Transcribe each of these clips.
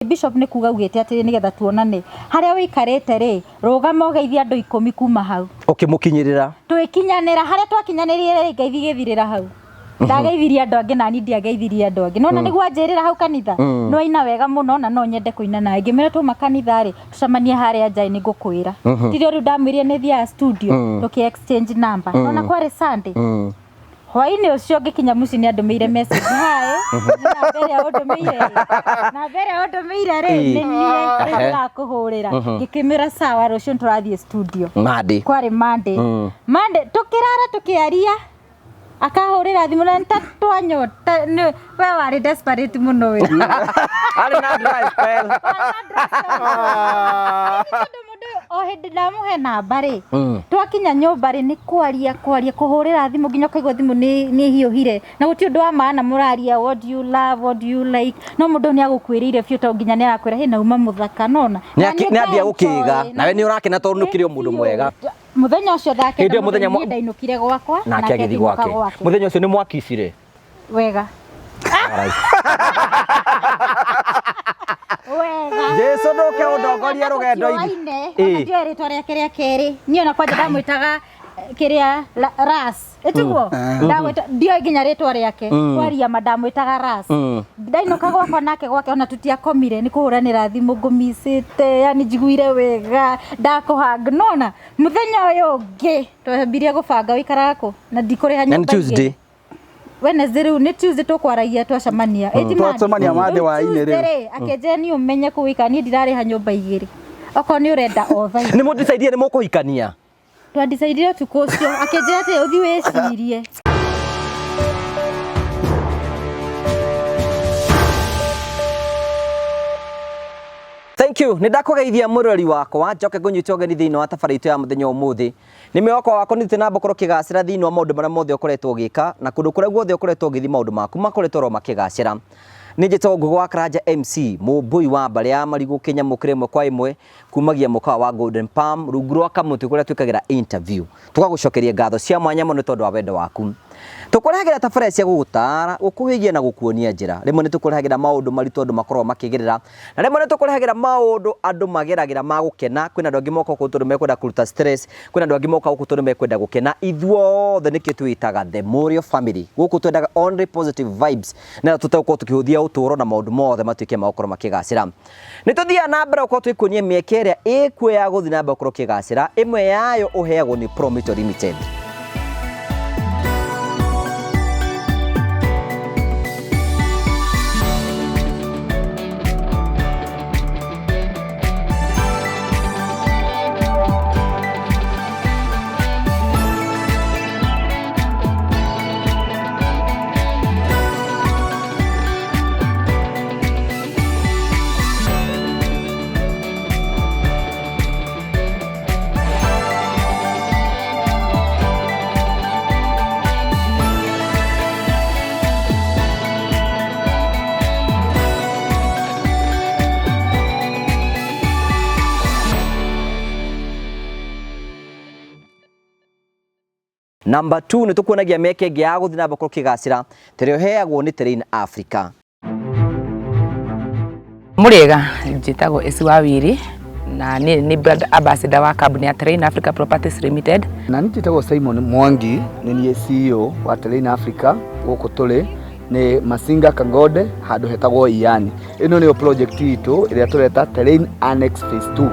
Bishop nĩ kuga augĩte atĩrĩ nĩgetha tuonane harĩa wĩikarĩte rĩ rũgama ũgeithie andũ 10 kuma hau. Ũkĩmũkinyĩrĩra. Twĩkinyanĩra harĩa twakinyanĩrire rĩ ngeithi gĩthirĩra hau. Ndageithirie andũ angĩ nani ndiageithirie andũ angĩ. Nona nĩguo anjĩrĩra hau kanitha. No aina wega mũno na no nyende kũina nawe. Ngĩmwĩra twauma kanitha rĩ tũcemanie harĩa nja nĩ ngũkwĩra. Tirio rĩu ndamwĩrire nĩ thiaga studio tũkĩ exchange number. Nona kwarĩ Sunday. Hwainĩ ũcio ngĩkinya mũciĩ nĩ andũmĩire message hi nĩ namba ĩrĩa ũndũmĩire rĩ namba ĩrĩa ũndũmĩire rĩ nĩ niĩ rĩu ndĩrakũhũrĩra. Ngĩkĩmwĩra sawa rũciũ nĩtũrathiĩ studio. Monday. Kwarĩ Monday. Monday tũkĩrara tũkĩaria akahũrĩra thimũ na nĩ twanyota nĩ we warĩ desperate mũno we. Arĩ na dry spell. Tondũ mũndũ o hĩndĩ ndamũhe namba rĩ twakinya nyũmba rĩ nĩ kwaria kwaria kũhũrĩra thimũ nginya ũkaigua thimũ nĩ hiũhire na gũtirĩ ũndũ wa maana mũraria what do you love what do you like no mũndũ nĩ agũkuĩrĩire biũ tondũ nginya nĩ arakwĩra hĩ nauma mũthaka nona. Nĩ ambia gũkĩga nawe nĩ ũrakena tondũ nĩ ũkĩrĩ o mũndũ mwega. Mũthenya ũcio ndakena mũthenya niĩ ndainũkire gwakwa nake agĩthiĩ gwake. Mũthenya ũcio nĩ mwakicire wega. Wega. Jesu ndũke ũndongorie rũgendo-inĩ. Ona ndiũĩ rĩtwa rĩake rĩa kerĩ. Niĩ ona kwanja ndamwĩtaga kĩrĩa Ras. Ĩtiguo? Ndamwĩta ndiũĩ nginya rĩtwa rĩake. Kwaria ma ndamwĩtaga Ras. Ndainũka gwakwa nake gwake ona tũtiakomire nĩ kũhũranĩra thimũ ngũmicĩte yani njiguire wega ndakũhang nona mũthenya ũyũ ũngĩ twambirie gũbanga ũikaraga kũ na ndikũrĩha nyũmba Tuesday. Wednesday rĩu nĩ Tuesday tũkwaragia twacemania. Twacemania Monday wa-inĩ rĩu. Akĩnjĩra niĩ ũmenye kũu ũikaraga niĩ ndirarĩha nyũmba igĩrĩ. Okorwo nĩ ũrenda o thaa. Nĩ mũdecide nĩ mũkũhikania? Twadecide ũtukũ ũcio akĩnjĩra atĩ ũthiĩ wĩcirie. Thank you. Nĩ ndakũgeithia mũrori wakwa njoke ngũnyite ũgeni thĩinĩ wa tabarĩra itũ ya mũthenya ũmũthĩ. Nĩ mwĩhoko wakwa nĩ na gũkorwo ũkĩgacĩra thĩinĩ wa maũndũ marĩa mothe ũkoretwo ũgĩka na kũndũ kũrĩa guothe ũkoretwo ũgĩthiĩ maũndũ maku makoretwo oro makĩgacĩra. Nĩ njĩtagwo Ngũgĩ wa Karanja MC mũmbũi wa mbarĩ ya marigũ kĩnyamũ ĩmwe kwa ĩmwe kumagia mũkawa wa Golden Palm rungu rwa kamũtĩ kũrĩa twĩkagĩra interview. Tũgagũcokeria ngatho cia mwanya mũno tondũ wa wendo waku. Tũkũrehagĩra tabarĩra cia gũgũtara, gũkũwĩgia na gũkuonia njĩra. Rĩmwe nĩ tũkũrehagĩra maũndũ maritũ andũ makoragwo makĩgerera na rĩmwe nĩ tũkũrehagĩra maũndũ andũ mageragĩra ma gũkena. Kwĩna andũ angĩ moka gũkũ tondũ mekwenda kũruta stress, kwĩna andũ angĩ moka gũkũ tondũ mekwenda gũkena. Ithuothe nĩkĩo twĩtaga The Morio Family. Gũkũ twendaga only positive vibes na tũtegũkorwo tũkĩhũthia ũtũũro na maũndũ mothe matuĩke ma gũkorwo makĩgacĩra. Nĩ tũthiaga na mbere gũkorwo tũgĩkuonia mĩeke ĩrĩa ĩkuo ya gũthiĩ na mbere gũkorwo ũkĩgacĩra. Ĩmwe yayo ũheagwo nĩ Promito Limited. Number 2 nĩ tũkuonagia mĩeke ĩngĩ ya gũthiĩ na mbere gũkorwo ũkĩgacĩra tĩrĩa ũheagwo nĩ Terrain Africa. Mũrĩega, njĩtagwo Esi Wawiri na niĩ nĩ brand ambassador wa kambuni ya Terrain Africa Properties Limited. Na niĩ njĩtagwo Simon Mwangi, nĩ niĩ CEO wa Terrain Africa. Gũkũ tũrĩ nĩ Masinga Kangode handũ hetagwo Iyani. Ĩno nĩyo project itũ ĩrĩa tũreta Terrain Annex Phase 2.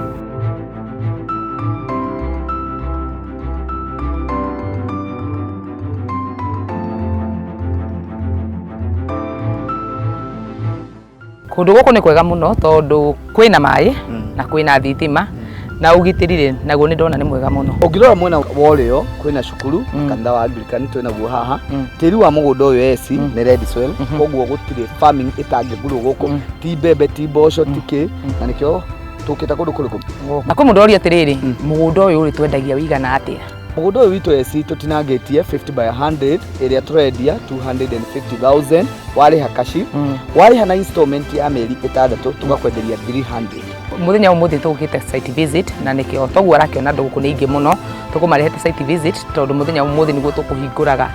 Kũndũ gũkũ nĩ kwega mũno tondũ kwĩna maĩ na kwĩna thitima na ũgitĩri rĩ naguo nĩ ndona nĩ mwega mũno. Ũngĩrora mwena wa ũrĩo kwĩna cukuru, kanitha wa Anglican twĩnaguo haha. Tĩri wa mũgũnda ũyũ eci nĩ red soil, koguo gũtirĩ farming ĩtangĩgurwo gũkũ, ti mbembe ti mboco ti kĩ, na nĩkĩo tũkĩte kũndũ kũrĩkũ. Na kwĩ mũndũ ũroria atĩrĩrĩ, mũgũnda ũyũ rĩ twendagia wĩigana atĩa? Mũgũnda ũyũ witũ eci tũtinangĩtie 50 by 100 ĩrĩa tũrendia 250,000 warĩha kaci, warĩha na installment ya mĩeri 6 tũgakwenderia 300. Mũthenya ũmũthĩ tũgũkĩte site visit na nĩkĩo toguo arakĩona andũ gũkũ nĩ aingĩ mũno, tũkũmarehete site visit tondũ mũthenya ũmũthĩ nĩguo tũkũhingũraga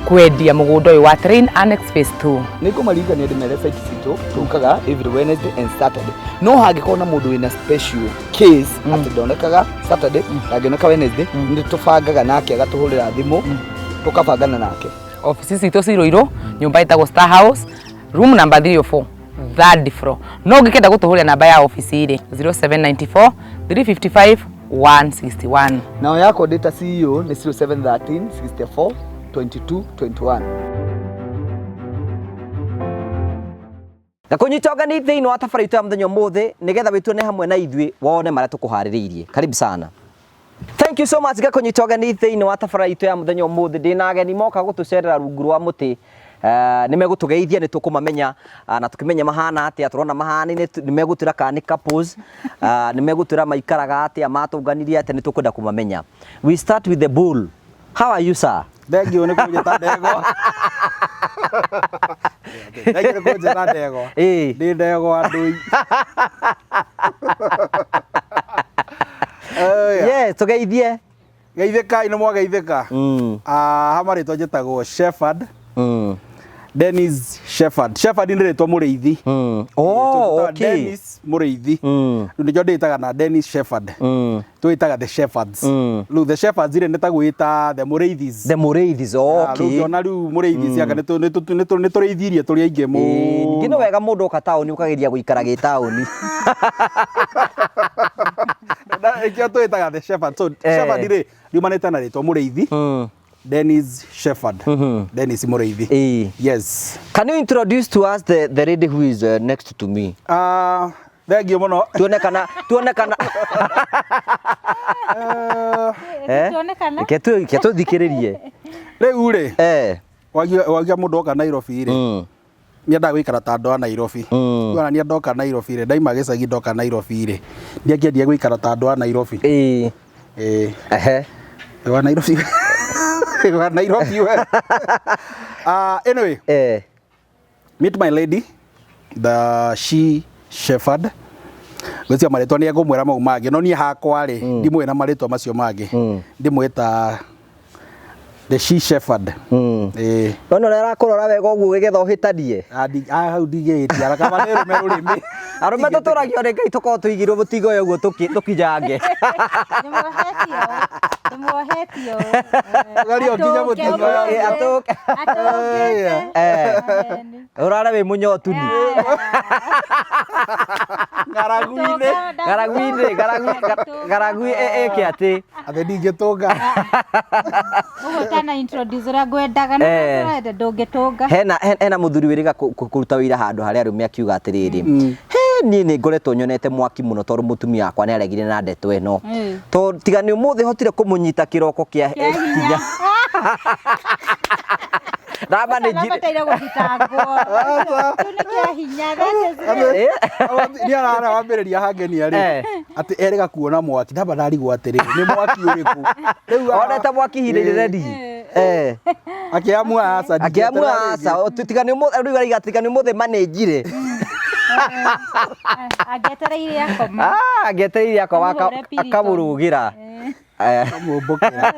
Kwendia mũgũnda ũyũ wa Train Annex Phase 2. Nä ngå maririkania ndä mere site citå tå every Wednesday and Saturday, no hangĩkorwo na mũndũ wĩna special case atĩ ndonekaga Saturday, ndangĩoneka Wednesday, nĩ tũbangaga nake agatũhũrĩra thimũ, tũkabangana nake. Ofici citũ ciroirwo nyũmba ĩtagwo Star House, room number 304, third floor. No ũngĩkenda gũtũhũrĩra, namba ya ofici rĩ, 0794 355 161. Nao yakwa ndĩ ta CEO nĩ 0713 64 22 21. Ngakũnyita ũgeni thĩinĩ wa tabarĩra itũ ya mũthenya ũmũthĩ nĩgetha wĩtuone hamwe na ithuĩ wone marĩa tũkũharĩrĩirie. Karibu sana. Thank you so much. Ngakũnyita ũgeni thĩinĩ wa tabarĩra itũ ya mũthenya ũmũthĩ. Ndĩna ageni moka gũtũcerera rungu rwa mũtĩ. Nĩ megũtũgeithia, nĩ tũkũmamenya na tũkĩmenye mahana atĩa, tũrona mahanaine, nĩ megũtwĩra kana nĩ couples, nĩ megũtwĩra maikaraga atĩa, matũnganirie atĩa, nĩ tũkwenda kũmamenya. We start with the bull. How are you, sir? Thengiũ nĩ kũnjĩta ndegwa. Thengiũ nĩ kũnjĩta ndegwa. Ĩĩ. Ndĩ ndegwa ndũi. Yes, tũgeithie. Geithĩkai, nĩ mwageithĩka. Ah, ha marĩtwa njĩtagwo Shepherd. Dennis Shepherd. Shepherd nĩ rĩtwa mũrĩithi. Oh, Tũĩtaga okay. Dennis Mũrĩithi. Rĩu nĩkĩo ndĩtaga na Dennis Shepherd. Twĩtaga the Shepherds. Rĩu the Shepherds rĩ, nĩ ta gwĩta the Mũrĩithis. The Mũrĩithis, Ah, rĩu okay. ngĩona rĩu Mũrĩithi ciaka nĩ tũrĩithirie tũrĩ aingĩ Ĩĩ, ningĩ nĩ mũno. Wega mũndũ oka taũni ũkageria gũikara gĩ taũni. Na nĩkĩo twĩtaga the Shepherd. So Shepherd rĩ, riumanĩte na rĩtwa mũrĩithi. Dennis Shepherd. Dennis Mũrĩithi. Ĩĩ. Yes. Can you introduce to us the lady who is next to me? Ah, thengiũ mũno. Tuone kana Eh? Tuonekana. Reke tũthikĩrĩrie. Rĩu rĩ, wagia mũndũ oka Nairobi rĩ, nĩendaga gũikara ta andũ a Nairobi. Ona niĩ ndoka Nairobi rĩ, ndaima gĩcagi ndoka Nairobi rĩ, ndiangĩendire gũikara ta andũ a Nairobi. Ĩĩ. Wa Nairobi. Wa Nairobi we. Ah, anyway, meet my lady, the she shepherd. Gwĩcia marĩtwa nĩ ekũmwĩra mau mangĩ, no niĩ hakwa rĩ, ndimũĩ na marĩtwa macio mangĩ. Ndimwĩta the she shepherd. Ĩĩ. Ona ũrĩa arakũrora wega ũguo gĩgetha ũhĩtanie. Ah, hau ndigĩtia rakaba nĩ rũme rũrĩmĩ. Arũme tũtũragio nĩ Ngai tũkorwo tũigĩrwo mũtigo ũyũ ũguo tũkinyange. Ndĩmuohetie ũũ. Ndĩmuohetie ũũ. Ũgario nginya mũtigo ũyũ. Ĩ, atũke. Atũngĩte. Ũrare wĩ mũnyotu ni. Ng'aragu-inĩ. Ng'aragu-inĩ, ng'aragu ĩke atĩ. Atĩ ndingĩtũnga. Ũguo ũtana introduce ũrĩa ngwendaga no ũrenda ndũngĩtũnga. Hena mũthuri wĩrĩga kũruta wĩra handũ harĩa arũme akiuga atĩrĩrĩ, he niĩ nĩ ngoretwo nyonete mwaki mũno tondũ mũtumia wakwa nĩ aregire na ndeto ĩno, tondũ tiga nĩ ũmũthĩ hotire kũmũnyita kĩroko kĩa Kĩa hinya. Ndamba nĩ Nabataire gũthitangwo. Kĩu nĩ kĩa hinya. That is it. Nĩ arara wambĩrĩria hangenia rĩ, atĩ erĩga kuona mwaki, ndamba ndarigwo atĩrĩrĩ, nĩ mwaki ũrĩkũ rĩu? Onete mwaki ihinda inene ndihi. Akĩamua aca. Akĩamua aca, tiga nĩ ũmũthĩ rĩu araiga tiga nĩ ũmũthĩ manĩnjire. Angĩetereire akoma. Ah, angĩetereire akoma. Amũhũre Piriton. Akamũrũgĩra. Kamũmbũkĩra.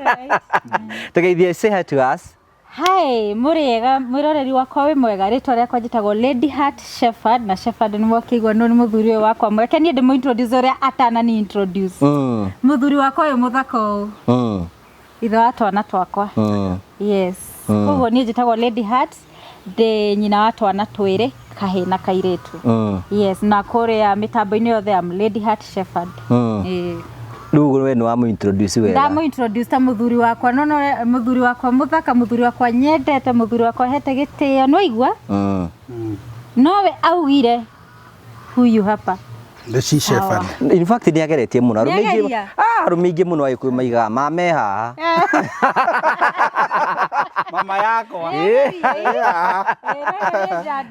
Tũgeithie, say hi to us. Hi, mũrĩega mwĩroreri wakwa, wĩ mwega? Rĩtwa rĩakwa njĩtagwo Lady Heart Shepherd, na Shepherd nĩ mwakĩigua no nĩ mũthuri ũyũ wakwa. Mũreke niĩ ndĩmũ introduce ũrĩa atanani introduce. Mũthuri wakwa ũyũ mũthaka ũũ, ithe wa twana twakwa. Yes. Koguo niĩ njĩtagwo Lady Heart, ndĩ nyina wa twana twĩrĩ, kahĩ na kairĩtu. Yes, na kũrĩa mĩtambo-inĩ yothe am Lady Heart Shepherd. Ĩĩ. Rĩu we nĩ wamũ introduce wega. Ndamũ introduce ta mũthuri wakwa, no mũthuri wakwa mũthaka, mũthuri wakwa nyendete, mũthuri wakwa hete gĩtĩo, nĩwaigua? Nowe augire huyu hapa. The she shepherd. In fact nĩ ageretie mũno. Arũme aingĩ Nĩageria. Ah, arũme aingĩ mũno Agĩkũyũ maigaga mame haha. Mama yakwa.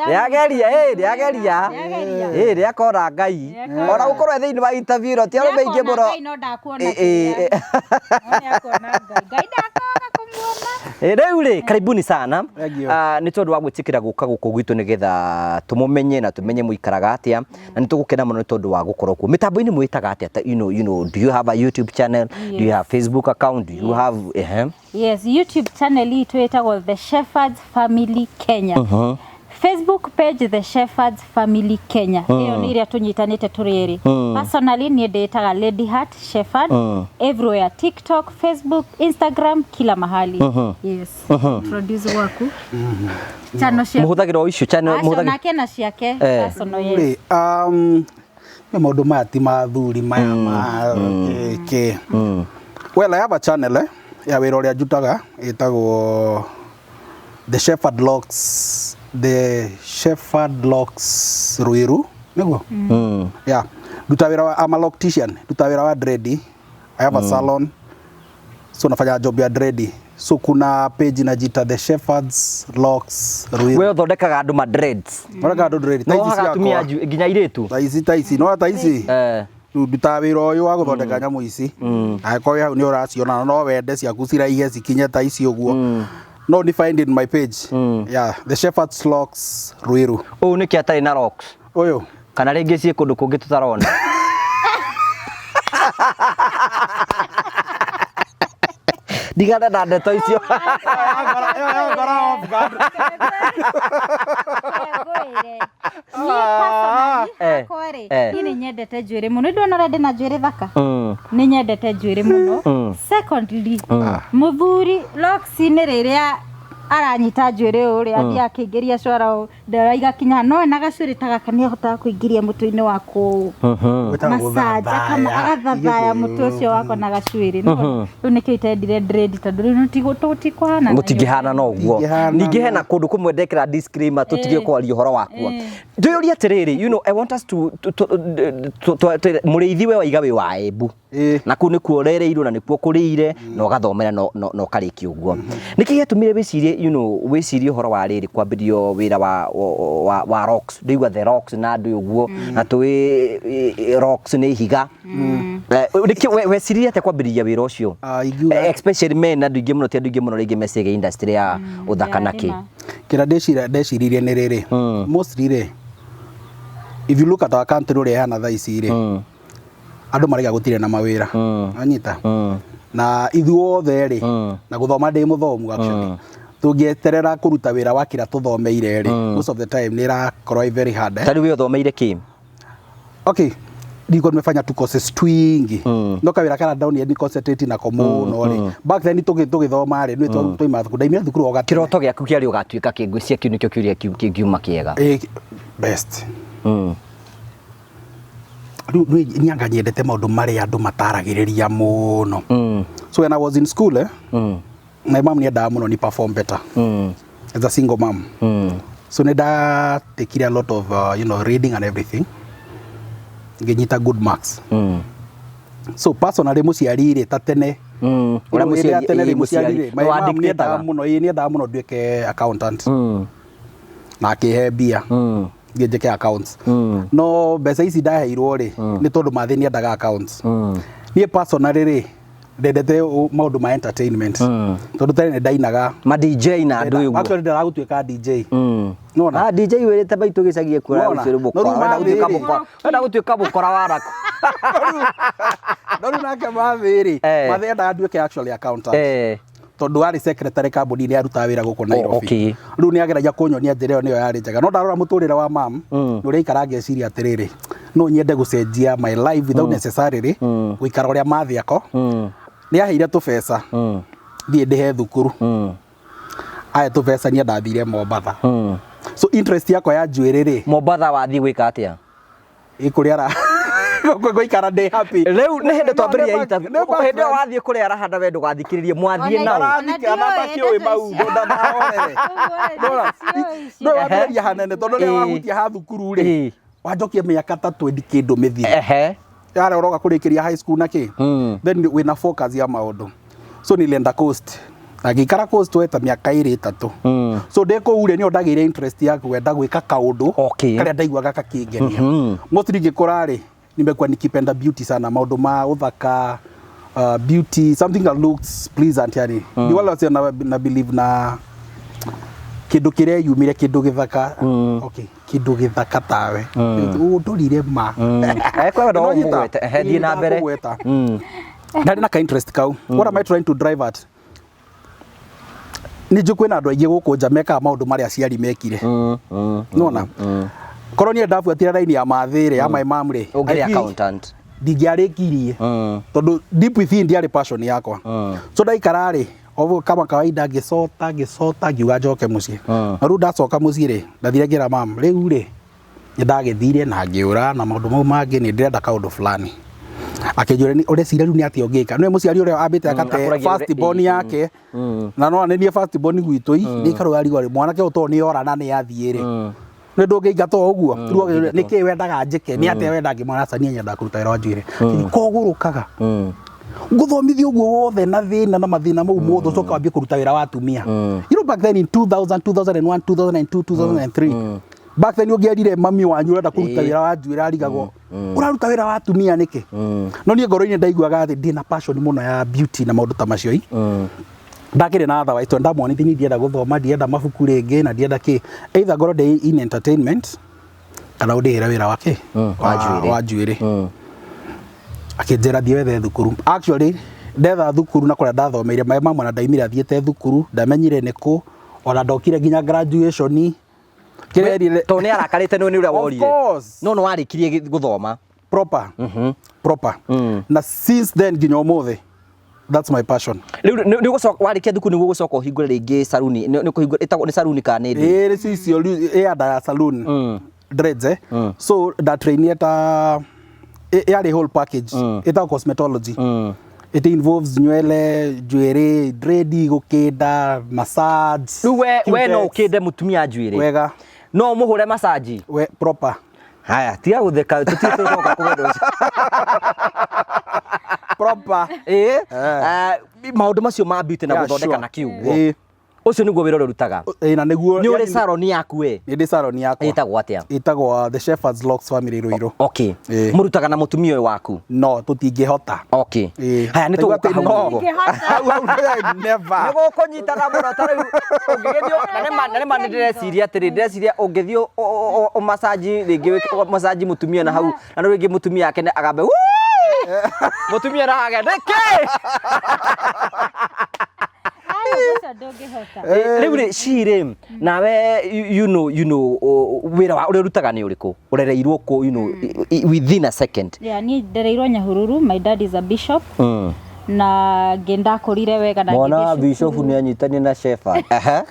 Nĩageria, ĩ nĩageria. Nĩageria. Ĩ nĩakona Ngai. Ona gũkorwo e thĩinĩ wa interview ĩno ti arũme aingĩ mũno. Ngai no ndakuona. Ĩ, ĩ, ĩ. Nĩakona Ngai. Ngai ndakuona. Rĩu rĩ, karibuni sana. Thank you. Ah, nĩ tondũ wa gwĩtĩkĩra gũka gũkũ gwitũ nĩgetha tũmũmenye na tũmenye mũikaraga atĩa, na nĩ tũgũkena mũno nĩ tondũ wa gũkorwo kuo mĩtambo-inĩ. Mwĩtaga atĩa? Do you have a YouTube channel? Do you have Facebook account? Do you have ehe? Yes, YouTube channel itũ ĩtagwo The Shepherds Family Kenya. Facebook page, The Shepherds Family Kenya. Ĩyo nĩ ĩrĩa tũnyitanĩte tũrĩ erĩ. Personally, niĩ ndĩĩtaga Lady Heart Shepherd everywhere, TikTok, Facebook, Instagram, kila mahali. Yes. Introduce waku. Channel cia Mũhũthagĩra o icio channel? Acio Mũhũthagĩra nake na ciake personal, yes. Rĩ, nĩ maũndũ maya ti mathuri maya ma kĩ. Well, I have a channel ya wĩra ũrĩa njutaga, ĩtagwo The Shepherd Locks, The Shepherd Locks Ruiru nĩguo. Yeah, nduta wĩra wa, I'm a loctician, nduta wĩra wa dread. I have a salon, so nafanya job ya dread, so kuna page inajiita The Shepherds Locks Ruiru. We ũthondekaga andũ ma dreads? Thondekaga andũ dread ta No ici haga atumia ciakwa. nginya airĩtu? Ta ici, ta ici, no ta ici. Rĩu ndutaga wĩra ũyũ wa gũthondeka nyamũ ici. Angĩkorwo wĩ hau nĩ ũraciona na no wende ciaku ciraihe cikinye ta ici ũguo, no nĩ find in my page, yeah, The Shepherds Locks Ruiru. Ũũ nĩkĩ atarĩ na locks? Ũyũ? Kana rĩngĩ ciĩ kũndũ kũngĩ tũtarona? Ndigana na ndeto icio. Ĩyo off guard. Ngwĩre. Niĩ personally, hakwa rĩ, niĩ nĩ nyendete njuĩrĩ mũno. Nĩ ndona ũrĩa ndĩna njuĩrĩ thaka. Nĩ nyendete njuĩrĩ mũno. Secondly, mũthuri locks-inĩ rĩrĩa aranyita njuĩrĩ ũũ rĩ, athiĩ akĩingĩria cwara ũũ, ndara igakinya, no ena gacuĩrĩ ta gaka nĩ ahotaga kũingĩria mũtwe-inĩ wakwa ũũ. Gwĩtagwo Massage, gũthathaya. Agathathaya mũtwe ũcio wakwa na gacuĩrĩ. Nĩwona? Rĩu nĩkĩo itendire dread, tondũ rĩu tũtikũhana. Mũtingĩhana no ũguo. Mũtingĩhanana. Ningĩ hena kũndũ kũmwe ndekĩra disclaimer tũtige kwaria ũhoro wakuo. Ndĩyũrie atĩrĩrĩ, I want us to mũrĩithi, we waiga wĩ wa Embu, na kũu nĩkuo ũrereirwo na nĩkuo ũkũrĩire na ũgathomera na ũkarĩkia ũguo. Nĩkĩ gĩatũmire wĩcirie wĩcirie ũhoro wa rĩrĩ kwambĩrĩrio wĩra wa rocks? Ndĩigua The Rocks na andũ ũguo, na tũĩ rocks nĩ ihiga. Nĩkĩ weciririe atĩa kwambĩrĩria wĩra ũcio? Ah, ingiuga Especially men, andũ aingĩ mũno, ti andũ aingĩ mũno rĩngĩ meciria industry ya ũthaka na kĩ. Kĩrĩa ndeciririe nĩ rĩrĩ, mostly rĩ, if you look at our country ũrĩa ĩhana thaa ici rĩ, andũ maraiga gũtirĩ na mawĩra, anyita na ithuothe rĩ, na gũthoma ndĩ mũthomu, actually tũngĩeterera kũruta wĩra wa kĩrĩa tũthomeire rĩ, most of the time nĩ ĩrakorwo ĩ very hard, eh? Ta rĩu we ũthomeire kĩ? Okay, nilikuwa nimefanya tu courses twingi, no kawĩra karĩa ndonire ni concentrate nako mũno rĩ, back then tũgĩthoma rĩ, nĩ twaima thukuru, ndaimire thukuru o gatene. Kĩroto gĩaku kĩarĩ ũgatuĩka kĩ? Ngwĩciria kĩu nĩkĩo kĩũria kĩngiuma kĩega. Best rĩu nĩ anga nyendete maũndũ marĩa andũ mataragĩrĩria mũno. So when I was in school, my mom nĩendaga mũno ni perform better as a single mom, so nĩ ndatekire a lot of reading and everything, ngĩnyita good marks. So personally, mũciari rĩ, ta tene, Ũrĩa hĩndĩ ya mũciari tene rĩ, ĩĩ, mũciari rĩ, my nĩ mom nĩendaga wandictaga. mũno, ĩĩ, nĩendaga mũno nduĩke accountant, na akĩhe mbia thiĩ njĩke accounts. No mbeca ici ndaheirwo rĩ, nĩ tondũ mathĩ nĩendaga accounts. Niĩ personally rĩ, ndendete maũndũ ma entertainment, tondũ tene nĩ ndainaga. Ma DJ na andũ ũguo. Actually ndĩraga gũtuĩka DJ. Nona? Ah, DJ wĩrĩte maitũ gĩcagi ekuoya. Nona? Ũcio nĩ No mũkora. rĩu Wenda gũtuĩka mathĩ rĩ. mũkora, wenda gũtuĩka mũkora wa rako. No rĩu nake mathĩ rĩ, mathĩ endaga nduĩke actually accountant, tondũ arĩ secretary kambuni-inĩ arutaga wĩra gũkũ Nairobi. Rĩu nĩ ageragia kũnyonia njĩra ĩyo nĩyo yarĩ njega, no ndarora mũtũrĩre wa mam nĩ ũrĩa aikara, ngeciria atĩrĩrĩ, no nyende gũcenjia my life without necessarily gũikara ũrĩa mathĩ ako. Nĩ aheire tũbeca thiĩ ndĩhe thukuru. Aya tũbeca niĩ ndathire Mombatha. So interest yakwa ya njuĩrĩ rĩ, Mombatha wathiĩ gwĩka atĩa? Ĩkũrĩa ra gũikara ndĩ happy. Rĩu nĩ hĩndĩ twambĩrĩria interview. Nĩ Hĩndĩ ĩyo wathiĩ kũrĩa raha na we ndũgathikĩrĩrie, mwathiĩ Ona nao. Ndarathikĩra na ndakĩũĩ mau ndahorere. No wambĩrĩria hanene, tondũ rĩrĩa wahutia ha thukuru rĩ, wanjokia mĩaka ta 20 kĩndũ mĩthiru, yara ũroga kũrĩkĩria high school na kĩ, then wĩna focus ya maũndũ. So nilienda coast na ngĩikara coast weta mĩaka ĩrĩ ĩtatũ. So ndĩ kũu rĩ, nĩyo ndagĩire interest ya kwenda gwĩka kaũndũ karĩa ndaiguaga kakĩngenia. Mostly ngĩkũra rĩ, nimekuwa nikipenda beauty sana, maũndũ ma ũthaka, Beauty, something that looks pleasant, yani ni wale wasio na believe na kindu kireyumire, kindu githaka. Okay, kindu githaka tawe undorire ma. Kwa ndo Nĩwanyita? mũgwete. Ehe, thiĩ na mbere. Ndakũgweta. Ndarĩ na ka interest kau. What am I trying to drive at? Nĩ njũĩ kwĩna andũ aingĩ gũkũ nja mekaga maũndũ marĩa aciari mekire. Nona korwo niĩ ndabuatire raini ya mathĩ rĩ, ya my mom rĩ, Ũngĩrĩ I feel accountant. ndingĩarĩkirie, tondũ deep within ndiarĩ passion yakwa. So ndaikara rĩ, o kama kawaida, ngĩcota ngĩcota, ngiuga njoke mũciĩ. Na rĩu ndacoka mũciĩ rĩ, ndathire ngĩra mam, rĩu rĩ, nĩ ndagĩthire na ngĩũra na maũndũ mau mangĩ, nĩ ndĩrenda kaũndũ fulani. Akĩnjũria, "Ũreciria rĩu nĩ atĩa ũngĩka?" Nĩwe mũciari ũrĩa ambĩte akate Akũragia first born yake, na no nĩ niĩ first born gwitũ i nĩ ikarũga rigwa rĩ, mwanake ũyũ tondũ nĩ ora na nĩ athiĩ rĩ, nĩ ndũngĩingatwo ũguo. Rĩu akĩnjũria, "Nĩ kĩĩ wendaga njĩke? Nĩ atĩa wenda?" Ngĩmwĩra, "Aca, niĩ nyendaga kũruta wĩra wa njuĩrĩ." Kogũrũkaga ngũthomithio ũguo wothe na thĩna na mathĩna mau mothe, ũcoka wambie kũruta wĩra wa atumia. Back then in 2000, 2001, 2002, 2003, back then ũngĩerire mami wanyu ũrenda kũruta wĩra wa njuĩrĩ, arigagwo, "Ũraruta wĩra wa atumia nĩkĩ?" No niĩ ngoro-inĩ ndaiguaga atĩ ndĩna passion mũno ya beauty na maũndũ ta macio i. Ndakĩrĩ na otherwise, tondũ ndamonithia niĩ ndienda gũthoma, ndienda mabuku rĩngĩ na ndienda kĩ, either ngorwo ndĩ in entertainment kana ũndĩhĩre wĩra wa kĩ. Wa njuĩrĩ. Wa njuĩrĩ. Akĩnjĩra thiĩ wethe thukuru. Actually, ndetha thukuru na kũrĩa ndathomeire, maĩ mamwe na ndaimire athiĩte thukuru, ndamenyire nĩ kũ, ona ndokire nginya graduation kĩrĩa erire. Tondũ nĩ arakarĩte nĩ ũrĩa Of worire. course. No nĩ warĩkirie gũthoma. Proper, proper. Na since then nginya ũmũthĩ, that's my passion. Rĩu nĩ ũgũcoka, warĩkia thukuru nĩguo ũgũcoka ũhingũre rĩngĩ saruni? Nĩ kũhingũra ĩtagwo nĩ saruni kana nĩ ndĩ? Ĩĩ, nĩcio icio rĩu ĩ ya saloon dreads, eh. So ndatrainie ta yarĩ whole package, ĩtagwo cosmetology. It involves nywele, njuĩrĩ, dread, gũkĩnda, massage. Rĩu we no cutex. ũkĩnde mũtumia njuĩrĩ? Wega. No ũmũhũre massage? We proper. Haya, tiga gũtheka, tũtirĩ tũcoka kũgenda ũcio. Proper. Ĩĩ. Maũndũ macio ma beauty na Yeah, gũthondeka sure. na kiugo, Ĩĩ. ũcio nĩguo wĩra ũrĩa ũrutaga? Ĩĩ, na nĩguo. Nĩ ũrĩ salon yaku we? Nĩ ndĩ salon yakwa. Ĩtagwo atĩa? Ĩtagwo The Shepherds Locks Family Ruiru. Okay. Ĩĩ. Mũrutaga na mũtumia ũyũ waku? No tũtingĩhota. Okay. Ĩĩ. Haya, nĩ Ndaigua tũgũka atĩ hau no. nĩguo. Hau hau never. Nĩ gũkũnyitana mũno ta rĩu ũngĩgĩthiĩ na nĩma nĩ ndĩreciria atĩrĩ, ndĩreciria ũngĩthiĩ ũmacaji rĩngĩ, ũmacaji mũtumia na hau, na rĩu rĩngĩ mũtumia akene agambe, "Wuu!" Mũtumia na age nĩkĩ. Ũcio ndũngĩhota. Rĩu rĩ cirĩ nawe, wĩra wa ũrĩa ũrutaga nĩ ũrĩkũ? Ũrereirwo kũ, within a second? Yeah, niĩ ndereirwo Nyahururu. My dad is a bishop. Na ngĩndakũrire wega na Mwana wa ngĩthiĩ bishofu cukuru. nĩ anyitanie na shepherd. Ehe.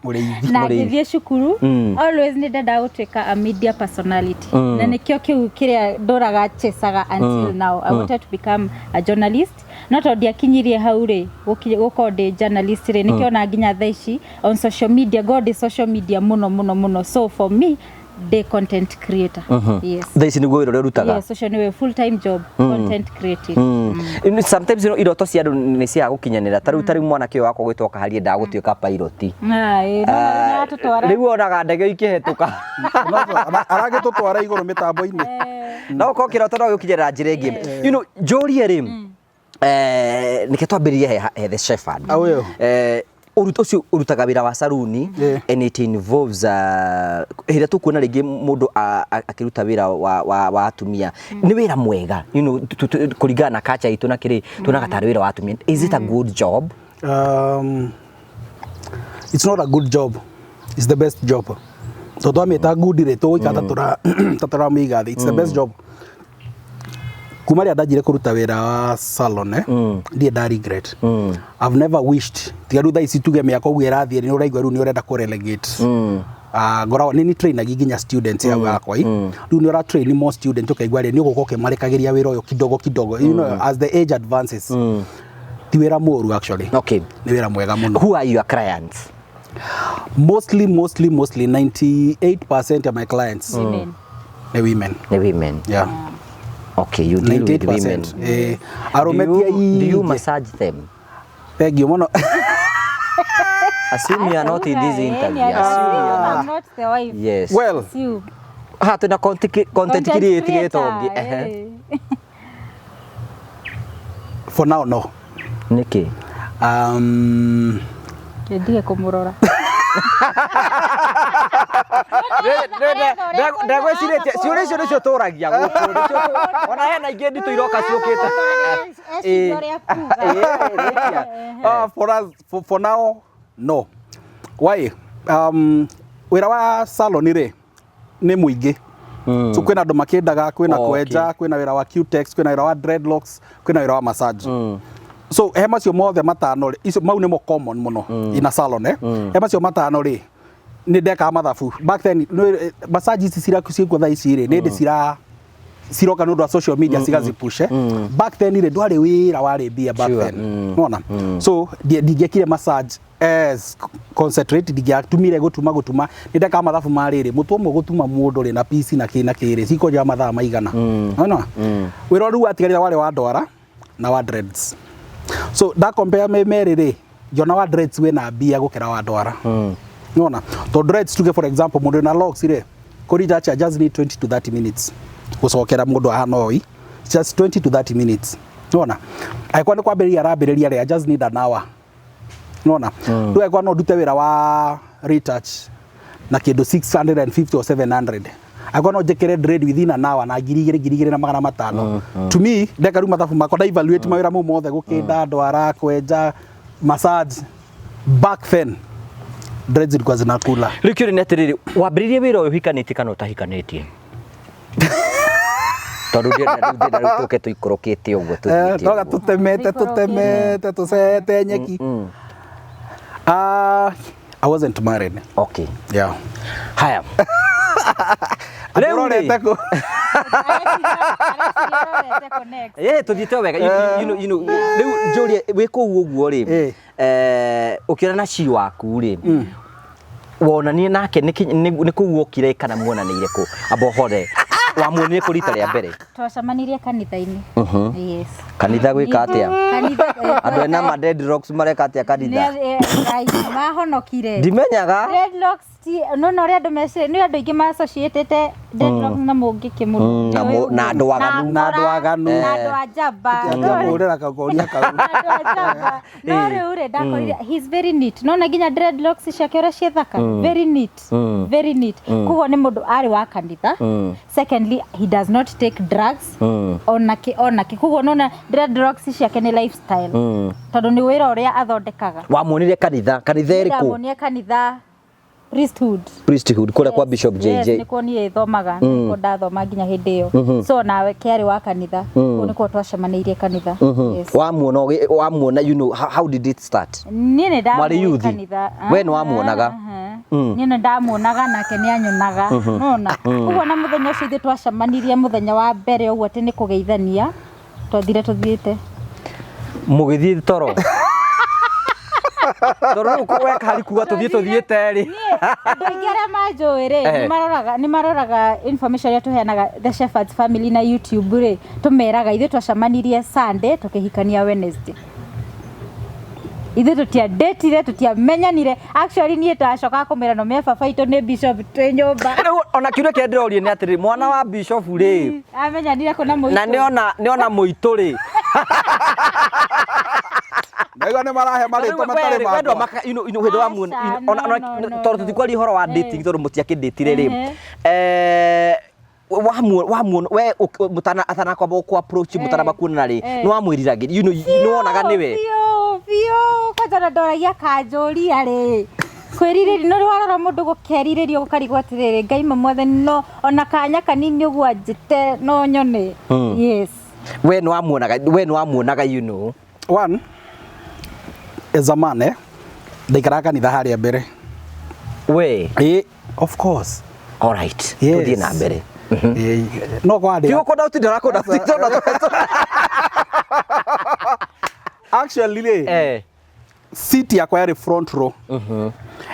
Mũrĩithi. Na Mũrĩithi. ngĩthiĩ cukuru. Always nĩ ndendaga gũtuĩka a media personality, na nĩkĩo kĩu kĩrĩa ndũraga chesaga until now. I wanted to become a journalist, no tondũ ndiakinyirie hau rĩ gũkorwo ndĩ journalist rĩ, nĩkĩo na nginya thaa ici on social media, ngorwo ndĩ social media mũno mũno mũno. So for me, ndĩ content creator, yes. Thaa ici nĩguo wĩra ũrĩa ũrutaga? Yes, ũcio nĩwe full time job, content creating. Sometimes iroto cia andũ nĩ cia gũkinyanĩra. Ta rĩu mwanake ũyũ wakwa gwĩtwo Kaharia endaga gũtuĩka pilot. Ah, ĩĩ, no rĩu nĩaratũtwara. Rĩu onaga ndege ikĩhetũka. Aragĩtũtwara igũrũ mĩtambo-inĩ. No ũkorwo kĩroto no gĩũkinyanĩra njĩra ĩngĩ. Njũrie rĩ, nĩke twambĩrĩrie he The Shepherd. Ah, ũyũ. Ũcio ũrutaga wĩra wa saruni and it involves hĩrĩa tũkuona rĩngĩ mũndũ akĩruta wĩra wa atumia nĩ wĩra mwega, kũringana na culture itũ na kĩrĩ tuonaga tarĩ wĩra wa atumia. Is it a good job? It's not a good job, it's the best job. Tondũ twamĩta good rĩ, tũgũikara ta tũramĩiga thĩ. It's the best job. Kuma rĩrĩa ndanjire kũruta wĩra wa salon, ndirĩ nda regret. I've never wished, tiga rĩu thaa ici tuge mĩaka ũguo ĩrathiĩ, nĩ ũraigua rĩu nĩ ũrenda kũ relegate. Ngoragwo nĩ trainagi nginya students hau yakwa i. Rĩu nĩ ũra train more student, ũkaigua rĩ nĩ ũgũka ũkĩmarekagĩria wĩra ũyũ kidogo kidogo, as the age advances. Ti wĩra mũru actually. Nĩ wĩra mwega mũno. Who are your clients? Mostly, mostly, mostly, 98% of my clients Women. nĩ women. Nĩ women? Yeah. Okay, you deal with women. 98%. Arũme Do ti you aingĩ. massage them? Thank you mũno. Assume you are not in this interview. Assume you are I'm not. not the wife. Yes. Well, It's you. Ha twĩna content creator ũngĩ. Ehe. Eh. For now, no. Nĩkĩ? Ndige kũmũrora. Ndegwĩcirĩtie ciũria icio nĩcio tũragia gũkũ, nĩcio ona hena ingĩ nditũ iroka ciũkĩte. Eciria ũrĩa kuga. Ĩĩ, rĩkia. For us, for now, no. Why? Wĩra wa salon rĩ nĩ mũingĩ. So kwĩna andũ makĩndaga, kwĩna kwenja, kwĩna wĩra wa Cutex, kwĩna wĩra wa dreadlocks, kwĩna wĩra wa massage. So he macio mothe matano rĩ, icio mau nĩmo common mũno in a salon, eh. He macio matano rĩ, nĩ ndekaga mathabu. Back then nĩ massage ici ciĩkuo thaa ici rĩ, nĩ ndĩ ciroka nĩ ũndũ wa social media cigazipushe. Back then rĩ, ndwarĩ wĩra warĩ mbia back then. Nona? So ndingĩekire massage as concentrate, ndingĩatumire gũtuma gũtuma, nĩ ndekaga mathabu ma rĩrĩ, mũtwe ũmwe gũtuma mũndũ rĩ na pici na kĩ na kĩ rĩ, cikũnjoya mathaa maigana. Nona? Wĩra rĩu watigarire warĩ wa ndwara na wa dreads. So nda compare me merĩ rĩ, ngĩona wa dreads wĩna mbia gũkĩra wa ndwara. Nona? Tondũ dreads, tuge for example mũndũ wĩna locks rĩ, kũri touch, I just need 20 to 30 minutes gũcokera mũndũ ahana oi, just 20 to 30 minutes. Nona? Angĩkorwo nĩ kwambĩrĩria arambĩrĩria rĩ, I just need an hour. Nona? Rĩu angĩkorwo no ndute wĩra wa retouch na kĩndũ 650 or 700, angĩkorwo no njĩkĩre dread within an hour na 2000, 2500, to me ndeka rĩu mathabu makwa, nda evaluate mawĩra mau mothe, gũkĩnda ndwara, kwenja, massage, back then dreads zilikuwa zinakula. Rĩu kĩũria nĩ atĩrĩrĩ, wambĩrĩirie wĩra ũyũ ũhikanĩtie kana ũtahikanĩtie? Tondũ ndĩrenda rĩu, ndĩrenda rĩu tũke tũikũrũkĩte ũguo tũthiĩte Toga ũguo. Tũtemete, tũtemete, tũcete nyeki. Ah, I wasn't married. Okay. Yeah. Haya. Rĩu rĩ, Ũrorete kũ? Areciria ũrorete kũ next. Ĩ, tũthiĩte o wega. Rĩu njũrie, wĩ kũu ũguo rĩ, ũkĩona na ci waku rĩ, wonanie nake nĩ kũu wokire kana muonanĩire kũ? Amba ũhore, wamuonire kũ rita rĩa mbere? Twacemanirie kanitha-inĩ. Yes. Kanitha gwĩka atĩa? Kanitha. Andũ ena ma dreadlocks mareka atĩa kanitha? Ngai mahonokire. Ndimenyaga. Dreadlocks ti no no ũrĩa andũ meciria, nĩ andũ aingĩ ma associatĩte dreadlocks na mũngĩkĩ mũno. Na andũ aganu. Na andũ aganu. Na andũ a njamba. Ngĩamũhũrĩra kakoria kau. Na andũ a njamba. No rĩu rĩ, ndakorire he's very neat. Nona nginya dreadlocks ciake ũrĩa ciĩ thaka, very neat, very neat. Koguo nĩ mũndũ arĩ wa kanitha. Secondly, he does not take drugs onake onake. Koguo nona dreadlocks ciake nĩ lifestyle, tondũ nĩ wĩra ũrĩa athondekaga. Wamuonire kanitha, kanitha ĩrĩkũ? Ndamuonire kanitha priesthood. Priesthood kũrĩa kwa Bishop Yes, JJ? Nĩkuo niĩ thomaga, nĩkuo ndathoma nginya hĩndĩ ĩyo. So nawe kĩarĩ wa kanitha, kũu nĩkuo twacemanĩirie kanitha. Yes. Wamuona wamuona, how did it start? Niĩ nĩ Mwarĩ ndamũĩ youth? kanitha. We nĩ wamuonaga? Niĩ nĩ ndamuonaga nake nĩ anyonaga, nona koguo na mũthenya ũcio ithuĩ twacemanirie mũthenya wa mbere ũguo atĩ nĩ kũgeithania, twathire tũthiĩte. Mũgĩthiĩ toro, tondũ rĩu weka hari kuga tũthiĩ tũthiĩte rĩ. Niĩ andũ aingĩ arĩa manjũĩ rĩ, nĩ maroraga information ĩrĩa tũheanaga The Shepherds Family na YouTube rĩ, tũmeraga ithuĩ twacemanirie Sunday, tũkĩhikania Wednesday. Ithuĩ tũtiandĩtire, tũtiamenyanire. Actually niĩ ndacokaga kũmera no me baba itũ nĩ bishop twĩ nyũmba. Rĩu ona kĩũria kĩrĩa ndĩrorie nĩ atĩrĩrĩ, mwana wa bishop rĩ, Amenyanire kũ na mũitũ? Na nĩona mũitũ rĩ. Ndaigua nĩ marahe marĩtwa matarĩ wendwa makwa. maka hĩndĩ wa muona Aca, ona no, no, no, tondũ no. tũtikwaria ũhoro wa dating, tondũ mũtiakĩndĩtire rĩ, wamuona we mũtana atanakwamba gũkũ approach, mũtanamba kuonana rĩ, nĩ wamwĩriragĩria, nĩ wonaga nĩwe? Biũ biũ. Kwanza ona ndoragia kanjũria rĩ, kwĩrirĩria no warora mũndũ gũkerirĩria ũkarigwo atĩrĩrĩ, Ngai ma mwathani, no ona kanya kanini ũguo anjĩte no nyone. Yes. We nĩ wamuonaga, we nĩ wamuonaga? One, as a man, ndaikaraga kanitha harĩa mbere. We? Ĩ, of course. Alright. Yes. Tũthiĩ na mbere. No kwarĩ Tigũkwenda ũtinde ũrakũnda. Actually rĩ, seat yakwa yarĩ front row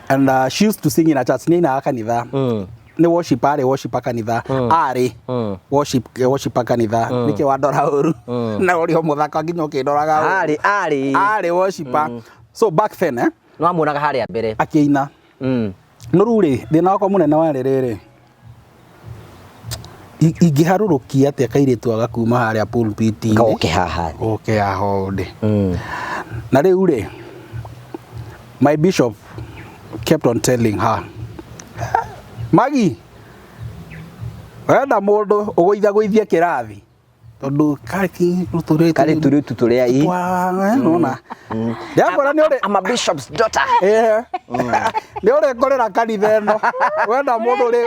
and she used to sing in a church. Nĩ ainaga kanitha, nĩ worship, arĩ worship kanitha, arĩ worship kanitha. Nĩkĩ wandora ũru na ũrĩ o mũthaka nginya ũkĩndoraga ũru? Arĩ arĩ Arĩ worshiper. So back then, Nĩ wamuonaga harĩa mbere? Akĩina. No rĩu rĩ, thĩna wakwa mũnene warĩ rĩrĩ, Ingĩharũrũkia atĩa kairĩtu aga kuma harĩa pulpit-inĩ Goke haha. Goke haha ũũ ndĩ. Na rĩu rĩ, my bishop kept on telling her, Magi, wenda mũndũ ũgũithagũithie kĩrathi tondũ karĩ Karĩ tũrĩtu tũrĩa ĩ. Nona ndakora nĩ ũrĩ I'm a bishop's daughter. Nĩ ũrĩ ngorĩra kanitha ĩno wenda mũndũ ũrĩ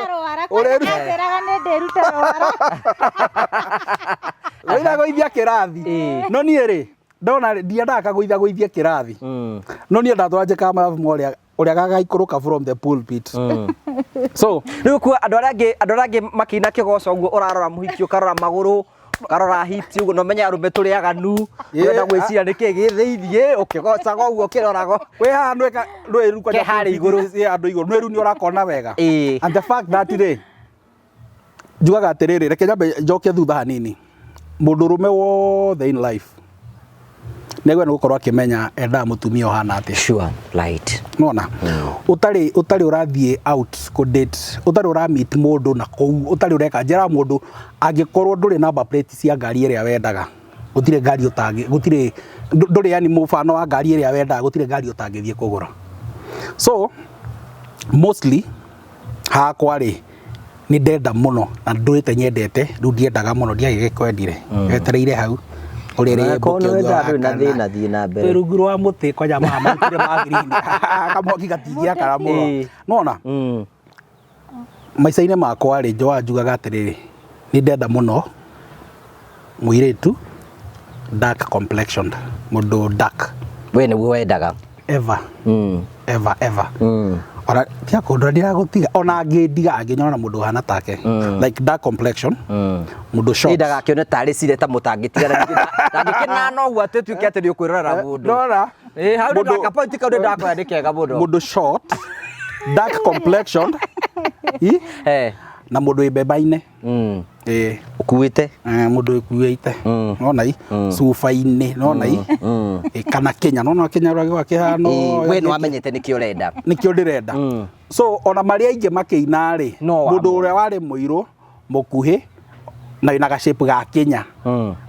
ũrĩ Anjĩraga nĩ ndĩrute rwara. gũithagũithia kĩrathi. Ĩ. No niĩ rĩ, ndona rĩ, ndiendaga kagũithagũithie kĩrathi, no niĩ ndatwara njĩkaga mathabu ma ũrĩa gagaikũrũka from the pulpit, so Rĩu kuo andũ arĩa angĩ makĩina kĩgoco ũguo, ũrarora mũhiki, ũkarora magũrũ, ũkarora hips ũguo, na ũmenye arũme tũrĩ aganu, ũrenda gwĩciria nĩkĩ gĩ thĩiniĩ ũkĩgocaga ũguo ũkĩrorago. Wĩ haha nwĩka rwĩru. Ke harĩa igũrũ. Andũ igũrũ nwĩru nĩ ũrakona wega. And the fact that rĩ, njugaga atĩrĩrĩ, reke nyambe njoke thutha hanini. Mũndũ ũrũme wothe in life nĩagĩrĩirwo nĩ gũkorwo akĩmenya endaga mũtumia ũhana atĩa. Sure, right. Nona ũtarĩ ũrathiĩ out kũ date, ũtarĩ ũra meet mũndũ na kũu, ũtarĩ ũreka njĩra mũndũ, angĩkorwo ndũrĩ number plate cia ngari ĩrĩa wendaga, gũtirĩ ngari ũtangĩ, gũtirĩ ndũrĩ yani mũbano wa ngari ĩrĩa wendaga, gũtirĩ ngari ũtangĩthiĩ kũgũra. So mostly hakwa rĩ, nĩ ndenda mũno na ndũrĩte nyendete, rĩu ndiendaga mũno, ndiagĩgĩkwendire, etereire hau ũrĩrĩ. Onakorwo nĩ wendaga, ndũrĩ na thĩna, thiĩ na mbere. Twĩ rungu rwa mũtĩ kwanja maa marutire ma green, kamwaki gatingĩakara mũno. Nona maica-inĩ makwa rĩ, njoa njugaga atĩrĩrĩ, nĩ ndenda mũno mũirĩtu dark complexion, mũndũ dark. We nĩguo wendaga? Ever, ever, ever. Ona tiga kũndora, ndiragũtiga ona angĩndiga, angĩnyona na mũndũ ũhana take, like dark complexion, mũndũ short. Ndagakĩone tarĩ cire ta mũtangĩtigana, ndangĩkĩnana ũguo atĩ tuĩke atĩ nĩ ũkwĩrorera mũndũ. Ndora. Ĩ, hau Mũndũ- nĩ point kau nĩ ndakoya nĩ kega mũno. Mũndũ short, dark complexion i na mũndũ wĩ mbemba-inĩ. Ĩ. Ũkuĩte. Eh, mũndũ ĩkuĩte, nona i cuba-inĩ, nona i. Ĩ, kana Kenya, nona Kenya ũrĩa gwakĩhana. We nĩ wamenyete nĩkĩo ũrenda. Nĩkĩo ndĩrenda. So ona marĩa aingĩ makĩina rĩ, No mũndũ wamwona. ũrĩa warĩ mũirũ, mũkuhĩ na wĩna gashape ga Kenya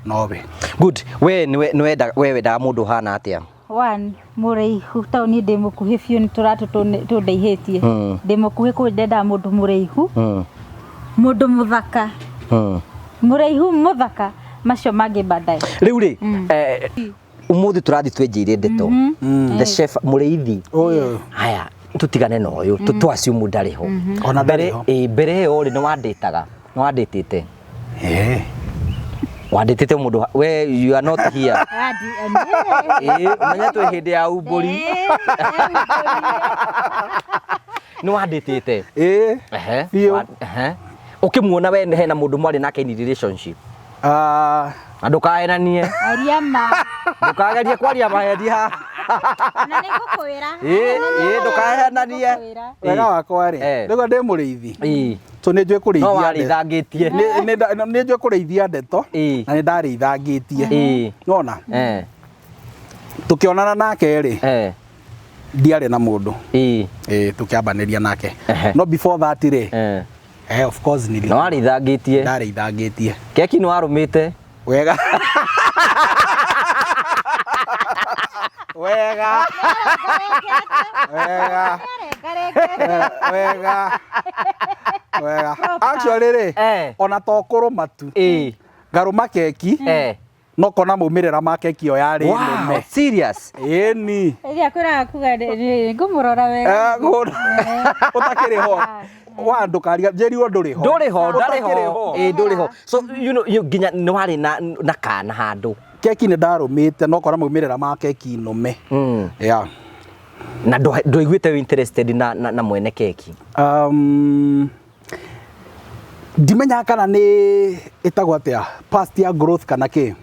nowe. Good. We nĩwe nĩwendaga, we wendaga mũndũ ũhana atĩa? One, mũraihu, tondũ niĩ ndĩ mũkuhĩ biũ, nĩ tũratũ tũndaihĩtie, ndĩ mũkuhĩ kũu, ndendaga mũndũ mũraihu, mũndũ mũthaka, mũraihu, mũthaka, macio mangĩ baadaye. Rĩu rĩ, ũmũthĩ tũrathiĩ twenjeire ndeto the chef mũrĩithi. Ũyũ. Haya, tũtigane na ũyũ, tũ assume ndarĩ ho. Ona mbere ndarĩ ho. Ĩ, mbere ĩyo rĩ, nĩ wandĩtaga, nĩ wandĩtĩte? Eh. Wandĩtĩte mũndũ we you are not here. Ĩ, ũmenye twĩ hĩndĩ ya umbũri, nĩ wandĩtĩte? Ĩ. Ehe. Biũ. Ehe. Ũkĩmuona we hena mũndũ mwarĩ nake in relationship? Ah, Na ndũkaenanie. Aria ma. Ndũkagerie kwaria maheni haha. Na nĩ ngũkwĩra. Ĩ, ndũkahenanie. Wega wakwa rĩ, rĩu ndĩ mũrĩithi, so nĩ njũĩ No kũrĩithia ndeto. warĩithangĩtie. Nĩ njũĩ kũrĩithia ndeto na nĩ ndarĩithangĩtie. Nona tũkĩonana nake rĩ, ndiarĩ na mũndũ. Ĩ, tũkĩambanĩria nake. No before that rĩ, of course nili No warĩithangĩtie. Ndarĩithangĩtie. Keki nĩ warũmĩte? Wega wega wega wega wega. Actually rĩ, ona to kũrũma tu, ngarũma keki, no kona maumĩrĩra ma keki ĩyo yarĩ nũme. Serious? Ĩni. Ĩrĩa kwĩraga kuga ngũmũrora wega. Ũtakĩrĩ ho wa ndũkariga njĩrirwo ndũrĩ ho. Ndũrĩ ho, ndarĩ Ũtakĩrĩ ho. Ĩ, ndũrĩ ho. So you know you nginya nĩ warĩ na kana handũ. Keki nĩ ndarũmĩte, no kona maumĩrĩra ma keki nũme. Yeah. Na ndwaiguĩte wĩ interested na mwene keki? Ndimenyaga kana nĩ ĩtagwo atĩa, past ya growth kana kĩ,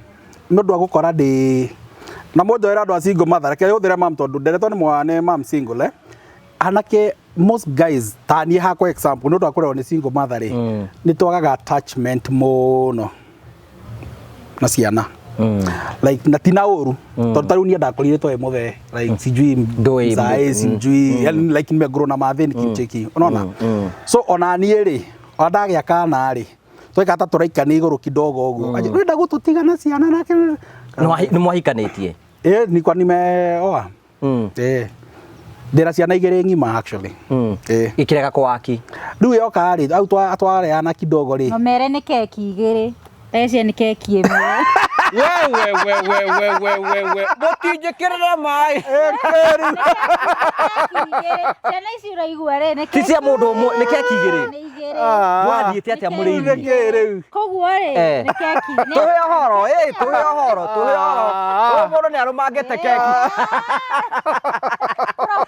nĩ ũndũ wa gũkora ndĩ na mũnjoera andũ a single mother. Reke hũthĩre mam tondũ nderetwo nĩ mwana nĩ mam single, eh. Anake, most guys, ta niĩ hakwa example, nĩ ũndũ wa kũrerwo nĩ single mother rĩ, nĩ twagaga attachment mũno na ciana, like na tina ũru, tondũ ta rĩu niĩ ndakorire twaĩ mũthee, like sijui Ndũĩ mzae, sijui, yani like nimegrow na mathĩ nikimcheki, unaona? So ona niĩ rĩ, ona ndagĩa kana rĩ, Tweka ta tũraikania igũrũ kidogo ũguo. Anjĩra, Ũrenda gũtũtigana ciana nake. Nĩ mwahikanĩtie? Eh, nilikuwa nimeoa. Eh. Ndĩna ciana igĩrĩ ng'ima actually. Eh. Gĩkĩrega kwaki. Rĩu yoka rĩ, au twareana kidogo rĩ. Nomere nĩ keki igĩrĩ. Eci nĩ keki ĩmwe. We we we we we we we we. Mũtinjĩkĩrĩre maĩ. Keki igĩrĩ. Ciana ici ũraigua rĩ nĩ Ti cia mũndũ ũmwe, nĩ keki igĩrĩ. Nĩ igĩrĩ. Mwathiĩte atĩa Nĩ mũrĩ keki ithuĩ? Nĩkĩ rĩu? Koguo rĩ Eh. nĩ keki. Nĩ- Tũhe ũhoro, ĩ, tũhe ũhoro, tũhe ũhoro. Ũyũ mũndũ nĩ arũmangĩte keki.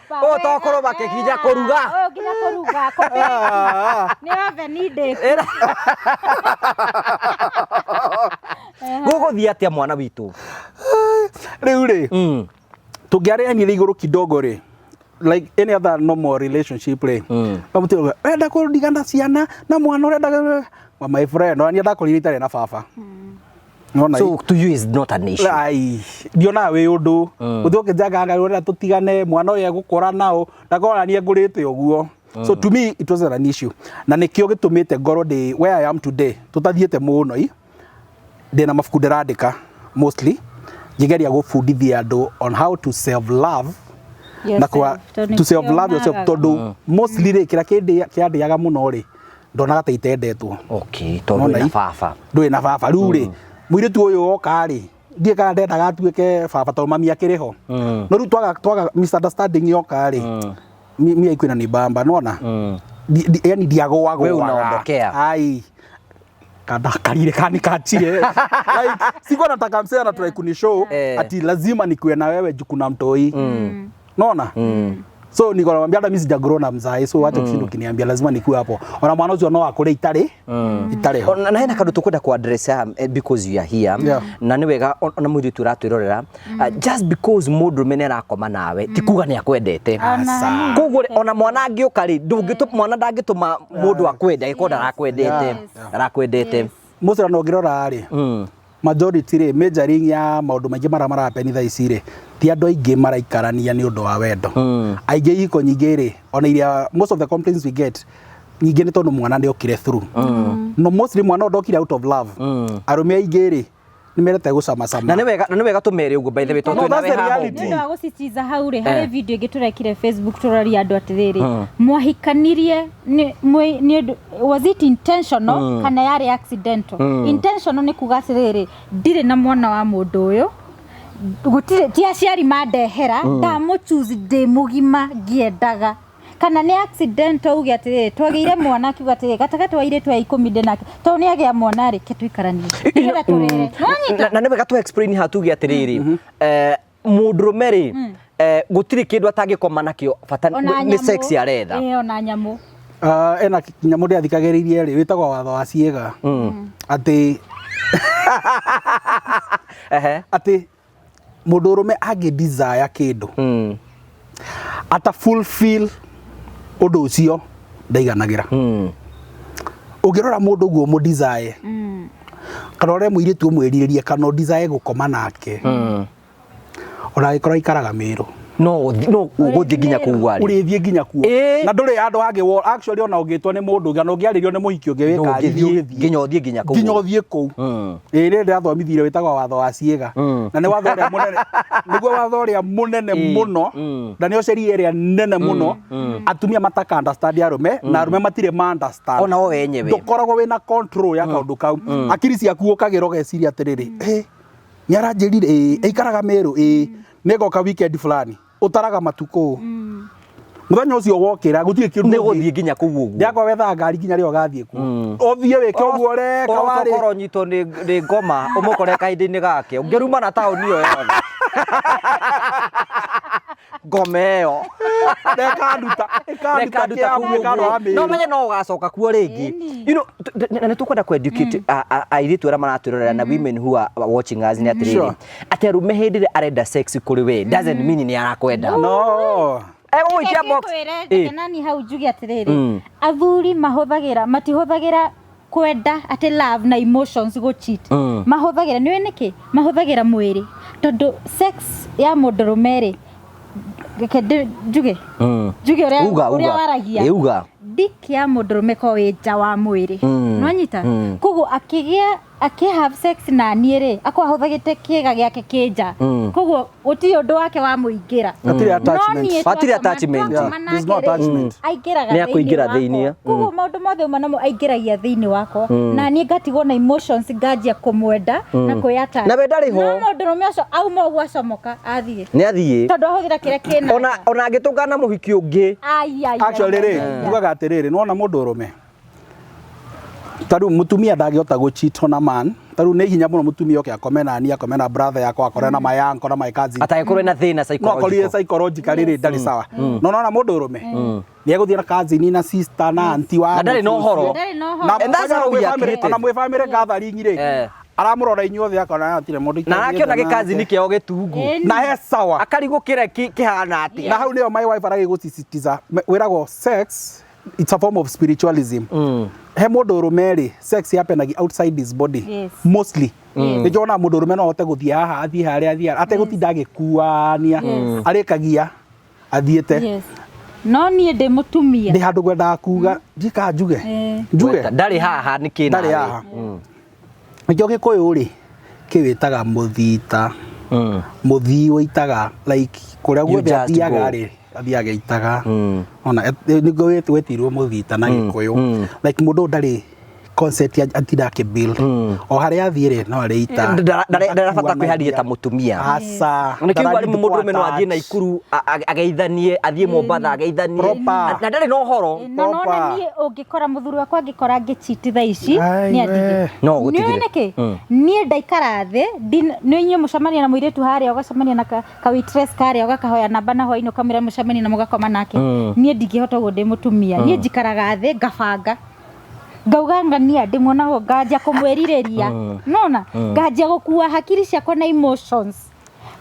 Proper Ũyũ to wega. kũrũma keki nginya kũruga. Ũyũ nginya kũruga. Kũbake. Nĩ oven ndĩku. Ĩra. Gũgũthiĩ atĩa mwana witũ? Rĩu rĩ, tũngĩarĩanire igũrũ kidogo rĩ, like any other normal relationship rĩ, bamũtiga ũrenda kũndigana ciana na mwana ũrenda Well, my friend, ona niĩ ndakorire itarĩ na baba. Nona So to you is not an issue. Ai, ndionaga wĩ ũndũ ũthiĩ ũkĩnjanganga ũrenda tũtigane mwana ũyũ egũkũra nao ndakora niĩ ngũrĩte ũguo. So to me it wasn't an issue, na nĩkĩo gĩtũmĩte ngorwo ndĩ where I am today. Tũtathiĩte mũno i ndĩna mabuku ndĩrandĩka, mostly ngĩgeria gũbundithia andũ on how to self love na kwa Yourself, to self tondũ love yourself, nĩkĩo tondũ mostly rĩ, kĩrĩa kĩandĩaga mũno rĩ, ndonaga ta itendetwo. Okay, tondũ Nona wĩna i- baba. Ndũrĩ na baba. Rĩu rĩ, mũirĩtu ũyũ woka rĩ, ndiĩ kana ndendaga atuĩke baba tondũ mami akĩrĩ ho, no rĩu twaga misunderstanding yoka rĩ, mi aikwĩna nĩ bamba nona. Yani ndiagũagũaga. We unaondokea. Ai, kadakarire kani kachire, like sikuwa nataka msee anatry kunishow ati lazima nikuwe na wewe juu kuna mtoi, naona. So niko namwambia hata mimi sijagrow na mzae, so wacha kushinda ukiniambia lazima nikuwe hapo. Ona mwana ũcio no akũre itarĩ ho. Na hena kaũndũ tũkwenda ku address haha, because you are here. Na nĩ wega ona mũirĩtu ũratwĩrorera, just because mũndũrũme nĩ arakoma nawe ti kuga nĩ akwendete. Ona Koguo rĩ, ona mwana angĩũka rĩ, ndũngĩtũ mwana ndangĩtũma mũndũ akwende angĩkorwo ndarakwendete. Ndarakwendete. Mũcera na ũngĩrora rĩ, majority rĩ, majoring ya maũndũ maingĩ marĩa marahapeni thaa ici rĩ, ti andũ aingĩ maraikarania nĩ ũndũ wa wendo. Aingĩ ihiko nyingĩ rĩ, ona iria most of the complaints we get nyingĩ nĩ tondũ mwana nĩ okire through, no mostly mwana ũyũ ndokire out of love. Arũme aingĩ rĩ, nĩ mendete gũcamacama. Na nĩ wega tũmere ũguo, by the way, tondũ No, twĩna that's we the haha reality. Nĩ ũguo. ũndũ wa gũciciza hau rĩ, harĩ video ĩngĩ tũrekire Facebook tũroria andũ atĩrĩrĩ, mwahikanirie nĩ ũndũ was it intentional kana yarĩ accidental? Intentional nĩ kuga atĩrĩrĩ, ndirĩ na mwana wa mũndũ ũyũ, gũtirĩ ti aciari mandehera, ndamũchoose ndĩ mũgima ngĩendaga, kana nĩ accidental, uge atĩrĩrĩ, twagĩire mwana, akiuga atĩrĩrĩ, gatagatĩ wa airĩtu aya 10 ndĩ nake, tondũ nĩ agĩa mwana rĩ, ke tũikaranie nĩgetha tũrere, nĩwanyita? Na nĩ wega tũ explain haha tuge atĩrĩrĩ, mũndũrũme rĩ, gũtirĩ kĩndũ atangĩkoma nakĩo, bata Ona nĩ nyamũ. sex aretha. Ĩĩ, ona nyamũ. Ah, ena nyamũ ndĩathikagĩrĩirie rĩ, wĩtagwo watho wa ciĩga, atĩ atĩ mũndũ ũrũme angĩ desire kĩndũ ata fulfill ũndũ ũcio ndaiganagĩra. Ũngĩrora mũndũ ũguo ũmũ desire, kana ũrore mũirĩtu ũmwĩrirĩrie, kana ũ desire gũkoma nake, ona angĩkorwo aikaraga Mĩrũ, No ũgũthiĩ nginya kũu arĩ. Ũrĩthiĩ nginya kuo. Ĩĩ. Na ndũrĩ handũ hangĩ actually ona ũngĩtwo nĩ mũndũ ũngĩ, ona ũngĩarĩrio nĩ mũhiki ũngĩ wĩka Ndũngĩthiĩ nginya ũthiĩ nginya kũu. Nginya ũthiĩ kũu. Ĩĩ, rĩrĩ ndĩrathomithire wĩtagwo watho wa ciĩga, na nĩ watho ũrĩa mũnene, nĩguo watho ũrĩa mũnene mũno, na nĩyo sheria ĩrĩa nene mũno atumia mataka understand arũme, na arũme matirĩ ma understand. Ona o enyewe. Ndũkoragwo wĩna control ya kaũndũ kau. Akiri ciaku ũkagĩra ũgeciria atĩrĩrĩ, "Ĩ, nĩ aranjĩrire ĩ aikaraga Mĩrũ, ĩ nĩngoka weekend fulani." Ũtaraga matukũ, mũthenya ũcio wokĩra gũtirĩ kĩndũ. Nĩ gũthiĩ nginya kũu ũguo. Ndiakwa wethaga ngari nginya rĩo ũgathiĩ kuo, ũthiĩ wĩke ũguo ũreka warĩ. Ũroka ũnyitwo nĩ ngoma ũmũkore kahinda-inĩ gake ũngĩrumana taũni ĩyo yothe ngoma ĩyo. Nĩkanduta ĩkanduta. Nĩkanduta Kĩambu kũu ĩkandwara ũguo. Mĩrũ. No menye no ũgacoka kuo rĩngĩ. Na nĩ tũkwenda kũ educate airĩtu arĩa maratwĩrorera na women who are watching us nĩ atĩrĩrĩ, atĩ arũme hĩndĩ ĩrĩa arenda sex kũrĩ we doesn't mean nĩ arakwenda. No. Egũgũikia box. Ngwĩre Ĩ. nani hau njuge atĩrĩrĩ, athuri mahũthagĩra, matihũthagĩra kwenda atĩ love na emotions gũ cheat. Mahũthagĩra, nĩũĩ nĩkĩ mahũthagĩra mwĩrĩ? Tondũ sex ya mũndũrũme rĩ, Reke njuge njuge ũrĩa Uga, ũrĩa uga. waragia. Ĩ, uga. Dick ya mũndũrũme ko wĩ nja wa mwĩrĩ. Nĩwanyita? Koguo akĩgĩa akĩ have sex na niĩ rĩ, akorwo ahũthagĩte kĩga gĩake kĩ nja. Koguo gũtirĩ ũndũ wake wa mũingĩra. Hatirĩ No attachment. niĩ Hatirĩ attachment. twakoma Yeah, there's no nake rĩ, attachment. aingĩraga Nĩ akũingĩra thĩinĩ thĩinĩ. wakwa. Koguo maũndũ mothe uma namo aingĩragia thĩinĩ wakwa na niĩ ngatigwo na emotions nganjia kũmwenda na kwĩyata. Na we ndarĩ ho. No mũndũrũme ũcio auma ũguo acomoka athiĩ. Nĩ athiĩ. Tondũ ahũthĩra kĩrĩa kĩna. Ona ona angĩtũngana na mũhiki ũngĩ. Ai, ai, Actually ai, rĩ, ai, ai. njugaga atĩrĩrĩ, nĩwona mũndũ ũrũme ta rĩu mũtumia ndangĩhota gũ cheat on a man. Ta rĩu nĩ hinya mũno mũtumia oke akome na niĩ, akome na brother yakwa, akore na my uncle na my cousin. Atangĩkorwo ena thĩna No akorire psychological. psychologically rĩ ndarĩ sawa. No nona mũndũ ũrũme nĩ egũthiĩ na cousin na sister na auntie wa Na ndarĩ na ũhoro. Ndarĩ na ũhoro. Na And that's how we are created. ona mwĩ family gathering rĩ, aramũrora inyuothe akona hatirĩ mũndũ Na arakĩona itathiĩte gĩkazini nake. kĩao gĩtungu. Ĩni. Na he sawa. Akarigwo kĩrĩa kĩhana atĩa. Na hau nĩyo my wife aragĩgũsisitiza wĩragwo sex it's a form of spiritualism. He mũndũ ũrũme rĩ, sex happenagi outside his body. Yes. Mostly. Nĩ njonaga mũndũ ũrũme no ahote gũthiĩ haha athiĩ harĩa athiĩ harĩa ategũtinda agĩkuania, arĩkagia athiĩte. Yes. No niĩ ndĩ mũtumia. Ndĩ handũ ngwendaga kuga ndikaa njuge njuge Gweta, ndarĩ haha nĩ kĩ ndarĩ nawe. haha. Nĩkĩo gĩkũyũ rĩ kĩwĩtaga mũthita, mũthii wĩitaga like kũrĩa You guothe just athiaga go. rĩ athiaga ĩitaga. Ona nĩguo wetirwo mũthita na gĩkũyũ, like mũndũ ũyũ ndarĩ concept ya atinda akĩbuild, o harĩa athiĩ rĩ no arĩita. Ndarabata kwĩharĩria ta mũtumia. Aca. Nĩkĩo uga rĩmwe mũndũrũme no athiĩ Naikuru ageithanie, athiĩ Mombatha ageithanie. Proper. Na ndarĩ na ũhoro. Na nona Proper. niĩ ũngĩkora mũthuri wakwa angĩkora ngĩchiti thaa ici Ai, nĩ athige. we. No, gũtigire. Nĩ nĩkĩ? Niĩ ndaikara thĩ nĩ inyuĩ mũcemania na mũirĩtu harĩa ũgacemania na ka waitress karĩa ũgakahoya namba na hwainĩ ũkamwĩra mũcemanie na mũgakoma nake. Niĩ ndingĩhota ũguo ndĩ mũtumia. Niĩ njikaraga thĩ ngabanga. Ngauga ngania ndĩmuonago nganjia kũmwĩrirĩria. Nona nganjia gũkua hakiri ciakwa na emotions.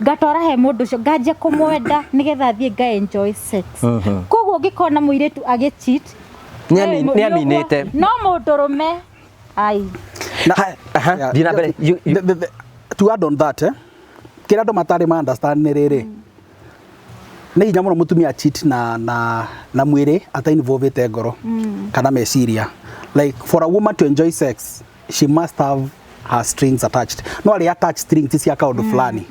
Ngatwara he mũndũ ũcio nganjia kũmwenda nĩgetha thiĩ nga enjoy sex. Koguo ũngĩkona mũirĩtu agĩcheat Nĩ aminĩte. no mũndũrũme ai. Aha, thiĩ na mbere. To add on that, kĩrĩa andũ matarĩ ma understand nĩ rĩrĩ, nĩ hinya mũno mũtumia cheat na mwĩrĩ ata involvete ngoro kana meciria. Like for a woman to enjoy sex she must have her strings attached. No arĩ attach strings cia kaũndũ fulani,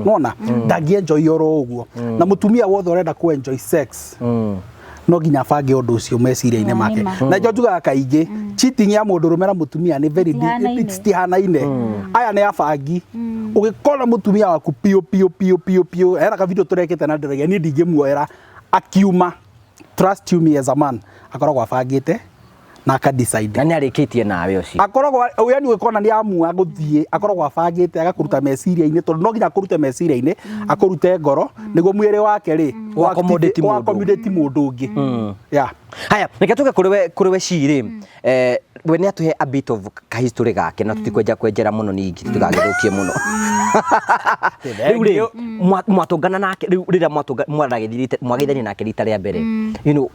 nona ndangĩ enjoy oro ũguo. Na mũtumia wothe ũrenda ku enjoy sex no nginya abange ũndũ ũcio meciria-inĩ make. Nĩma. Na nĩkĩo njugaga kaingĩ cheating ya mũndũ ũrũme na mũtumia nĩ very Citihanaine. citihanaine. Aya nĩ abangi. Ũgĩkora mũtumia waku piũ piũ piũ piũ piũ, hena ka video tũrekĩte na ndĩragia niĩ ndingĩmuoera akiuma, trust you me as a man, akoragwo abangĩte na aka decide. Na nĩ arĩkĩtie nawe ũcio. Akoragwo yani ũgĩkona nĩ amua gũthiĩ, akoragwo abangĩte agakũruta meciria-inĩ, tondũ no nginya akũrute meciria-inĩ, akũrute ngoro nĩguo mwĩrĩ wake rĩ Ũ accommodate mũndũ. accommodate mũndũ ũngĩ. Yeah. Haya, reke tuke kũrĩ we kũrĩ we Shirĩ. We nĩ atũhe a bit of ka history gake na tũtikwenja kwenjera mũno ningĩ tũtigagĩthũkie mũno. Rĩu rĩ mwatũngana nake rĩu rĩrĩa mwaragĩthirĩte mwageithania nake rita rĩa mbere. You know,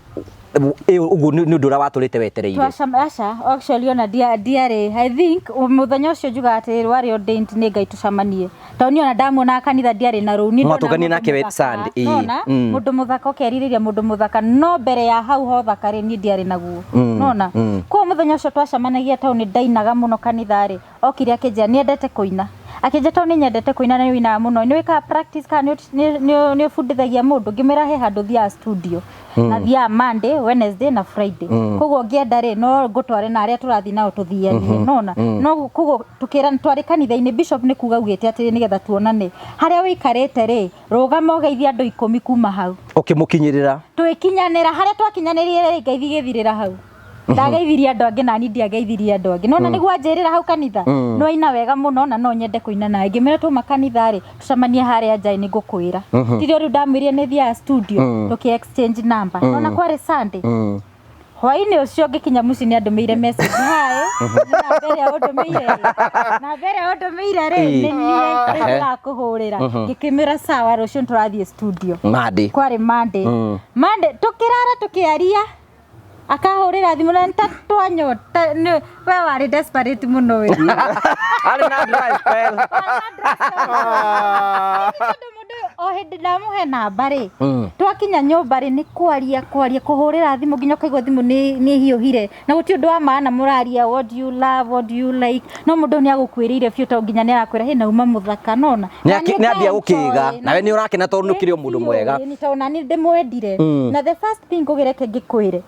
ũguo nĩ ũndũ ũrĩa watũrĩte wetereire. Aca, actually ona ndiarĩ, I think mũthenya ũcio njugaga atĩ warĩ ordained nĩ Ngai tũcemanie, tondũ niĩ ona ndamuonaga kanitha ndiarĩ na rũu. Niĩ ndona Mwatũnganire mũndũ nake we mũthaka, Sunday, ĩĩ. nona mũndũ mũthaka ũkerirĩria mũndũ mũthaka, no mbere ya hau hothaka rĩ niĩ ndiarĩ naguo, nona koguo mũthenya ũcio twacemanagia taũni ndainaga mũno kanitha rĩ, okire akĩnjĩra nĩendete kũina, akĩnjĩra tondũ nĩ nyendete kũina na nĩ ũinaga mũno, nĩ wĩkaga practice kana nĩ ũbundithagia mũndũ? Ngĩmwĩra he handũ thiaga studio na thiaga Monday, Wednesday na Friday, koguo ngĩenda rĩ no ngũtware na arĩa tũrathiĩ nao tũthianie, nona no koguo tũkĩra twarĩ kanitha-inĩ, bishop nĩ kuga augĩte atĩrĩ nĩgetha tuonane harĩa wĩikarĩte rĩ, rũgama ũgeithie andũ 10 kuma hau. Ũkĩmũkinyĩrĩra. Twĩkinyanĩra harĩa twakinyanĩrire rĩ, ngaithi gĩthirĩra hau. Ndageithirie andũ angĩ na niĩ ndiageithirie andũ angĩ. Nona nĩguo anjĩrĩra hau kanitha, no aina wega mũno na no nyende kũina nawe. Ngĩmwĩra twauma kanitha rĩ, tũcemanie harĩa nja nĩ ngũkwĩra. Tirio rĩu ndamwĩrire nĩ thiaga studio, tũkĩ exchange number. Nona kwarĩ Sunday. Hwainĩ ũcio ngĩkinya mũciĩ nĩ andũmĩire message, hi, nĩ namba ĩrĩa ũndũmĩire rĩ, namba ĩrĩa ũndũmĩire rĩ, nĩ niĩ rĩu ndĩrakũhũrĩra. Ngĩkĩmwĩra sawa, rũciũ nĩ tũrathiĩ studio. Monday. Kwarĩ Monday. Monday tũkĩrara tũkĩaria, akahũrĩra thimũ na nĩ twanyota nĩ we warĩ desperate mũno we. Arĩ na dry spell. Tondũ mũndũ ũyũ o Hĩndĩ ndamũhe namba rĩ, twakinya nyũmba rĩ, nĩ kwaria kwaria, kũhũrĩra thimũ nginya ũkaigua thimũ nĩ hiũhire, na gũtirĩ ũndũ wa maana mũraria, what do you love, what do you like, no mũndũ nĩ agũkuĩrĩire biũ tondũ nginya nĩ arakwĩra, "Hĩ, nauma mũthaka," nona. Nĩ ambia gũkĩga nawe nĩ ũrakena tondũ nĩ ũkĩrĩ o mũndũ mwega. Nĩ tondũ nani ndĩmwendire. Na the first thing ngũgĩreke ngĩkwĩre,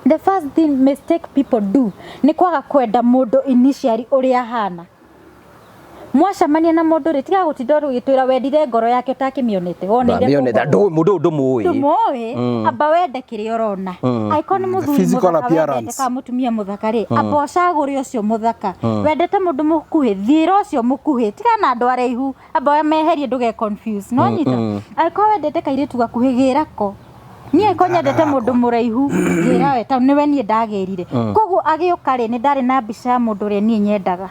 the first thing mistake people do nĩ kwaga kwenda mũndũ initially ũrĩa ahana. Mwacemania na mũndũ rĩ, tiga gũtinda ũgĩtwĩra wendire ngoro yake ũtakĩmĩonete, woneire Ndamĩonete, kũ ngoro. Mũndũ ũyũ ndũmũĩ. Ndũmũĩ. Amba wende kĩrĩa ũrona. Angĩkorwo nĩ mũthuri Physical mũthaka wendete appearance. kana mũtumia mũthaka rĩ, amba ũcagũre ũcio mũthaka. Wendete mũndũ mũkuhĩ, thiĩra ũcio mũkuhĩ, tiga na andũ araihu, amba meherie ndũge confuse, no nyita. Angĩkorwo wendete kairĩtu gakuhĩ, gĩra ko. Niĩ angĩkorwo nyendete mũndũ mũraihu, ngĩra we tondũ nĩwe niĩ ndagĩrire. Koguo agĩũka rĩ, nĩ ndarĩ na mbica ya mũndũ ũrĩa niĩ nyendaga,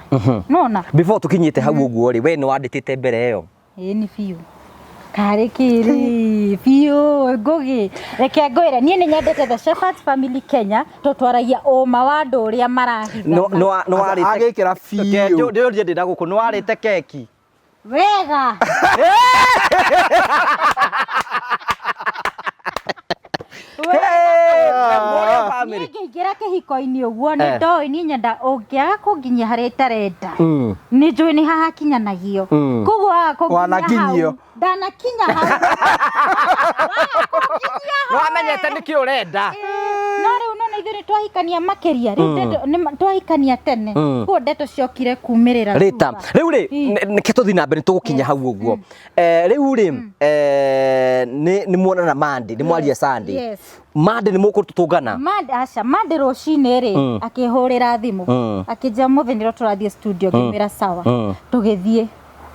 nona. Before tukinyĩte hau ũguo rĩ, we nĩ wandĩtĩte mbere ĩyo? Ĩĩ, nĩ biũ karĩ kĩrĩ biũ. Ngũgĩ, reke ngwĩre, niĩ nĩ nyendete The Shepherds Family Kenya tondũ twaragia ũma wa andũ ũrĩa marahithana. Nĩ warĩte Agĩkĩra biũ. Ndĩrũrie ndĩna gũkũ, nĩ warĩte keki? Wega. Hey, family. Niĩ ngĩingĩra kĩhiko-inĩ ũguo nĩ ndoĩ niĩ nyenda ũngĩaga kũnginyia harĩa itarenda, nĩ njũĩ nĩ hahakinyanagio. Koguo waga kũnginyia Wanakinyio. hau, ndanakinya hau. Waga kũnginyia Nĩ wamenyete nĩkĩ ũrenda. No rĩu nona ithuĩ nĩ twahikania makĩria rĩu, ndeto nĩ twahikania tene, koguo ndeto ciokire kumĩrĩra Rĩta thutha. rĩu rĩ, nĩke tũthiĩ na mbere, nĩ tũgũkinya hau ũguo. Rĩu rĩ, nĩ muonana Monday, nĩ mwaria Sunday? Yes. Monday nĩ mũkũtũngana? Monday, aca, Monday rũcinĩ rĩ, akĩhũrĩra thimũ akĩnjĩra mũthĩ nĩrĩo tũrathiĩ studio. Ngĩmwĩra sawa. Tũgĩthiĩ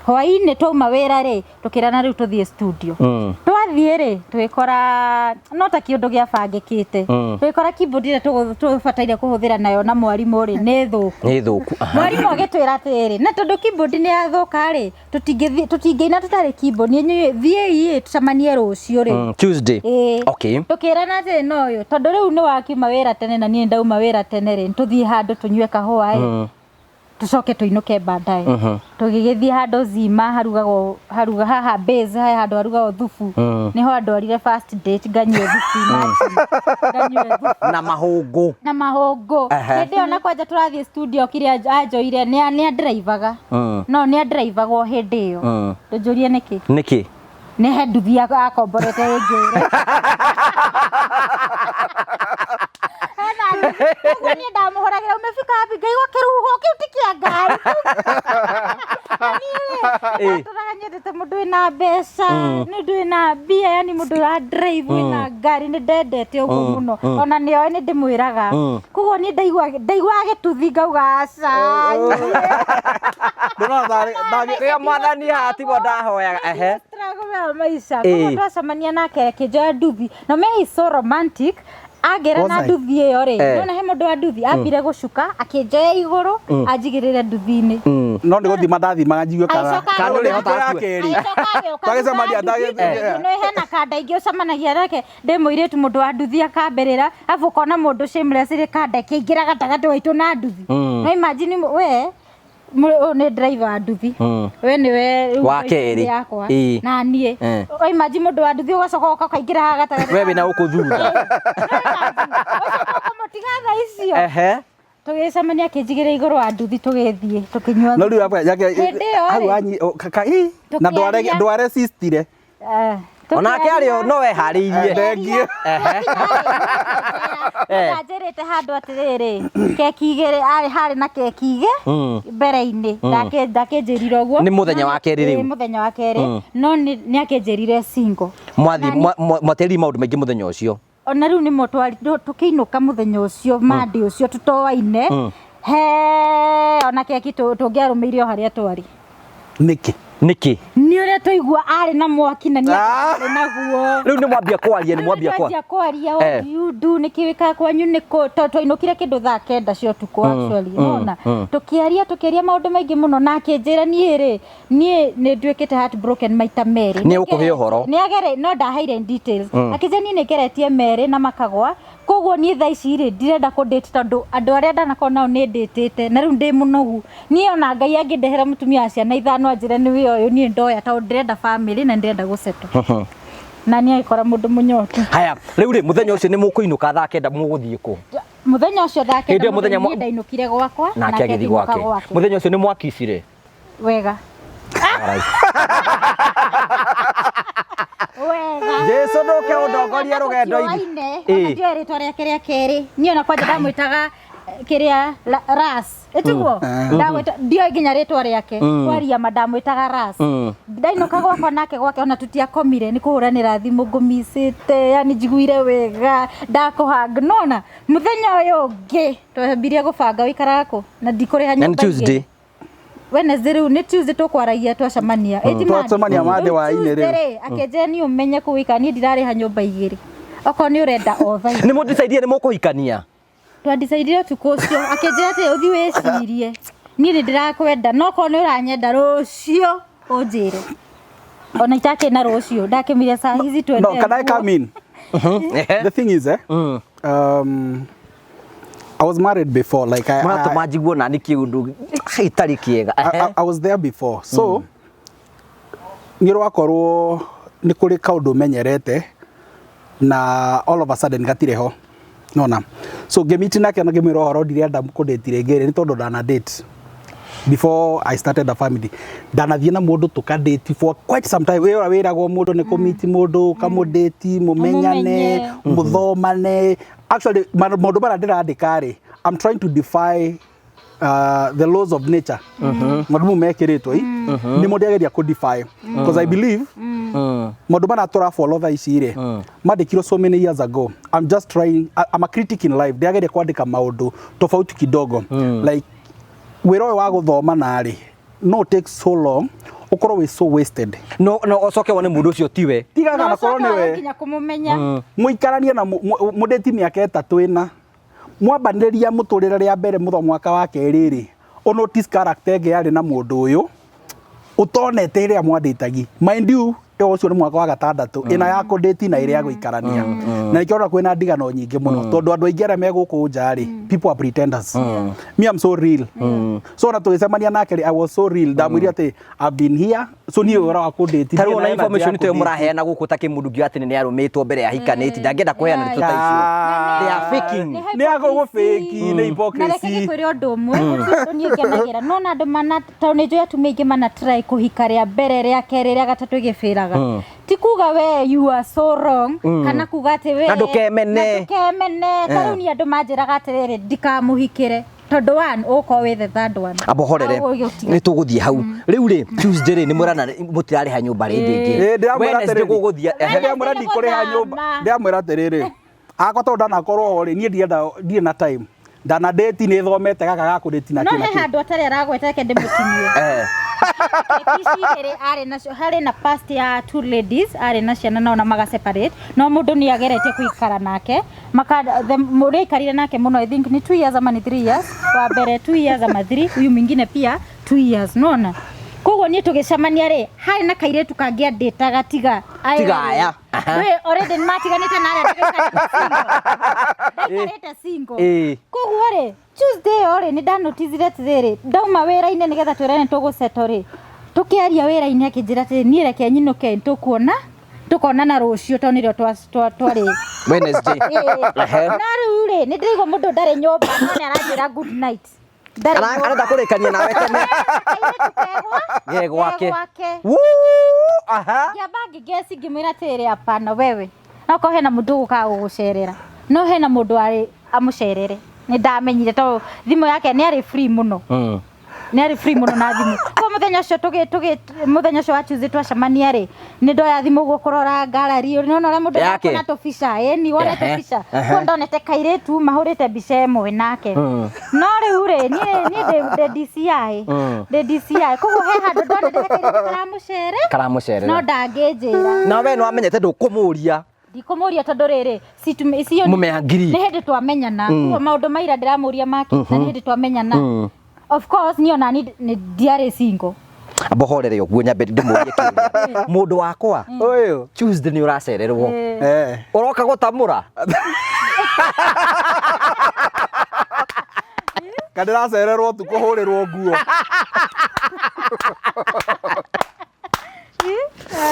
hwaĩ-inĩ, twauma wĩra rĩ, tũkĩrana rĩu tũthiĩ studio. Twathiĩ rĩ, tũgĩkora no ta kĩũndũ gĩabangĩkĩte. Tũgĩkora keyboard ĩrĩa tũbataire kũhũthĩra nayo na mwarimũ rĩ, nĩ thũku. Nĩ thũku, aha. Mwarimũ agĩtwĩra atĩrĩrĩ, na tondũ keyboard nĩ yathũka rĩ, tũtingĩina tũtarĩ keyboard, nĩ inyuĩ thiĩi ĩ, tũcemanie rũciũ rĩ. Tuesday. Ĩĩ. Tũkĩrana atĩrĩ, no ũyũ tondũ rĩu nĩ wakiuma wĩra tene na niĩ ndauma wĩra tene rĩ, tũthiĩ handũ tũnyue kahũa ĩ, tũcoke tũinũke baadaye. Tũgĩgĩthiĩ handũ Zima harugagwo, haruga haha base he handũ harugagwo thubu. Nĩho andwarire first date, nganyue thubu. Imagine, nganyue thubu Na mahũngũ. Na mahũngũ. Hĩndĩ ĩyo na kwanja tũrathiĩ studio kĩrĩa anjoire nĩ andrivaga. No nĩ andrivagwo hĩndĩ ĩyo. Ndũnjũrie nĩkĩ. Nĩkĩ? Nĩ he nduthi akomborete ĩnjũre. Hena nduthi. Koguo niĩ ndamũhũragĩra, "Umefika wapi?" Ngaigua kĩhuho kĩu ti kĩa ngari. Na niĩ rĩ, ndatũraga nyendete mũndũ wĩna mbeca, mũndũ wĩna mbia, yani mũndũ ũra drive, wĩna ngari, nĩ ndendete ũguo mũno. Ona nĩoĩ nĩ ndĩmwĩraga. Koguo niĩ ndaiguaga gĩtuthi ngauga aca. Ndũrona Rĩo mwathani haha tiguo ndahoyaga, ehe. Struggle ya maica. Koguo twacemania nake akĩnjoya nduthi. Na me he's so romantic. Angĩra na Was I? nduthi ĩyo rĩ, nona he mũndũ wa nduthi ambire gũcuka akĩnjoya igũrũ anjigĩrĩre nduthi-inĩ. No nĩ gũthima ndathimaga njigue kana Agĩcoka Kana agĩũka. ũrĩhota ya akue. kerĩ. Agĩcoka agĩũka Twagĩcemania thutha wa nduthi, tondũ nĩ hena kanda ingĩ ũcemanagia nake, ndĩ mũirĩtu, mũndũ wa nduthi akambĩrĩra, arabu ũkona mũndũ shameless rĩ, kanda ĩkĩingĩra gatagatĩ waitũ na nduthi. No imagine we ũyũ nĩ driver wa nduthi, we nĩwe rĩu Wa boyfriend kerĩ. yakwa na niĩ. O imagine mũndũ wa nduthi ũgacoka ũgoka ũkaingĩra haha gatagatĩ. We wĩna gũkũ thutha. Ũcoka ũkamũtiga thaa icio. Tũgĩcemania akĩnjigĩrĩra igũrũ wa nduthi, tũgĩthiĩ tũkĩnyua No rĩu yake Hĩndĩ ĩyo hau rĩ, anyi na ndware tũkĩaria. Ndwaresistire. Onake arĩ o no eharĩirie. Thengiũ. Ndanjĩrĩte handũ atĩrĩrĩ, keki igĩrĩ arĩ harĩ na keki igĩ mbere-inĩ. Ndakĩnjĩrire ũguo. Nĩ mũthenya wa kerĩ rĩu? Ĩĩ, mũthenya wa kerĩ, no nĩ akĩnjĩrire single. Mwathi mwateririe maũndũ maingĩ mũthenya ũcio. Ona rĩu nĩmo tũkĩinũka mũthenya ũcio Monday ũcio tũtoaine he ona keki, tũngĩarũmĩire o harĩa twarĩ. Nĩkĩ? Nĩkĩ? Nĩ ũrĩa twaigua arĩ na mwaki na niĩ arĩ naguo. Rĩu nĩ mwambia kwaria, nĩ mwambia Rĩu kwa nĩtwanjia kwaria, what do you do, nĩkĩ wĩkaga, kwanyu nĩkũ, tondũ twainũkire kĩndũ thaa 9 cia ũtukũ actually. Nona tũkĩaria maũndũ maingĩ mũno, na akĩnjĩra, "Niĩ rĩ, niĩ nĩ nduĩkĩte heartbroken maita merĩ." Nĩ ũkũhe ũhoro. Nĩ agere no ndaheire in details. Akĩnjĩra, "Niĩ nĩ ngeretie merĩ na makagwa." Koguo niĩ thaa ici rĩ, ndirenda kũ date tondũ andũ arĩa ndanakorwo nao nĩ ndĩtĩte na rĩu ndĩ mũnogu. Niĩ ona Ngai angĩndehera mũtumia wa ciana ithano anjĩre nĩwe ũyũ, niĩ ndoya tondũ ndĩrenda family na ndĩrenda gũsettle. Na niĩ agĩkora mũndũ mũnyotu. Haya, rĩu rĩ, mũthenya ũcio nĩ mũkũinũka thaa 9 mũgũthiĩ kũ? Mũthenya ũcio thaa Hĩndĩ 9 ĩyo mũthenya niĩ ndainũkire gwakwa nake agĩthiĩ akĩinũka gwake. gwake. Mũthenya ũcio nĩ mwakicire? Wega. Alright. Wega. Jesu ndũke ũndongorie rũgendo-inĩ. Ĩĩ. Ndiũĩ rĩtwa rĩake rĩa kerĩ. Niĩ ona kwanja ndamwĩtaga kĩrĩa Ras. Ĩtiguo? Ndamwĩta ndiũĩ nginya rĩtwa rĩake. Kwaria ma ndamwĩtaga Ras. Ndainũka gwakwa nake gwake ona tũtiakomire nĩ kũhũranĩra thimũ ngũmicĩte, yani njiguire wega, ndakũhang. Nona mũthenya ũyũ ũngĩ twambirie gũbanga ũikaraga kũ na ndikũrĩha Na nĩ nyũmba igĩrĩ. Tuesday. Wednesday rĩu nĩ Tuesday tũkwaragia twacemania. Ĩ ti Monday? Twacemania Monday Rĩu hwaĩ-inĩ rĩu. Tuesday rĩ, akĩnjĩra niĩ ũmenye kũu ũikaraga, niĩ ndirarĩha nyũmba igĩrĩ. Okorwo nĩ ũrenda o thaa ici. Nĩ mũdecide nĩ mũkũhikania? Twandicaidire ũtukũ ũcio, akĩnjĩra atĩ ũthiĩ wĩcirie. Niĩ nĩ ndĩrakwenda, no okorwo nĩ ũranyenda rũciũ ũnjĩre. Ona itakĩrĩ na rũciũ, ndakĩmire saa hizi twende. No, can I come in? The thing is, I was married before. Like I, Mũratũma njiguo nani kĩũndũ gĩtarĩ kĩega. I was there before. So, nĩ rwakorwo nĩ kũrĩ kaũndũ menyerete na all of a sudden gatirĩ ho. Nona. So ngĩmiti nake na ngĩmwĩra ũhoro ndirenda kũdate rĩngĩ rĩ, nĩ tondũ ndana date before I started a family. Ndanathiĩ na mũndũ tũkadate for quite some time. Wĩra wĩragwo mũndũ nĩ kũmiti mũndũ, ũkamũdate, mũmenyane, mũthomane. Actually, maũndũ marĩa ndĩrandĩka rĩ, I'm trying to defy the laws of nature. Maũndũ mau mekĩrĩtwo i nĩmo ndĩrageria kũ defy because I believe maũndũ marĩa tũra follow thaa ici rĩ mandĩkirwo so many years ago. I'm just trying, I'm a critic in life. Ndĩrageria kwandĩka maũndũ tofauti kidogo, like wĩra ũyũ wa gũthoma narĩ no take so long, ũkorwo wĩ so wasted. No no ũcoke wone mũndũ ũcio tiwe. Tigaga Na na korwo ũcoke wage nĩwe nginya kũmũmenya. mũikaranie na mũndĩti mĩaka 3 ĩna mwambanĩrĩria mũtũrĩre rĩa mbere mũtho mwaka wa kerĩ rĩ, ũ notice character ĩngĩ yarĩ na mũndũ ũyũ ũtonete ĩrĩa mwandĩtagi. Mind you, ĩyo ũcio nĩ mwaka wa 6 ĩna ya kũndĩti na ĩrĩa ya gũikarania, na nĩkĩo ũrona kwĩna ndigano nyingĩ mũno tondũ andũ aingĩ arĩa me gũkũ nja rĩ, people are pretenders. Me, I'm so real. So ona tũgĩcemania nake rĩ, I was so real. Ndamwĩrire atĩ I've been here, so niĩ ũhoro wa kũndĩti Ta rĩu ona information tũyo mũraheana gũkũ ta kĩmũndũ ngiuga atĩ nĩ arũmĩtwo mbere ya hikanĩti, ndangĩenda kũheana ndeto ta icio. They are faking. Nĩ agũgũbĩki, nĩ Na reke hypocrisy. ngĩkwĩre ũndũ ũmwe, gũtirĩ ũndũ niĩ ngenagĩra. No na andũ mana, tondũ nĩ njũĩ atumia aingĩ mana try kũhika rĩa mbere, rĩa kerĩ, rĩa gatatũ ĩgĩbĩraga. Ti kuga we you are so wrong, kana kuga atĩ we Na ndũkemene. Na ndũkemene. Ta rĩu niĩ andũ manjĩraga atĩrĩrĩ, ndikamũhikĩre. Tondũ one, ũgũkorwo wĩ the third one. Amba horere Au ũgĩũtiga. nĩ tũgũthiĩ hau rĩu rĩ. Tuesday rĩ, nĩ mũrana mũtirarĩha nyũmba rĩngĩ ĩngĩ. Ĩ, ndĩramwĩra Wednesday atĩrĩrĩ. gũgũthiĩ ehe. Ndĩramwĩra ndikũrĩha nyũmba. Ndĩramwĩra atĩrĩrĩ, akwa tondũ ndanakorwo ho rĩ, niĩ ndienda, ndirĩ na time. Ndana date nĩ thomete gaka ga kũdate na No kĩ na he kĩ. handũ atarĩ aragweta, reke ndĩmũtinie. Keki ici igĩrĩ arĩ nacio, harĩ na past ya two ladies arĩ na ciana nao na maga separate, no mũndũ nĩ ageretie kũikara nake maka the mũrĩa aikarire nake mũno, I think ni 2 years ama ni 3 years, wa mbere 2 years ama 3, huyu mwingine pia 2 years, nona koguo niĩ tũgĩcemania rĩ, harĩ na kairĩtu kangĩ andĩtaga tiga aya Tiga rĩ. aya. Aha. We already nĩmatiganĩte na arĩa ndaikarĩte single. Koguo rĩ, Tuesday ĩyo rĩ, nĩ ndanoticire atĩrĩrĩ, ndauma wĩra-inĩ nĩgetha twĩrane tũgũsettle rĩ, tũkĩaria wĩra-inĩ akĩnjĩra atĩrĩ, niĩ reke nyinũke tũkuona tũkonana rũciũ tondũ nĩrĩo twarĩ Wednesday. Ehe. No rĩu rĩ, nĩ ndĩraigua mũndũ ndarĩ nyũmba no nĩ aranjĩra good night. Ndarĩ nyũmba. Arenda kũrĩkania nawe tene. Kairĩtu kegwa Ge gwake. Ge gwake. Wuu, aha. Ngĩamba ngĩgeci ngĩmwĩra atĩrĩrĩ, hapana wewe, no korwo hena mũndũ ũgũkaga gũgũcerera, no hena mũndũ arĩ amũcerere. Nĩ ndamenyire tondũ thimũ yake nĩ arĩ free mũno. Nĩ arĩ free mũno na thimũ. Kwa mũthenya ũcio tũgĩ mũthenya ũcio wa Tuesday twacemania rĩ, nĩ ndoya thimũ ũguo kũrora gallery, nĩ wona ũrĩa mũndũ Yake. arakona tũbica, ĩni wone tũbica. Kuo ndonete kairĩtu mahũrĩte mbica ĩmwe nake. No rĩu rĩ, niĩ ndĩ DCI. Ndĩ DCI. Koguo he handũ ndonete kairĩtu karamũcere. Karamũcerera. No ndangĩnjĩra. Na we nĩ wamenyete ndũkũmũria. Ndikũmũria tondũ rĩrĩ, icio Mũmeangiri. nĩ hĩndĩ twamenyana. Koguo maũndũ maira ndĩramũria make, na nĩ hĩndĩ twamenyana. Of course niĩ ona niĩ ndiarĩ single. Amba horere ũguo nyambe ndĩmũrie kĩũria. Mũndũ wakwa, Ũyũ. Tuesday nĩ ũracererwo. Ũroka gũtamũra. Kana ndĩracererwo ũtukũ hũrĩrwo nguo.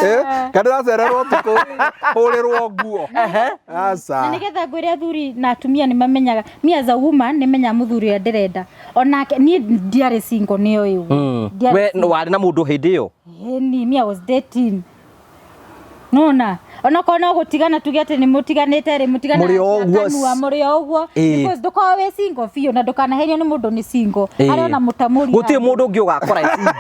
Eh, kana ndĩracererwo ũtukũ hũrĩrwo nguo. Na Aca. nĩgetha ngwĩre athuri na atumia nĩ mamenyaga, me as a woman nĩ menyaga mũthuri ũrĩa ndĩrenda. Onake niĩ ndiarĩ single, nĩoĩ ũguo. Ndiarĩ We warĩ na mũndũ hĩndĩ ĩyo? Ĩni, me I was dating. Nona onokorwo no gũtigana tuge atĩ nĩ mũtiganĩte rĩ, mũtiganaga Mũrĩ o ũguo. kanua, mũrĩ o ũguo. Because ndũkorwo wĩ single biũ na ndũkanaherio nĩ mũndũ nĩ single. Arĩ ona mũtamũri Gũtirĩ handũ. Mũndũ ũngĩ ũgakora e single.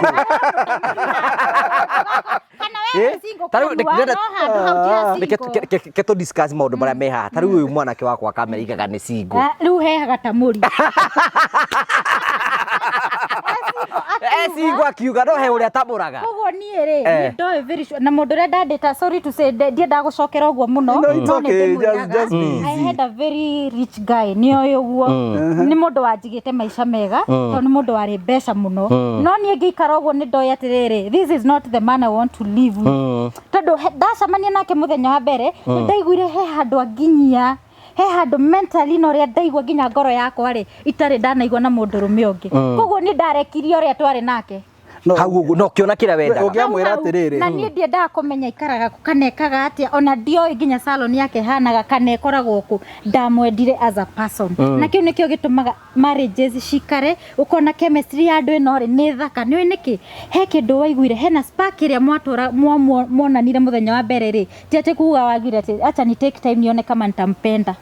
Kana we wĩ single Ta rĩu kanua, no handũ hau ti ha Reke single. ke tũ discuss maũndũ marĩa me haha. Ta rĩu ũyũ mwanake wakwa kamera igaga nĩ single. Ah, rĩu hehaga tamũri. E single akiuga no he ũrĩa atamũraga. Koguo niĩ rĩ, niĩ ndoĩ very sure na mũndũ ũrĩa ndandĩta, sorry to say, ndiendaga gũcokera ũguo mũno, No, it's no nĩ okay. Just, ndĩmwĩraga. just be I easy. had a very rich guy, nĩoĩ ũguo, nĩ mũndũ wanjigĩte maica mega tondũ nĩ mũndũ warĩ mbeca mũno, no niĩ ngĩikara ũguo nĩ ndoĩ atĩrĩrĩ, this is not the man I want to live with, tondũ ndacemania nake mũthenya wa mbere nĩ ndaiguire he handũ anginyia, he handũ mentally na ũrĩa ndaigua nginya ngoro yakwa rĩ itarĩ ndanaigua na mũndũrũme ũngĩ. Koguo nĩ ndarekirie ũrĩa twarĩ nake. No, Hau ũguo no kĩona kĩrĩa wendaga. Ũngĩamwĩra Hau hau. atĩrĩrĩ. Na niĩ ndiendaga kũmenya ikaraga kũ kana ekaga atĩa, ona ndioĩ nginya salon yake hanaga kana ĩkoragwo kũ. Ndamwendire as a person, na kĩu nĩkĩo gĩtũmaga marriages cikare. Ũkona chemistry ya andũ ĩno rĩ nĩ thaka, nĩũĩ nĩkĩ? He kĩndũ waiguire, hena spark ĩrĩa mwatũra mwonanire mũthenya wa mbere rĩ, ti atĩ kuga wagire atĩ acha ni take time nione kama nitampenda.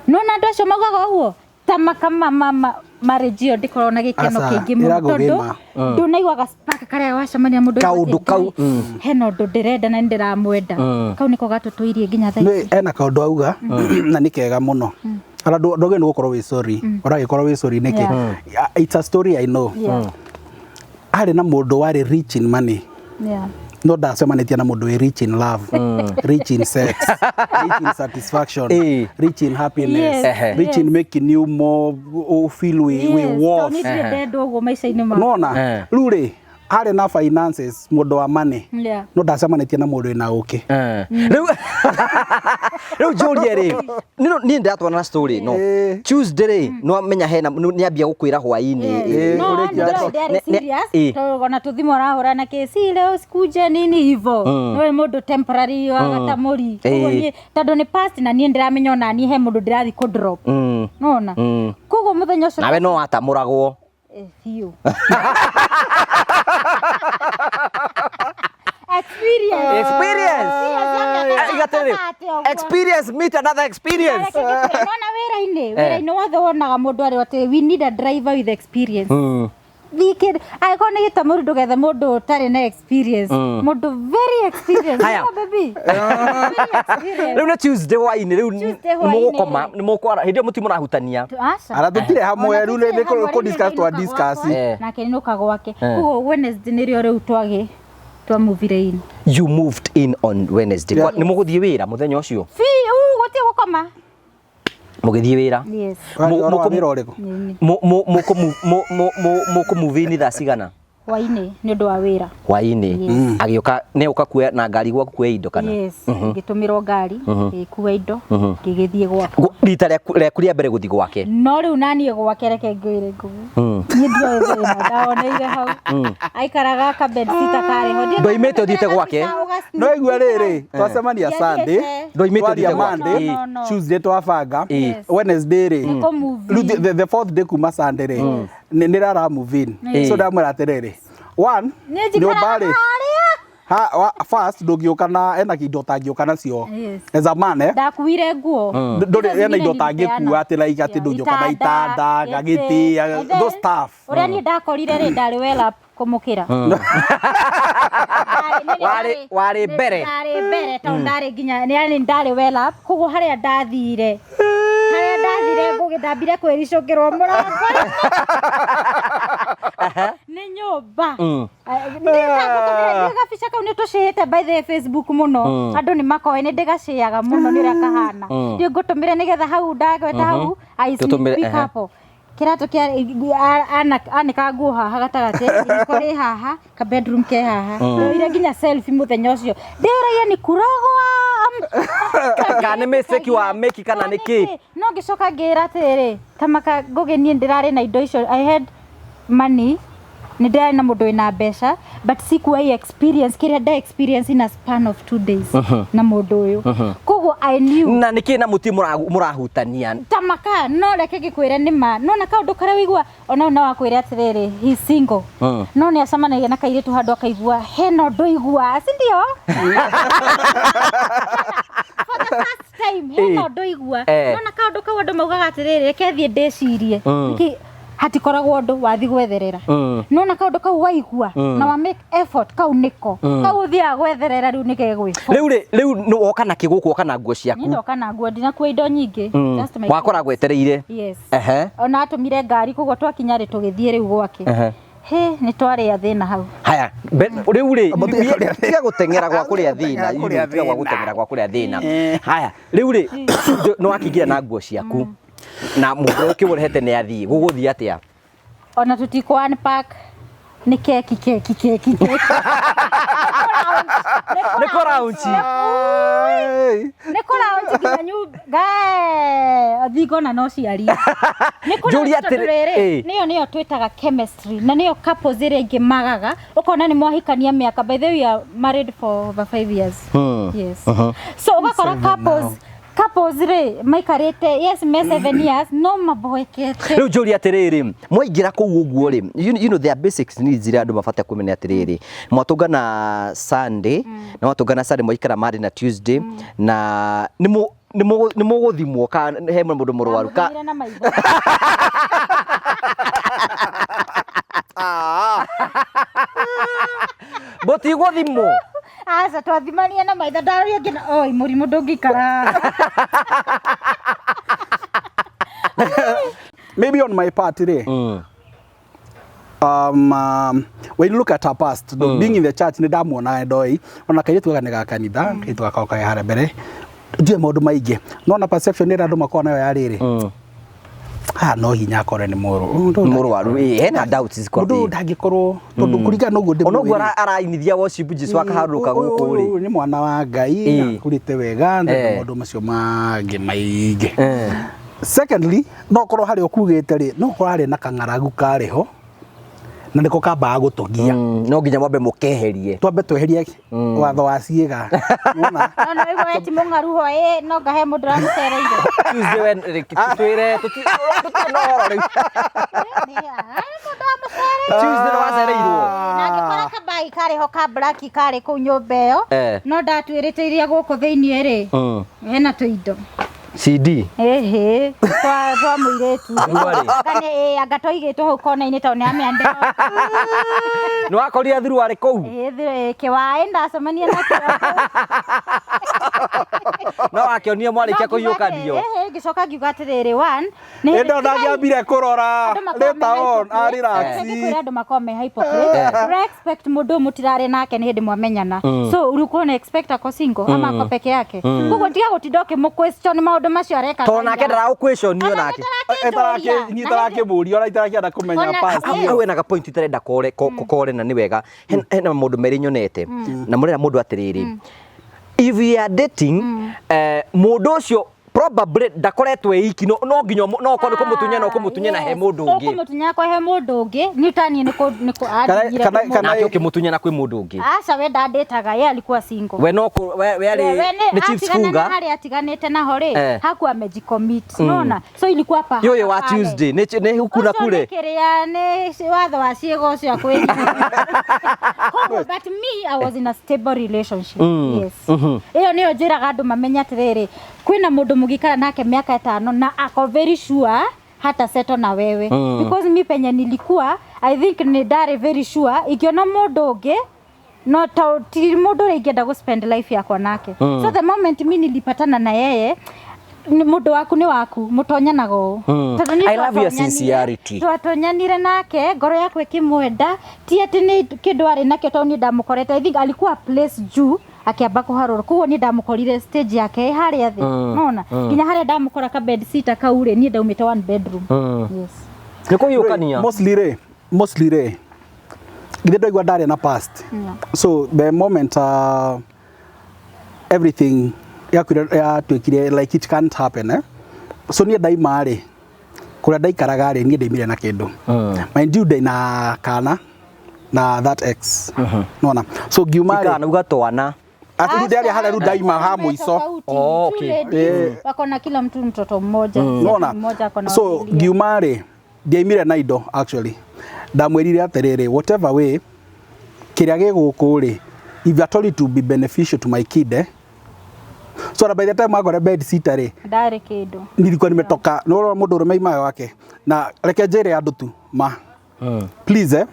Nona andũ acio maugaga ũguo tama kama mama marriage ĩyo ndĩkoragwo na gĩkeno Aca, kĩingĩ mũno, ĩragwo tondũ gĩma. ndũnaiguaga spark karĩa wacemania na mũndũ Kaũndũ ũguo atĩ, kau, "Ngai, hena ũndũ ndĩrenda na nĩndĩramwenda." Kau nĩko gatũtũirie nginya thaa Nĩ ici. ena kaũndũ auga na nĩ kega mũno. Ona ndũgĩ nĩ gũkorwo wĩ sorry. Ũragĩkorwo wĩ sorry nĩkĩ? Yeah. It's a story I know. Harĩ na mũndũ warĩ rich in money, no ndacemanĩtie na mũndũ wĩ rich in love, rich in sex, rich in satisfaction, rich in happiness, rich in making you more feel we Yes, worth. tondũ niĩ ndirĩ ndendwo ũguo maica-inĩ makwa. Nona rĩu rĩ harĩ na finances, mũndũ wa money, no ndacemanĩtie na mũndũ wĩna ũkĩ. Rĩu njũrie rĩ, niĩ ndĩratwarana na story no Tuesday rĩ, no amenya hena nĩ ambia gũkwĩra hwaĩ-inĩ. Yes. No, ũrĩkia no, ndĩarĩ serious, tondũ ona tũthimũ arahũra na kĩci leo sikuje nini hivo, nĩ mũndũ temporary wa gatamũri. Koguo niĩ tondũ nĩ past na niĩ ndĩramenya ona niĩ he mũndũ ndĩrathiĩ kũ drop, nona koguo mũthenya ũcio Nawe no watamũragwo. Eh, biũ. Experience. Experience. Experience ya Iga atĩrĩrĩ, atĩa ũguo. experience meet another experience. Nona wĩra-inĩ wothe wonaga mũndũ arĩ atĩ we need a driver with experience. Thikĩ angĩkorwo nĩ gĩtamũri, ndũgethe mũndũ ũtarĩ na experience, mũndũ very experienced. Haya. No, baby. Very experienced. Rĩu nĩ Tuesday hwaĩ-inĩ rĩu. Tuesday nĩ hwaĩ-inĩ mũgũkoma rĩ. nĩ mũkwara hĩndĩ ĩyo mũti mũrahutania. Aca. Ara tũtirĩ hamwe Ona rĩu nĩ tũtirĩ hamwe, kũ rĩu discuss twa nĩndĩinũka discuss. gwakwa, nake nĩnũka gwake. Koguo Wednesday nĩrĩo rĩu twagĩ twamuvire in. You moved in on Wednesday. Yeah. Nĩ mũgũthiĩ wĩra mũthenya ũcio? Biũ, gũtirĩ gũkoma. Mũgĩthiĩ wĩra. Yes. Ũhoro wa wĩra ũrĩkũ? Nini. Mũkũ move in thaa cigana? Hwaĩ-inĩ nĩ ũndũ wa wĩra. Hwaĩ-inĩ agĩũka nĩ ũka kuoya na ngari gwaku kuoya indo kana? Yes, ngĩtũmĩrwo ngari ngĩkua indo ngĩgĩthiĩ gwakwa. Rita rĩaku rĩa mbere gũthiĩ gwake? No rĩu naniĩ gwake, reke ngwĩre ngugu, niĩ ndioĩ thĩna ndaoneire hau aikaraga ka bedsitter karĩ ho. Ndoimĩte ũthiĩte gwake? No igua rĩrĩ, twacemania Sunday, Ndoimĩte twaria ũthiĩte gwake. Monday, No, no, no. Tuesday twabanga, Yes. Wednesday rĩ, Nĩ kũ-move rĩu in. the fourth day kuma Sunday rĩ, nĩ rara move in. So ndamwĩra atĩrĩrĩ, one, Niĩ nyũmba njikaraga rĩ, harĩa. First ndũngĩũka na ena indo ũtangĩũka nacio Yes. as a man, eh? Ndakuire nguo. Ndũrĩ ena indo ũtangĩkua atĩ like atĩ ndũngĩũka na itanda, gagĩtĩ, those stuff. Ũrĩa niĩ ndakorire rĩ, ndarĩ well up kũmũkĩra. Warĩ mbere. Ndarĩ mbere tondũ ndarĩ nginya yani ndarĩ well up, koguo harĩa ndathire ngũgĩ ndambire kwĩricũkĩrwo mũrango nĩ nyũmba. Gabica kau nĩ tũcĩĩte by the way Facebook mũno, andũ nĩ makoĩ, nĩ ndĩgacĩaga mũno nĩ ũrĩa kahana. Ndiĩ ngũtũmĩre nĩgetha hau ndagweta hau I Tũtũmĩre, sneak peek ehe. hapo. Kĩratũ kĩa anĩkaga nguo haha gatagatĩ, riko rĩ haha, ka bedroom ke haha. Ndoire nginya selfie mũthenya ũcio. Ndĩũragia nĩ kurogwa. Kana nĩ mistake wa meki kana nĩ kĩ? No ngĩcoka ngĩra atĩrĩrĩ, tamaka Ngũgĩ niĩ ndĩrarĩ na indo icio. I had money, nĩ ndĩrarĩ na mũndũ wĩna mbeca, but sikuwahi experience kĩrĩa nda experience in a span of 2 days na mũndũ ũyũ. Koguo I knew Na nĩ kĩ na mũtirĩ mũrahutania? Tamaka, no reke ngĩkwĩre nĩ ma nona kaũndũ karĩa wĩigua ona no akwĩre atĩrĩrĩ, he's single, no nĩ acemanagia na kairĩtu handũ akaigua hena ũndũ igua, si ndio? For the first time hena ũndũ igua. Nona kaũndũ kau andũ maugaga atĩrĩrĩ, reke thiĩ ndĩcirie. Nĩkĩ hatikoragwo ũndũ wathi gwetherera? Nona kaũndũ kau waigua na wa make effort, kau nĩko kau ũthiaga gwetherera rĩu nĩgegwĩka. Rĩu rĩ, rĩu nĩ woka na kĩ gũkũ? Woka na nguo Niĩ ciaku? ndoka na nguo, ndinakua indo nyingĩ. Just my Wakora gwetereire? Yes. Ehe. Ona atũmire ngari, koguo twakinya rĩ, tũgĩthiĩ rĩu gwake. He nĩ twarĩa thĩna hau. Haya, rĩu rĩ, Amba tiga kũrĩa thĩna. tiga gũteng'era gwa kũrĩa thĩna. Gũteng'era kũrĩa Tiga gwa thĩna. gũteng'era gwa kũrĩa thĩna. Haya, rĩu rĩ, nĩ wakĩingĩra na nguo ciaku na mũndũ ũrĩa ũkĩmũrehete nĩ athiĩ, gũgũthiĩ atĩa? Ona tũtikũ unpack, nĩ keki, keki, keki, keki. Nĩ kũraunchi. Nĩ kũraunchi nginya nyumba thingo na no ciarie. Nĩ Njũria kũraunchi tondũ atĩrĩ, rĩrĩ, nĩyo twĩtaga chemistry, na nĩyo couples ĩrĩa ingĩ magaga ũkona nĩ mwahikania mĩaka. By the way, we are married for over 5 years. Yes. So ũgakora couples rĩ, maikarĩte, yes, me 7 years, no maboekete. Rĩu njũria atĩrĩrĩ, mwaingĩra kũu ũguo rĩ, you know there are basics needs iria andũ mabatiĩ kũmenya atĩrĩrĩ, mwatũngana Sunday na mwatũngana Sunday, mwaikara Monday na Tuesday, na nĩ mũgũthimwo ka he mũndũ mũrwaru ka? Ndamũthimire na maitho. Mũtigũthimwo? Aca, twathimania na maitho. Ndaroria ngina, oi, mũrimũ ndũngĩikara. Maybe on my part rĩ, when you look at her past, being in the church, nĩ ndamuona ndoi ona kairĩtu gaka nĩ ga kanitha, kairĩtu gaka kae harĩa mbere, ndiũĩ maũndũ maingĩ, no na perception ĩrĩa andũ makoragwo nayo ya rĩrĩ haha, no hinya akorwo nĩ mũrũ Mũrwaru, ĩ, hena doubts mũndũ ũyũ ndangĩkorwo, tondũ kũringana na ũguo Ona ũguo ndĩmũĩ rĩ, arainithia worship, Jesu akaharũrũka gũkũ rĩ. Ũyũ nĩ mwana wa Ngai, akũrĩte wega na maũndũ macio mangĩ maingĩ. Secondly, no korwo harĩa ũkugĩte rĩ, no korwo harĩ na kang'aragu karĩ ho na nĩko kambaga gũtũgia. No nginya mwambe mũkeherie. Twambe tweherie watho wa ciĩga. Nĩwona? No no igua eti mũng'aru ho ĩ, no ngahe mũndũ ũramũcereire. Tuesday we twĩre tũtirĩ na ũhoro rĩu. Mũndũ wamũcereire. Tuesday nĩ wacereirwo? Na ngĩkora kabagi karĩ ho ka black karĩ kũu nyũmba ĩyo. No ndatuĩrĩte iria gũkũ thĩiniĩ rĩ, hena tũindo. CD. Ĩhĩ, twa mũirĩtu. Thuruarĩ. Anga nĩ ĩ, anga twaigĩtwo hau kona-inĩ tondũ nĩ amĩandĩka. Nĩ wakorire thuruarĩ kũu? Ĩ, kĩwaĩ ndacemania nakĩo. No wakĩonire mwarĩkia No ngiuga kũhiũkanio? Ĩhĩ, ngĩcoka ngiuga atĩrĩrĩ, one nĩ Ĩndĩ ona ndangĩambire kũrora Andũ makoragwo me later on hypocrite. arelax. Reke ngĩkwĩre, andũ makoragwo me hypocrite. Ura expect mũndũ ũyũ mũtirarĩ nake nĩ hĩndĩ mwamenyana, so ulikuwa una expect ako single ama ako peke yake? Koguo tiga gũtinda ũkĩmũ question maũndũ macio areka. Tondũ nake ndaraũkwĩconio nake. Itarakĩmũria ona itarakĩenda kũmenya past. Hau hena ga point itarenda kore kore na nĩ wega. Hena maũndũ merĩ nyonete na mũrera mũndũ atĩrĩrĩ, if you are dating, mũndũ ũcio probably ndakoretwo e iki, no nginya no okorwo nĩ kũmũtunya, no kũmũtunya na he mũndũ ũngĩ. Ũkũmũtunya kwa he mũndũ ũngĩ, nĩ taniĩ nĩ kũ andinyire kwĩ mũndũ. Nake ũkĩmũtunya na kwĩ mũndũ ũngĩ? Aca, we ndandĩtaga, ye alikuwa single. We no we arĩ We nĩ chips atigana na funga. harĩa atiganĩte naho rĩ, hakuwa amejicommit, nona so ilikuwa pa Yũyũ wa pale. Tuesday nĩ huku na Ũcio kule. nĩ kĩrĩa nĩ watho wa ciĩga ũcio akwĩrire. Koguo, but me, I was in a stable relationship. Yes. Ĩyo nĩyo njĩraga andũ mamenye atĩrĩrĩ, kwĩna mũndũ mũgĩikara nake mĩaka 5 na ako very sure hata settle na wewe. Because mi penye nilikuwa, I think nĩ ndarĩ very sure ingĩona mũndũ ũngĩ, no ta ti mũndũ ũrĩa ingĩenda gũ spend life yakwa nake. So the moment mi nilipatana na yeye, mũndũ waku nĩ waku, mũtonyanaga ũũ. Tondũ niĩ I love your sincerity. Twatonyanire nake, ngoro yakwa ĩkĩmwenda, ti atĩ nĩ kĩndũ arĩ nakĩo, tondũ niĩ ndamũkorete, I think alikuwa place juu akĩamba kũharũra, koguo niĩ ndamũkorire stage yake ĩ harĩa thĩ. Nona nginya harĩa ndamũkora ka bed sitter kau rĩ, niĩ ndaumĩte one bedroom. Yes. Nĩ kũhiũkania. Mostly rĩ, githĩ ndaigua ndarĩ na past. So the moment everything yakuire, yatuĩkire like it can't happen, eh? So niĩ ndaima rĩ, kũrĩa ndaikaraga rĩ, niĩ ndaimire na kĩndũ. Mind you, ndĩna kana na that ex, nona so ngiuma rĩ. Ikana uga twana. Ati rĩu ndarĩ harĩa, rĩu ndaima ha mũico. Oh, okay. Wako na kila mtu mtoto mmoja. Nona Mmoja ako na so wawili. Ngiuma rĩ, ndiaimire na indo. Actually, ndamwĩrire atĩrĩrĩ, whatever way kĩrĩa gĩ gũkũ rĩ, if at all it will be beneficial to my kid, eh? So na by the time agore bed sitter rĩ, Ndarĩ kĩndũ. Nilikuwa nimetoka nĩũrona mũndũ ũrũme imaga wake. Na reke njĩre andũ tu ma, please, eh,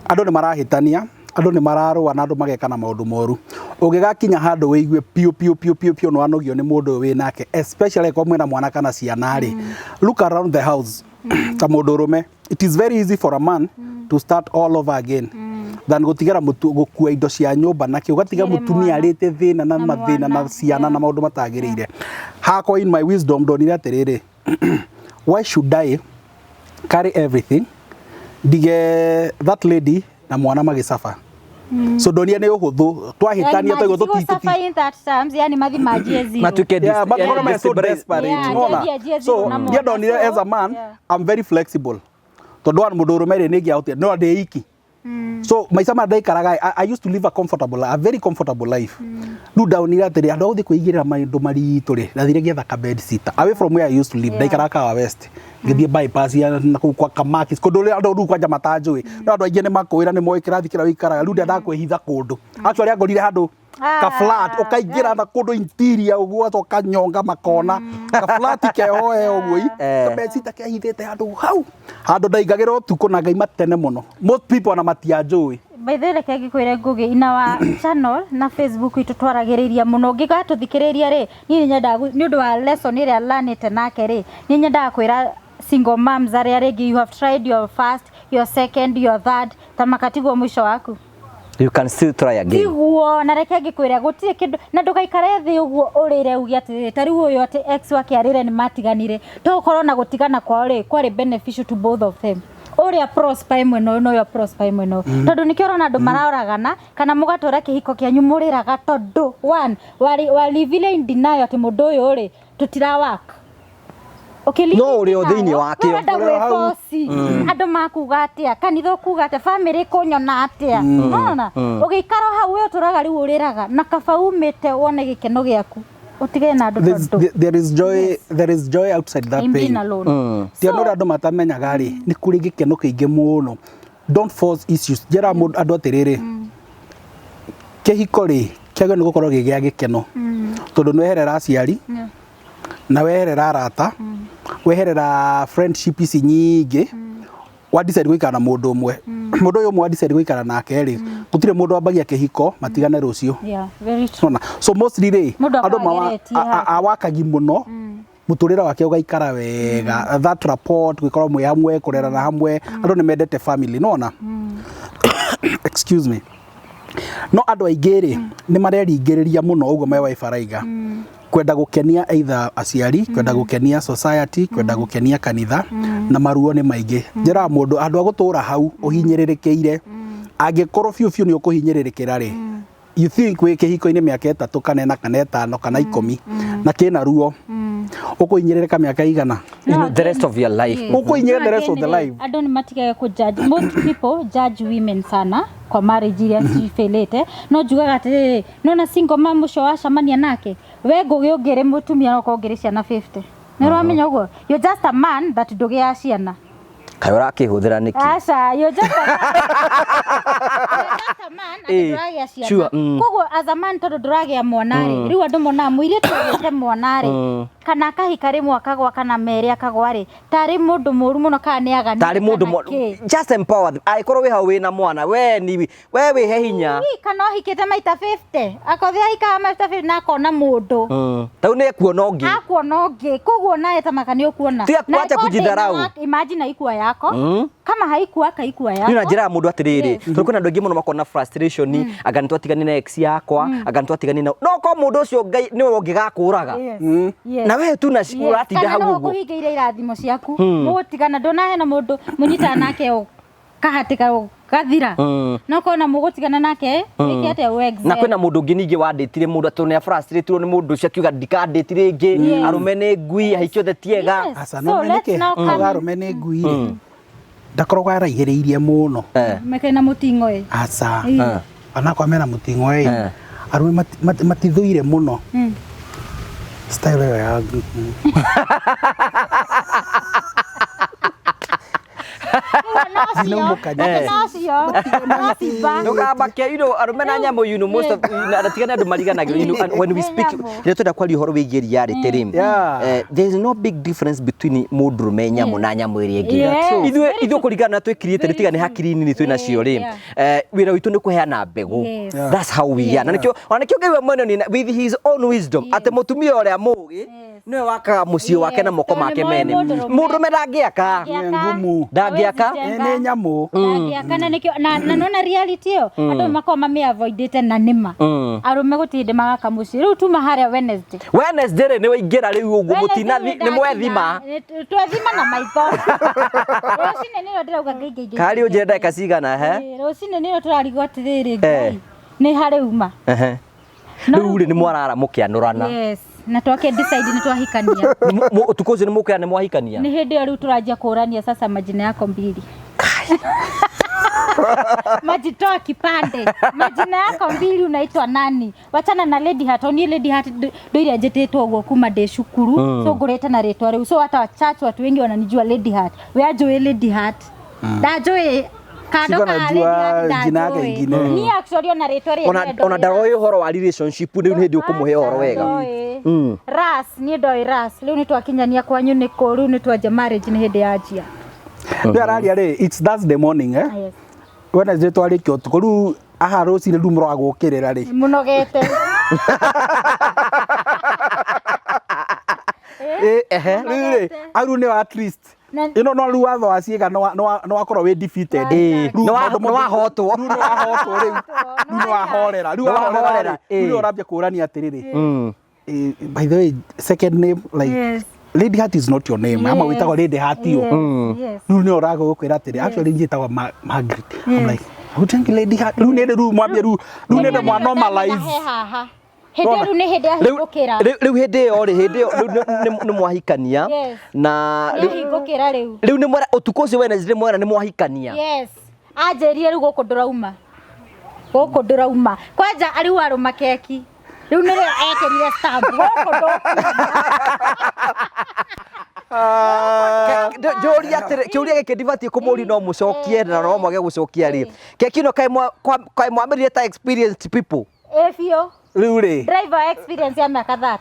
andũ nĩ marahĩtania, andũ nĩ mararũa na andũ magekana maũndũ moru. Ũngĩgakinya handũ wĩigue piũ piũ piũ piũ piũ nĩ wanogio nĩ mũndũ ũyũ wĩ nake, especially angĩkorwo mwĩna mwana kana ciana rĩ, look around the house. Ta mũndũ ũrũme, it is very easy for a man to start all over again than gũtigĩra mũtu gũkua indo cia nyũmba nakĩ, ũgatiga Tigĩre mũtumia mwana. arĩte thĩna na Na mathĩna na mwana, ciana na maũndũ matagĩrĩire. Hakwa, in my wisdom, ndonire atĩrĩrĩ, why should I carry everything, ndige that lady na mwana magĩcaba? So ndonire nĩ ũhũthũ twahĩtania twaigua tũti Suffer in that terms, yani mathi manjie zero. Matuĩke Yeah, but yani yeah, so destabilize- desperate. Yeah, Unaona? anjie So zero na niĩ mwana. ndonire as a man, Yeah. I'm very flexible, tondũ wa mũndũ ũrũme rĩ, nĩ ingĩahotire no ndĩ iki. So maica marĩa ndaikaraga, I used to live a very comfortable life. Rĩu ndaonire atĩrĩ, andũ a gũthiĩ kwĩigĩrĩra maũndũ maritũ rĩ, ndathire ngĩetha ka bed sitter away from where I used to live. Ndaikaraga Kahawa West, ngĩthiĩ bypass ya na kũu kwa Kamakis, kũndũ ũrĩa andũ rĩu kwanja matanjũĩ, no andũ aingĩ nĩ makũĩra, nĩ moĩ kĩrathi kĩrĩa ũikaraga. Rĩu ndendaga kwĩhitha kũndũ. Actually, angorire handũ ka flat, ũkaingĩra na kũndũ interior ũguo, ũgacoka ũkanyonga makona ka flat keho he ũguo i Eh. ka bed sitter kehithĩte handũ hau, handũ ndaingagĩra ũtukũ na ngaima tene mũno. Most people ona matianjũĩ. By the way, reke ngĩkwĩre, Ngugi, ina wa channel na Facebook itũ twaragĩrĩria mũno. Ũngĩgatũthikĩrĩria rĩ, niĩ nĩ nyendaga nĩ ũndũ wa lesson ĩrĩa lanĩte nake rĩ, nĩ nyendaga kwĩra single moms arĩa rĩngĩ you have tried your first, your second, your third, ta makatigwo mũico waku. You can still try again. Tiguo, na reke ngĩkwĩre, gũtirĩ kĩndũ na ndũgaikare thĩ ũguo ũrĩre uge atĩrĩrĩ, ta rĩu ũyũ atĩ ex wake arĩre nĩ matiganire, to ũkorwo na gũtigana kwao rĩ kwarĩ beneficial to both of them, ũrĩa prosper mwena ũyũ na ũrĩa prosper mwena ũyũ, tondũ nĩkĩo ũrona andũ maroragana kana mũgatũra kĩhiko kĩanyu mũrĩraga, tondũ one warivile in denial atĩ mũndũ ũyũ rĩ tũtira work. No ũrĩ o thĩinĩ wakĩo. Ũrenda gwĩboci, andũ makuga atĩa, kanitha ũkuga atĩa, bamĩrĩ ĩkũnyona atĩa, nona ũgĩikara hau we ũtũraga rĩu ũrĩraga, na kaba umĩte wone gĩkeno gĩaku, ũtigane na andũ, tondũ There is joy outside that in pain. being alone. Ti andũ arĩa andũ matamenyaga rĩ, nĩ kũrĩ gĩkeno kĩingĩ mũno. Don't force issues. Njĩra mũndũ andũ atĩrĩrĩ, kĩhiko rĩ, kĩagĩrĩirwo nĩ gũkorwo gĩ gĩa gĩkeno, tondũ nĩ weherera aciari na weherera arata, weherera friendship ici nyingĩ, wa decide gũikara na mũndũ ũmwe. Mũndũ ũyũ ũmwe wa decide gũikara nake rĩ, gũtirĩ mũndũ wambagia kĩhiko matigane rũciũ. Yeah, very true. Nona so mostly rĩ, Mũndũ andũ akoragwo ageretie awakagi mũno mũtũrĩre wake ũgaikara wega, that rapport, gũkorwo mwĩ hamwe, kũrerana hamwe. Andũ nĩ mendete family, nona, excuse me, no andũ aingĩ rĩ, nĩ mareringĩrĩria mũno ũguo my wife araiga, kwenda gũkenia either aciari, kwenda gũkenia society, kwenda gũkenia kanitha, na maruo nĩ maingĩ. Njĩraga mũndũ, andũ a gũtũra hau ũhinyĩrĩrĩkĩire, angĩkorwo biũ biũ nĩ ũkũhinyĩrĩrĩkĩra rĩ, you think wĩ kĩhiko-inĩ mĩaka 3 kana 4 kana 5 kana 10 na kĩna ruo, ũkũhinyĩrĩrĩka mĩaka igana? You know, the rest of your life. Ũkũhinyĩrĩra the No, rest of the again, life. Andũ nĩ matigage kũ judge. Most people judge women sana kwa marriage iria cifailĩte, no njugaga atĩrĩrĩ, nona single mom ũcio wacemania nake, we Ngũgĩ, ũngĩrĩ mũtumia no ũkorwo ũngĩrĩ ciana 50. Nĩ ũramenya ũguo, you're just a man that ndũgĩaga ciana. Kaĩ ũrakĩhũthĩra nĩkĩ? Aca, you're just a man. You're just a man atĩ ndũragĩa ciana. Koguo as a man, tondũ ndũragĩa mwana rĩ, rĩu andũ monaga mũirĩtu agĩte mwana rĩ, kana akahika rĩmwe akagwa kana merĩ akagwa rĩ, tarĩ mũndũ mũru mũno kana nĩ agani Tarĩ mũndũ kana kĩ. Just empower them. Angĩkorwo wĩ hau wĩna mwana, we ni we wĩhe hinya. Ui, kana ũhikĩte maita 50, akothi ahikaga maita 50 na akona mũndũ. Tau nĩ ekuona ũngĩ. Akuona ũngĩ, koguo nawe tamaka nĩ ũkuona. Tiga Na kuacha ĩkorwo kujidharau. ndĩna imagine haikuwa yako, kama haikuwa kaikuwa yako. Niĩ na njĩra ya mũndũ atĩrĩrĩ, tondũ kwĩna andũ aingĩ mũno makona frustration, anga nĩ twatigani na ex yakwa, anga nĩ twatigani na no korwo mũndũ ũcio Ngai nĩwe ũngĩgakũraga. Yes. Na we tu na ũratinda Kana hau no ũguo. ũkũhingĩire irathimo ciaku mũgũtigana ndona hena mũndũ mũnyitana nake ũkahatĩka ũgathira no kona mũgũtigana nake wĩke atĩa ũ Na kwĩna mũndũ ũngĩ ningĩ wandĩtire mũndũ atĩ nĩ afrustratirwo nĩ mũndũ ũcio akiuga ndikandĩti rĩngĩ, arũme nĩ ngui, ahiki othe ti ega. Yes. Aca So no let's nĩkĩ now come uga arũme nĩ ngui rĩ ndakoragwo araihĩrĩirie mũno. Mekena mũting'oe. Aca Eh. onakwa mena mũting'oe Eh. arũme matithũire mũno style ĩyo ya Ndũkamake, you know, arũme na nyamũ, you know, most of na tigana andũ mariganagĩrwo, you know, and when we speak rĩrĩa twenda kwaria ũhoro wĩgiĩ reality rĩ, Yeah. there is no big difference between mũndũrũme nyamũ na nyamũ ĩrĩa ĩngĩ. Yes. Ithuĩ ithuĩ kũringana na twĩkirĩte nĩ tiga nĩ hakiri nini twĩ nacio rĩ, Yeah. wĩra witũ nĩ kũheana mbegũ. Yes. Yeah. That's how we are. Na nĩkĩo ona nĩkĩo Ngai we mwene nĩ with his own wisdom atĩ mũtumia ũrĩa mũũgĩ nĩwe wakaga mũciĩ wake na Yes. moko Tondũ make nĩ moĩ mene. mũndũrũme. Mũndũrũme ndangĩaka. Nĩ ngumu. Ndangĩaka. Nĩ nyamũ. Ndangĩaka na nĩkĩo na nona reality ĩyo andũ makoragwo mamĩavoidĩte na nĩma arũme gũtirĩ hĩndĩ magaka mũciĩ rĩu tuma harĩa Wednesday. Wednesday rĩ nĩ waingĩra rĩu ũguo mũtinathi nĩ mwethima. Twethima na maitho. Rũcinĩ nĩrĩo ndĩrauga ngai ngai ngai. Karĩ ũnjĩre ndagĩka cigana he? Rũcinĩ nĩrĩo tũrarigwo atĩrĩrĩ Eh. ngai nĩ harĩ uma. Ehe. No Rĩu rĩ nĩ mwarara mũkĩanũrana. Yes. Na twake decide nĩ twahikania. Ũtukũ ũcio nĩ mũkwĩra nĩ mwahikania. Nĩ hĩndĩ ĩyo rĩu tũranjia kũrania sasa majina yako mbili. Majitoa kipande. Majina yako mbili unaitwa nani? Wachana na Lady Heart. Oni Lady Heart ndoire njĩtĩtwo ũguo kuma ndĩ cukuru. So ngũrĩte na rĩtwa rĩu. So hata wachache watu wengi wananijua Lady Heart. We anjũĩ Lady Heart. Ndanjũĩ kando Sikuwa ka Lady najua Heart jina yake ndanjũĩ. ingine. Niĩ actually ona rĩtwa rĩrĩ Ona ona ndaroĩ ũhoro wa relationship rĩu nĩ hĩndĩ ũkũmũhe ũhoro wega. Ras, niĩ ndoĩ ras. Rĩu nĩ twakinyania kwanyu nĩ kũ rĩu nĩ twanja marriage nĩ hĩndĩ yanjia. Rĩu araria rĩ it's Thursday morning eh. Yes. Wednesday twarĩkia ũtukũ rĩu aha rũcinĩ rĩu mũroga gũkĩrĩra rĩ. Mũnogete. Ehe. Rĩu rĩ au rĩu nĩ at least Na- ĩno no rĩu watho wa ciĩga nĩ wakorwo wĩ defeated. Ĩĩ. Rĩu Nĩ wa- maũndũ nĩ wahotwo. Rĩu nĩ wahotwo rĩu. Rĩu nĩ wahorera. Rĩu Nĩ wahorera wahorera, rĩ. Rĩu ĩĩ. nĩ ũrambia kũũrania atĩrĩrĩ. By the way, second name like Yes. Lady Heart is not your name. Ama Yes. wĩtagwo Lady Heart yo. Yes, yes. Rĩu nĩ ũraga gũkwĩra atĩrĩ actually njĩtagwo Margaret. I'm like who Lady Heart. Rĩu nĩ rĩu mwambie rĩu rĩu nĩ mwa normalize. He haha. Hĩndĩ ĩyo rĩu nĩ hĩndĩ ahingũkĩra. Rĩu hĩndĩ ĩyo rĩ hĩndĩ ĩyo rĩu nĩ mwahikania Yes. na Nĩ ahingũkĩra rĩu. rĩu nĩ mwera ũtukũ ũcio Wednesday nĩ mwera nĩ mwahikania. Yes. Anjĩrire rĩu gũkũ ndũrauma. Gũkũ ndũrauma. Kwanja rĩu arũma keki. Rĩu nĩrĩo ekĩrire stamp. Gũkũ ndũkuuma. Njũria atĩrĩ kĩũria gĩkĩ ndibatiĩ kũmũria no mũcokie na no mwage gũcokia rĩ keki ĩno kaĩ mwamĩrire ta experienced people. Ĩ biũ. Rĩu rĩ Driver experience ya mĩaka 30.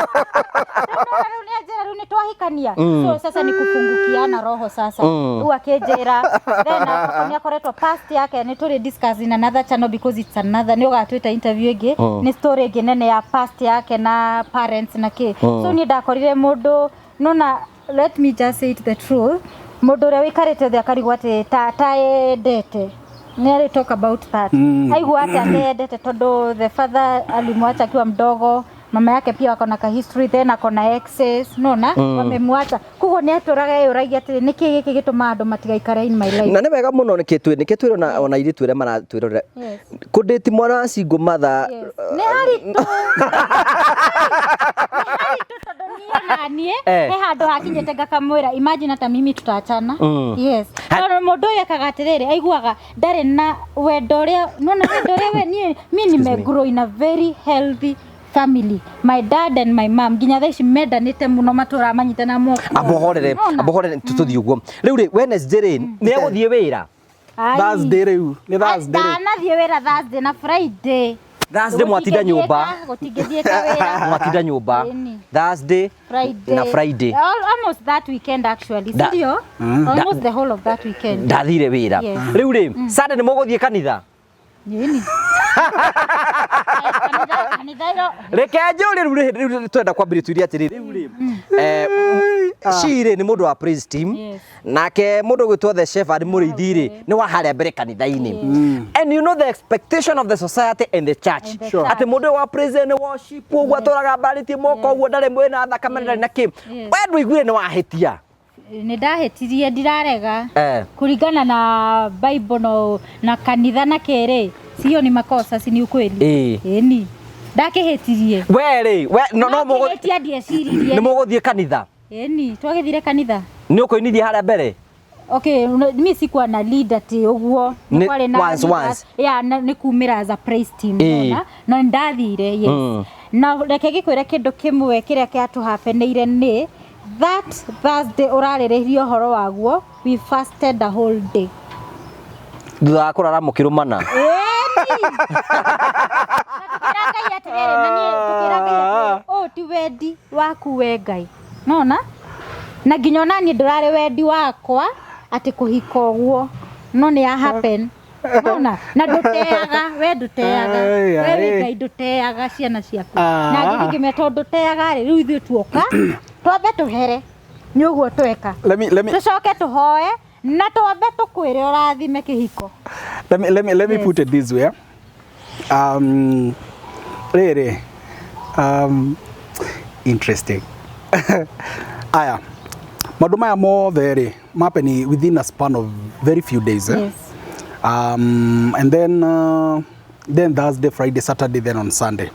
Rĩu nĩ anjĩra rĩu nĩ twahikania. So sasa ni kufungukiana roho sasa. Rĩu akĩnjĩra then akorwo nĩ akoretwo past yake nĩ tũrĩ discuss in another channel because it's another nĩ ũgatwĩta interview ĩngĩ nĩ story ĩngĩ nene ya past yake na parents na kĩ. So niĩ ndakorire mũndũ nona let me just say it the truth mũndũ ũrĩa wĩikarĩte thĩ akarigwo atĩ ta ataendete nĩ arĩ talk about that aigua atĩ atendete tondũ the father alimwacha akiwa mdogo mama yake pia ako na ka history then ako na exes nona wamemwacha koguo nĩ atũraga eyũragia atĩrĩ nĩkĩ gĩkĩ gĩtũmaga andũ matigaikare in my life. Na nĩ wega mũno nĩkĩ twĩ nĩkĩ twĩrona ona ona airĩtu arĩa maratwĩrorera Yes. kũndĩti mwana wa single mother. Yes. Nĩ haritũ. Nĩ haritũ tondũ niĩ ona niĩ Eh. he handũ hakinyĩte ngakamwĩra imagine hata mimi tutaachana. Yes. Tondũ mũndũ ũyũ ekaga atĩrĩrĩ aiguaga ndarĩ na wendo ũrĩa nona wendo ũrĩa we niĩ mi nime grow in a very healthy family, my dad and my mom nginya thaa ici mendanĩte mũno matũraga manyitana moko. Ambohorere Nona? ambohorere tũthiĩ ũguo rĩu rĩ Wednesday rĩ nĩ egũthiĩ wĩra. Ai. Thursday rĩu nĩ Thursday rĩu. Ndanathiĩ wĩra Thursday na Friday. Thursday mwatinda nyũmba. Gũtingĩthiĩka wĩra. Mwatinda nyũmba Ĩni. Thursday Friday. na Friday. Almost that weekend actually. Sindio? Almost the whole of that weekend. Ndathire wĩra. Yes. Rĩu rĩ Sunday nĩ mũgũthiĩ kanitha. Nini? Kanitha iro. Reke njũrie rĩu rĩu twenda kwambĩrĩria tuirie atĩrĩrĩ rĩu rĩ Shirĩ nĩ mũndũ wa praise team. Yes. Nake mũndũ ũgwĩtwo the shepherd mũrĩithi rĩ nĩ wa harĩa mbere kanitha-inĩ, and you know the expectation of the society and the church And the Sure. atĩ mũndũ wa praise and worship ũguo atũraga mbarĩtie moko ũguo ndarĩ mwĩna thakame ndarĩ na kĩ. We ndũiguire nĩ wahĩtia? Nĩ ndahĩtirie, ndirarega. Eh. Kũringana na Bible no na kanitha na kĩrĩ, sio ni makosa, si ni ukweli? Ĩni ndakĩhĩtirie. We rĩ, we no mũgũ Ndakĩhĩtia, ndieciririe. Nĩ mũgũthiĩ kanitha? Ĩni, twagĩthire kanitha. Nĩ ũkũinithia harĩa mbere? Okay, mi sikuwa na lead ati ũguo. Kwarĩ na once, once. Yeah, nĩ kumĩra as a praise team. Nona no ndathire, yes. Na reke gĩkwĩre kĩndũ kĩmwe kĩrĩa kĩatũhapeneire nĩ that Thursday ũrarĩrĩria ũhoro waguo, we fasted the whole day. Thutha wa kũrara mũkĩrũmana? Ĩni. Na tũkĩra Ngai atĩrĩrĩ, na niĩ tũkĩra Ngai atĩrĩrĩ, ũyũ ti wendi waku we Ngai, nona na nginya ona niĩ ndũrarĩ wendi wakwa atĩ kũhika ũguo, no nĩ ya happen, nona na ndũteaga, we ndũteaga. Ai, We wĩ ai. Ngai ndũteaga ciana ciaku. Ah. Na ngĩthiĩ ngĩmenya tondũ ndũteaga rĩ, rĩu ithuĩ tuoka twambe tũhere nĩ ũguo tweka. Let me Tũcoke tũhoe na twambe tũkwĩre ũrathime kĩhiko. Let me Yes. put it this way. Really, interesting. Aya, maũndũ maya mothe rĩ happen within a span of very few days. Eh? Yes. And then Thursday, Friday, Saturday, then on Sunday.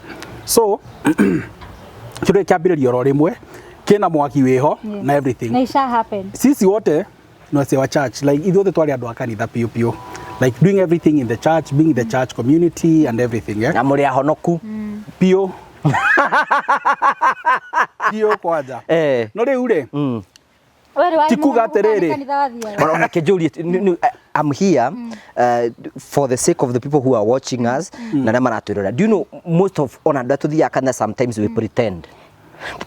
So kĩndũ kĩambĩrĩria oro rĩmwe kĩna mwaki wĩho na everything. Na isha happen. Sisi wote ni wase wa church, like ithuothe twarĩ andũ a kanitha piũ piũ, like doing everything in the church, being in the church community and everything, eh? Na mũrĩ ahonoku? Piũ piũ kwanja. No rĩu rĩ Wewe warĩ Ti kuga mũhonoku kana atĩrĩrĩ. kanitha wathiaga? Ona kĩnjũrie, I'm here for the sake of the people who are watching us na arĩa maratwĩrora. Do you know most of ona andũ arĩa tũthiaga kanitha, sometimes we pretend.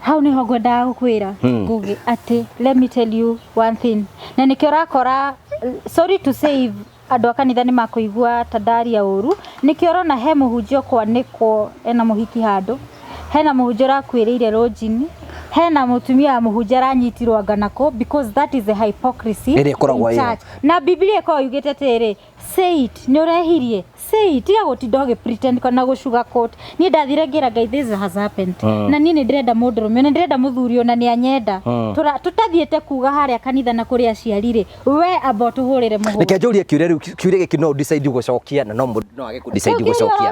Hau niho ngwendaga gũkwĩra, Ngugi, atĩ let me tell you one thing, na nĩkĩo ũrakora, sorry to say, if andũ a kanitha nĩ makũigua ta ndaria ũru, nĩkĩo ũrona he mũhunjia ũkwanĩkwo ena mũhiki handũ, hena mũhunjia ũrakuĩrĩire rũnjini, hena mũtumia wa mũhunjia aranyitirwo anga nako, because that is a hypocrisy Ĩrĩa ĩkoragwo in ĩyo. church. Na Biblia ĩkoragwo yugĩte atĩrĩrĩ, say it, nĩ ũrehirie, say it, tiga gũtinda ũgĩ pretend kana gũ sugarcoat. Niĩ ndathire ngĩra Ngai, this has happened, na niĩ nĩ ndĩrenda mũndũrũme, nĩ ndĩrenda mũthuri, ona nĩ anyenda. Tũtathiĩte kuga harĩa kanitha na kũrĩ aciari rĩ, we amba ũtũhũrĩre mũhũri. Reke njũrie kĩũria rĩu, kĩũria gĩkĩ no decide gũcokia na no mũndũ no age kũ decide gũcokia.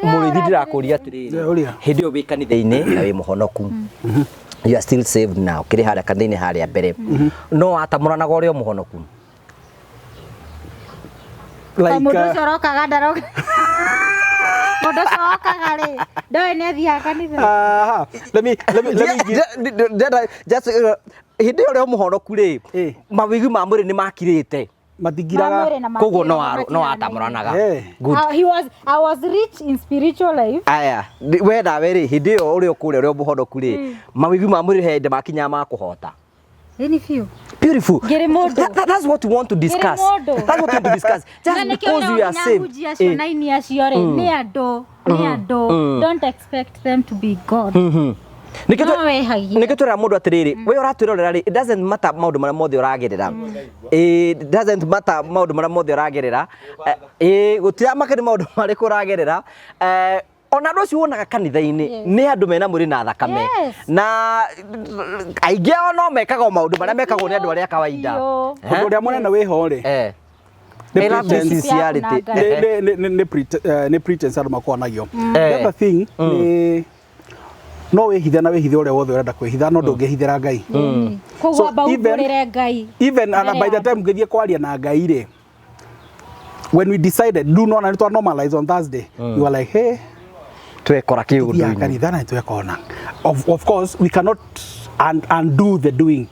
Mũrĩithi, ndĩrakũria atĩrĩrĩ. Yeah, ũria. Hĩndĩ ĩyo wĩ kanitha-inĩ na wĩ mũhonoku, you are still saved now, kĩrĩ harĩa kanitha-inĩ harĩa mbere, no watamũranaga ũrĩ o mũhonoku? Like Mũndũ ũcio ũrokaga ndaroka, mũndũ ũcio wokaga rĩ, ndoĩ nĩ athiaga kanitha. Aha. Let me give Ndĩrenda just hĩndĩ ĩyo ũrĩ o mũhonoku rĩ, mawĩgwi ma mwĩrĩ nĩ makirĩte? Matingiraga. Mamwĩrĩ na Koguo no makĩrĩ no watamũranaga. Good. I was rich in spiritual life. Aya, we nawe rĩ, hĩndĩ ĩyo ũrĩ o kũrĩa ũrĩ o mũhonoku rĩ, mawĩgwi ma mwĩrĩ he hĩndĩ makinyaga ma kũhota? Ĩni biũ. Beautiful. Ngĩrĩ mũndũ. That's what we want to discuss. Ngĩrĩ mũndũ. That's what we want to discuss. Na Just nĩkĩo because you are nginya saved. ahunjia acio na aini acio rĩ, nĩ andũ, nĩ andũ. Don't expect them to be God. Nĩkĩo No wehagia. Nĩkĩo twĩraga mũndũ atĩrĩrĩ, we ũratwĩrorera rĩ, it doesn't matter maũndũ marĩa mothe ũragerera. It doesn't matter maũndũ marĩa mothe ũragerera. Gũtiramaka nĩ maũndũ marĩkũ ũragerera. Ona andũ acio wonaga kanitha-inĩ nĩ andũ mena mwĩrĩ na thakame. Na aingĩ ao no mekaga o maũndũ marĩa mekagwo nĩ andũ arĩa kawaida. Biũ. Ũndũ ũrĩa mũnene wĩho rĩ, nĩ I love this pretense. sincerity. Nĩ pretense andũ makoragwo nayo. The other thing nĩ no wĩhithe na wĩhithe ũrĩa wothe ũrenda kwĩhitha, no ndũngĩhithĩra Ngai. Koguo So amba umbũrĩre Ngai. Even and Mbere by the ya time ngĩthiĩ kwaria na Ngai rĩ, when we decided do not na nĩ normalize on Thursday, we were like, hey, Twekora tuthiaga kĩũndũ-inĩ. kanitha na nĩtwekona. Of course we cannot undo the doing.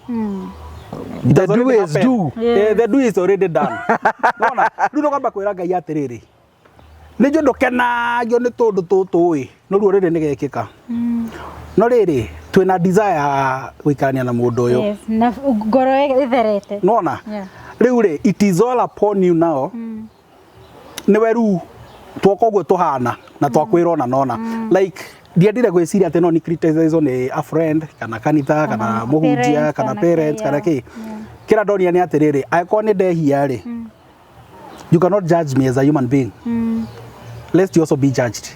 It The has already do is happened. do. Yeah, the do is already done. Nona rĩu no kwamba kwĩra Ngai atĩrĩrĩ, nĩ njũ ndũkenagio nĩ tũndũ tũtũ ĩ, no ruo rĩrĩ nĩ gekĩka, no rĩrĩ twĩna desire ya gũikarania na mũndũ ũyũ. Yes, na ngoro ĩtherete. Nona rĩu rĩ, it is all upon you now. Nĩwe rĩu Twoka ũguo tũhana na twakwĩra ona nona like ndiendire gwĩciria atĩ no ni criticize nĩ a friend kana kanitha kana mũhunjia parents, kana kana parents kĩ, kana yeah. kĩ. Kĩrĩa ndonire nĩ atĩrĩrĩ, angĩkorwo nĩ ndehia rĩ, you cannot judge me as a human being lest you also be judged.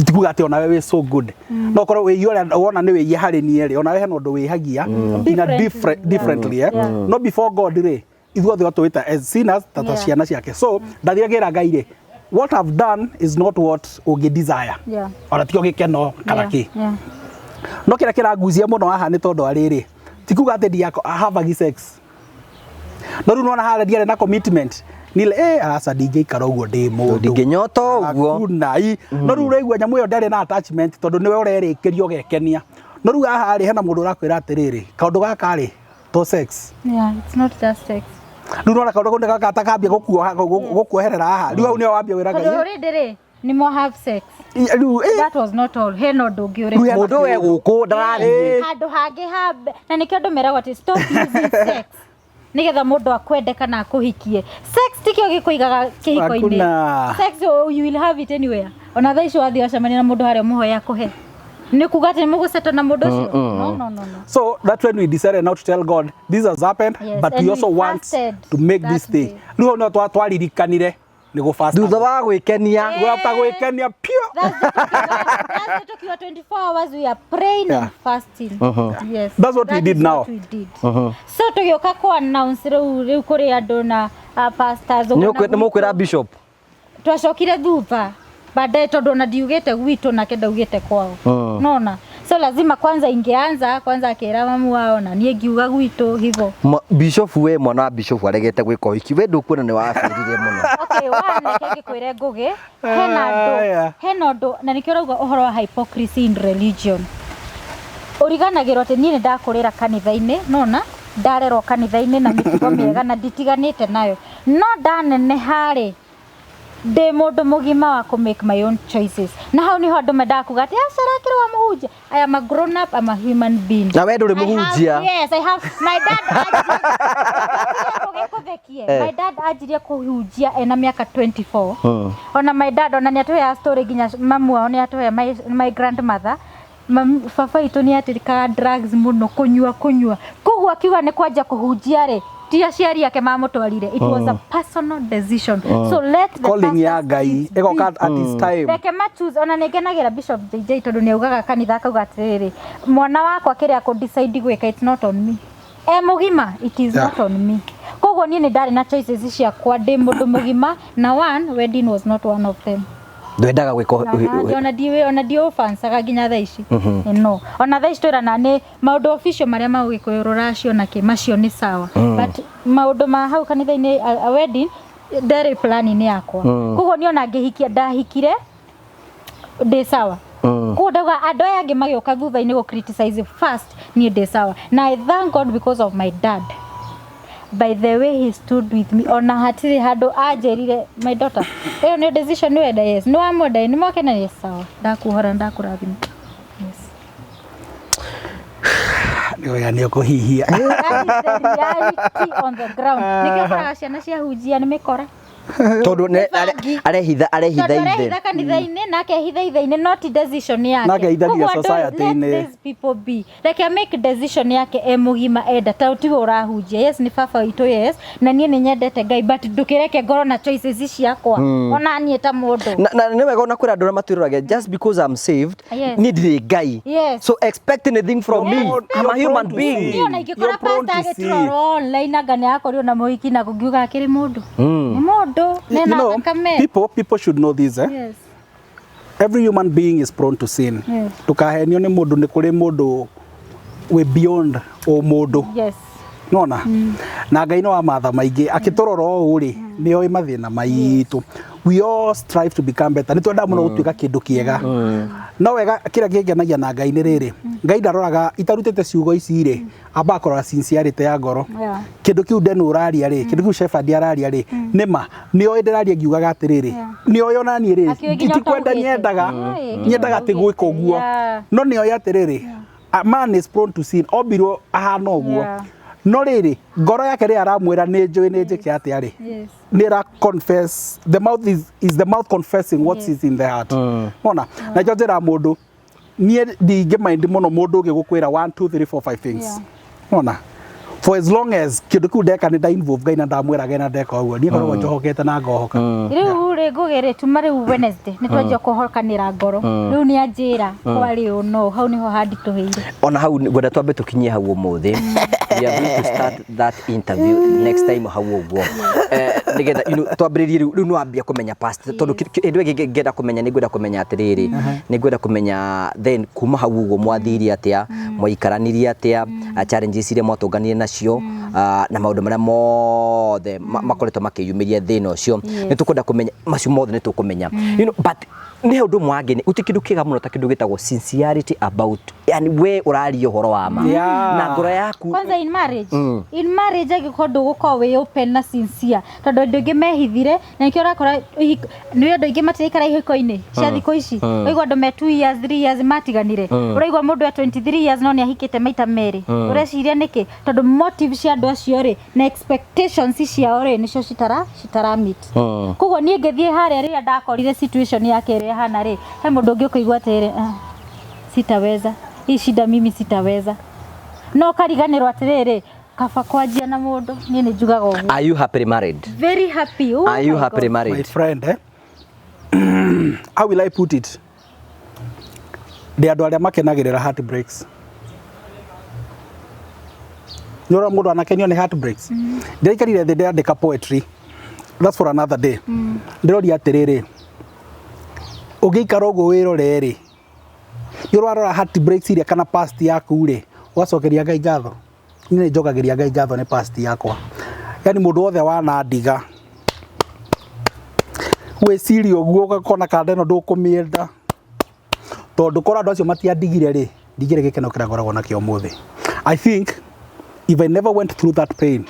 Tikuga atĩ onawe wĩ so good, no korwo wĩiye ũrĩa wona nĩ wĩiye harĩ niĩ rĩ, onawe hena ũndũ wĩhagia in a Differently, different, yeah. differently, eh? Yeah. No before God rĩ, ithuothe otwĩta as sinners ta ta ciana ciake. So ndathire ngĩra Ngai rĩ, what I've done is not what ũngĩ desire, ona tikio gĩkeno kana kĩ. No kĩrĩa kĩrangucia mũno haha nĩ tondũ wa rĩrĩ, ti kuga atĩ ndia havagi sex, no rĩu nona harĩa ndiarĩ na commitment nile, aca, ndingĩikara ũguo ndĩ mũndũ. Ndingĩnyota ũguo. Hakuna, i. No rĩu ũraigua nyamũ ĩyo ndarĩ na attachment tondũ nĩwe ũrerĩkĩria ũgekenia. No rĩu haha rĩ, hena mũndũ ũrakwĩra atĩrĩrĩ, kaũndũ gaka rĩ to sex. Yeah, it's not just sex. Rĩu nona kaũndũ kau nĩgaka takambia gũkuoherera haha, rĩu hau nĩho wambia wĩra Tondũ Ngai. already rĩ, nĩ mo have sex. Rĩu That was not all. Hena ũndũ ũngĩ Rĩu ũrĩ hena Mũndũ we gũkũ ndarathiĩ. Handũ hangĩ ha na nĩkĩo andũ meragwo atĩ stop using sex nĩgetha mũndũ akwende kana akũhikie. Sex tikĩo gĩkũigaga kĩhiko-inĩ. Hakuna. Sex, oh, you will have it anywhere. Ona thaa ici wathiĩ wacemania na mũndũ harĩa ũmũhoe akũhe, nĩ kuga atĩ nĩ mũgũsettle na mũndũ ũcio? No, no, no, no. So that's when we decided now to tell God this has happened, Yes, but and we we also want fasted to make that this thing. day. Rĩu hau nĩho twaririkanire nĩ gũ fast. Thutha wa gwĩkenia. Gwata gwĩkenia pure. Thursday tukiwa 24 hours we are praying and fasting. Yes. That's what we That did is now. what we did. So tũgĩũka kũ announce rĩu kũrĩ andũ na pastors ũguo na Nĩ mũkwĩra gwitũ. bishop? Twacokire thutha baadaye tondũ ona ndiugĩte gwitũ nake ndaugĩte kwao, nona so lazima kwanza ingeanza kwanza akĩra mamu wao na niĩ ngiuga gwitũ hivo. Bishop, we mwana wa bishop aregete gwĩka ũhiki, we ndũkuona nĩ wabĩrire mũno? Okay, one, reke ngĩkwĩre Ngũgĩ, hena andũ hena ũndũ na nĩkĩo ũrauga ũhoro wa hypocrisy in religion. Ũriganagĩrwo atĩ niĩ nĩ ndakũrĩra kanitha-inĩ, nona ndarerwo kanitha-inĩ na mĩtugo mĩega na nditiganĩte nayo, no ndaneneha rĩ, ndĩ mũndũ mũgima wa kũ make my own choices, na hau niho andũ mendaga kuga atĩ aca arakĩrĩ wa mũhunjia. I am a grown up, I'm a human being. Na we ndũrĩ I have- mũhunjia. Yes, I have my dad anjirie, my dad anjirie kũhunjia ena mĩaka 24. Ona my dad ona nĩ atũheaga story, nginya mamu wao nĩ atũhea, my grandmother. Baba itũ nĩ atĩrĩkaga drugs mũno, kũnyua kũnyua, koguo akiuga nĩ kwanja kũhunjia rĩ, ti aciari ake mamũtwarire, it was a personal decision. So let the Calling ya pastors Ngai kids be. ĩgoka at his time. Reke ma choose. Ona nĩ ngenagĩra Bishop JJ tondũ nĩ augaga kanitha akauga atĩrĩrĩ, mwana wakwa kĩrĩa akũ decide gwĩka, it's not on me, e mũgima, it is not on me. Koguo niĩ nĩ ndarĩ na choices ciakwa ndĩ mũndũ mũgima, na one wedding was not one of them. Ndwendaga gwĩka Ona ndiũĩ, ona ndiũbancaga nginya thaa ici. No ona thaa ici twĩrana nĩ maũndũ official marĩa ma ũgĩkũyũ, rũracio na kĩ, macio nĩ sawa, but maũndũ ma hau kanitha-inĩ, a wedding ndarĩ plan-inĩ yakwa. Koguo niĩ ona ngĩhikia, ndahikire ndĩ sawa. Koguo ndauga andũ aya angĩ magĩũka thutha-inĩ gũ criticize first, niĩ ndĩ sawa. Na I thank God because of my dad, by the way he stood with me. Ona hatirĩ handũ anjĩrire, "My daughter, ĩyo nĩ decision wenda?" "Yes." "Nĩ wamwenda?" "Nĩ mwakena?" "Yes." "Sawa, ndakuhora, ndakũrathima." Yes. Nĩ wega nĩ ũkũhihia. That is the reality on the ground. Nĩkĩo ũkoraga ciana cia hunjia nĩ mĩkora. Tondũ Mĩbangi. arehitha arehitha Tondũ ithe. arehitha kanitha-inĩ na akehitha ithe-inĩ, not decision yake. Na akehithagia Koguo andũ, society-inĩ. let these people be, reke make decision yake e mũgima enda, ta tiwe ũrahunjia. Yes, nĩ baba witũ, yes, na niĩ nĩ nyendete Ngai, but ndũkĩreke ngorwo na choices ciakwa ona niĩ ta mũndũ. Na nĩ wega ona kwĩra andũ arĩa matwĩrorage, just because I'm saved, niĩ ndirĩ Ngai, so expect anything from me. I'm a You're human prone to being. sin. Niĩ ona ingĩkora You're prone pastor to sin. agĩtũrora online, anga nĩ akorirwo na mũhiki na kũngiuga akĩrĩ mũndũ nĩ mũndũ You nena know, thakame. people should know this, eh? Yes. Every human being is prone to sin. Ndũkahenio nĩ mũndũ, nĩ kũrĩ mũndũ wĩ beyond ũmũndũ. Nona na Ngai nĩ wa matha maingĩ, akĩtũrora ũũ rĩ, nĩ oĩ mathĩna maitũ. We all strive to become better, nĩ twendaga mũno gũtuĩka kĩndũ kĩega. No wega kĩrĩa kĩngenagia na Ngai nĩ rĩrĩ, Ngai ndaroraga itarutĩte ciugo ici rĩ, ambaga kũrora sincerity ya ngoro. Kĩndũ kĩu ndenu ũraria rĩ, kĩndũ kĩu Shepherd araria rĩ, nĩ ma nĩ oĩ ndĩraria ngiugaga atĩrĩrĩ, nĩ oĩ ona niĩ rĩ, Akĩũĩ nginya ti kwenda ũtaugĩte. nyendaga Nginya nyendaga atĩ ũtaugĩte. gwĩka ũguo, no nĩ oĩ atĩrĩrĩ, a man is prone to sin, ombirwo ahana ũguo. No rĩrĩ, ngoro yake rĩ aramwĩra nĩ njũĩ nĩ njĩke atĩa rĩ, nĩ ĩra confess. The mouth is the mouth confessing what is in the heart. Mona na nĩkĩo njĩra mũndũ, niĩ ndingĩ mind mũno mũndũ ũngĩ gũkwĩra 1 2 3 4 5 things. Mona, for as long as kĩndũ kĩu ndeka nĩ nda involve Ngai na ndamwĩra na ndeka ũguo, niĩ ngoragwo njohokete na ngohoka. Rĩu rĩ, ngũgĩ rĩ, tuma rĩu Wednesday nĩ twanjia kũhokanĩra ngoro. Rĩu nĩ anjĩra kwarĩ ũ, no hau nĩho handitũhĩire. Ona hau ngwenda twambe tũkinyie hau ũmũthĩ. We are going to start that interview next time hau ũguo, nĩgetha twambĩrĩrie rĩu nĩ wambia kũmenya past, tondũ hĩndĩ ĩyo ĩngĩ ngenda kũmenya, nĩ ngwenda kũmenya atĩrĩrĩ, nĩ ngwenda kũmenya then kuma hau ũguo mwathiire atĩa, mwaikaranirie atĩa, challenges iria mwatũnganire nacio, na maũndũ marĩa mothe makoretwo makĩyumĩria thĩna ũcio. Nĩ tũkwenda kũmenya macio mothe, nĩ tũkũmenya, but nĩ ũndũ ũmwe wangĩ gũtirĩ kĩndũ kĩega mũno ta kĩndũ gĩtagwo sincerity about, yani we ũraria ũhoro wa ma na ngoro yaku. Kwanza in marriage, in marriage angĩkorwo ndũgũkorwo wĩ open na sincere, tondũ andũ aingĩ mehithire na nĩkĩo ũrakora nĩ andũ aingĩ matiraikara ihiko-inĩ cia thikũ ici. Ũraigua andũ me 2 years, 3 years matiganire. Ũraigua mũndũ e 23 years no nĩ ahikĩte maita merĩ. Ũreciria nĩkĩ? Tondũ motive cia andũ acio rĩ na expectations ciao rĩ nĩcio citara meet. Koguo niĩ ngĩthiĩ harĩa rĩrĩa ndakorire situation yake ĩrĩa ĩhana rĩ, he mũndũ ũngĩ ũkũigua atĩrĩrĩ, "Ah, sitaweza hii shida, mimi sitaweza." No kariganĩrwo atĩrĩrĩ, kaba kwanjia na mũndũ. Niĩ nĩ njugaga ũguo. Are you happily married? Very happy. Oh Are you my happily God. My married? friend, eh? How will I put it? Ndĩ andũ arĩa makenagĩrĩra heartbreaks. Nĩ ũrĩa mũndũ anakenio nĩ heartbreaks. Ndĩraikarire thĩ ndĩrandĩka poetry, that's for another day. Ndĩroria atĩrĩrĩ, ũngĩikara ũguo wĩrore rĩ, nĩ ũrarora heartbreaks iria kana past yaku rĩ, ũgacokeria Ngai ngatho. Niĩ nĩ njokagĩria Ngai ngatho nĩ past yakwa, yani mũndũ wothe wanandiga gwĩciria ũguo ũgakona kanda ĩno ndũkũmĩenda, tondũ korwo andũ acio matiandigire rĩ, ndingĩrĩ gĩkeno kĩrĩa ngoragwo nakĩo ũmũthĩ. I think if I never went through that pain,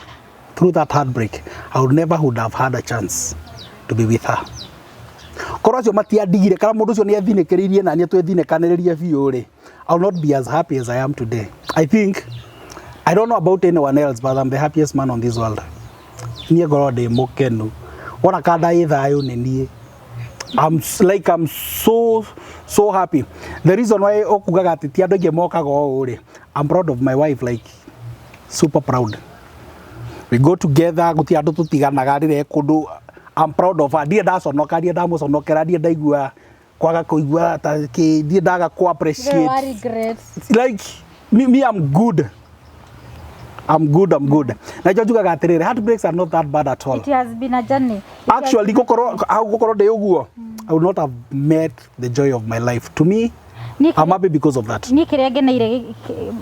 through that heartbreak, I would never would have had a chance to be with her. Korwo acio matiandigire kana mũndũ ũcio nĩ athinĩkĩrĩirie na niĩ twĩthinĩkanĩrĩrie biũ rĩ, I will not be as happy as I am today. I think, I don't know about anyone else, but I'm the happiest man on this world. Niĩ ngorwo ndĩ mũkenu wona kanda ĩ thayũ nĩ niĩ. Like, I'm so so happy. The reason why okugaga atĩ ti andũ aingĩ mokaga ũũ rĩ, I'm proud of my wife, like super proud. We go together, gũtirĩ andũ tũtiganaga rĩrĩa kũndũ. I'm proud of her. Ndirĩ ndaconoka, ndirĩ ndamũconokera, ndirĩ ndaigua kwaga kũigua ta kĩ, ndirĩ ndaga kũ appreciate. Wa regret. Like me, I'm good. I'm good, I'm good. Na nĩkĩo njugaga atĩrĩrĩ, heartbreaks are not that bad at all. It has been a journey. It has Actually, gukorwo hau, gukorwo ndĩ ũguo, I would not have met the joy of my life. To me, Niĩ I'm happy because of that. Niĩ kĩrĩa ngeneire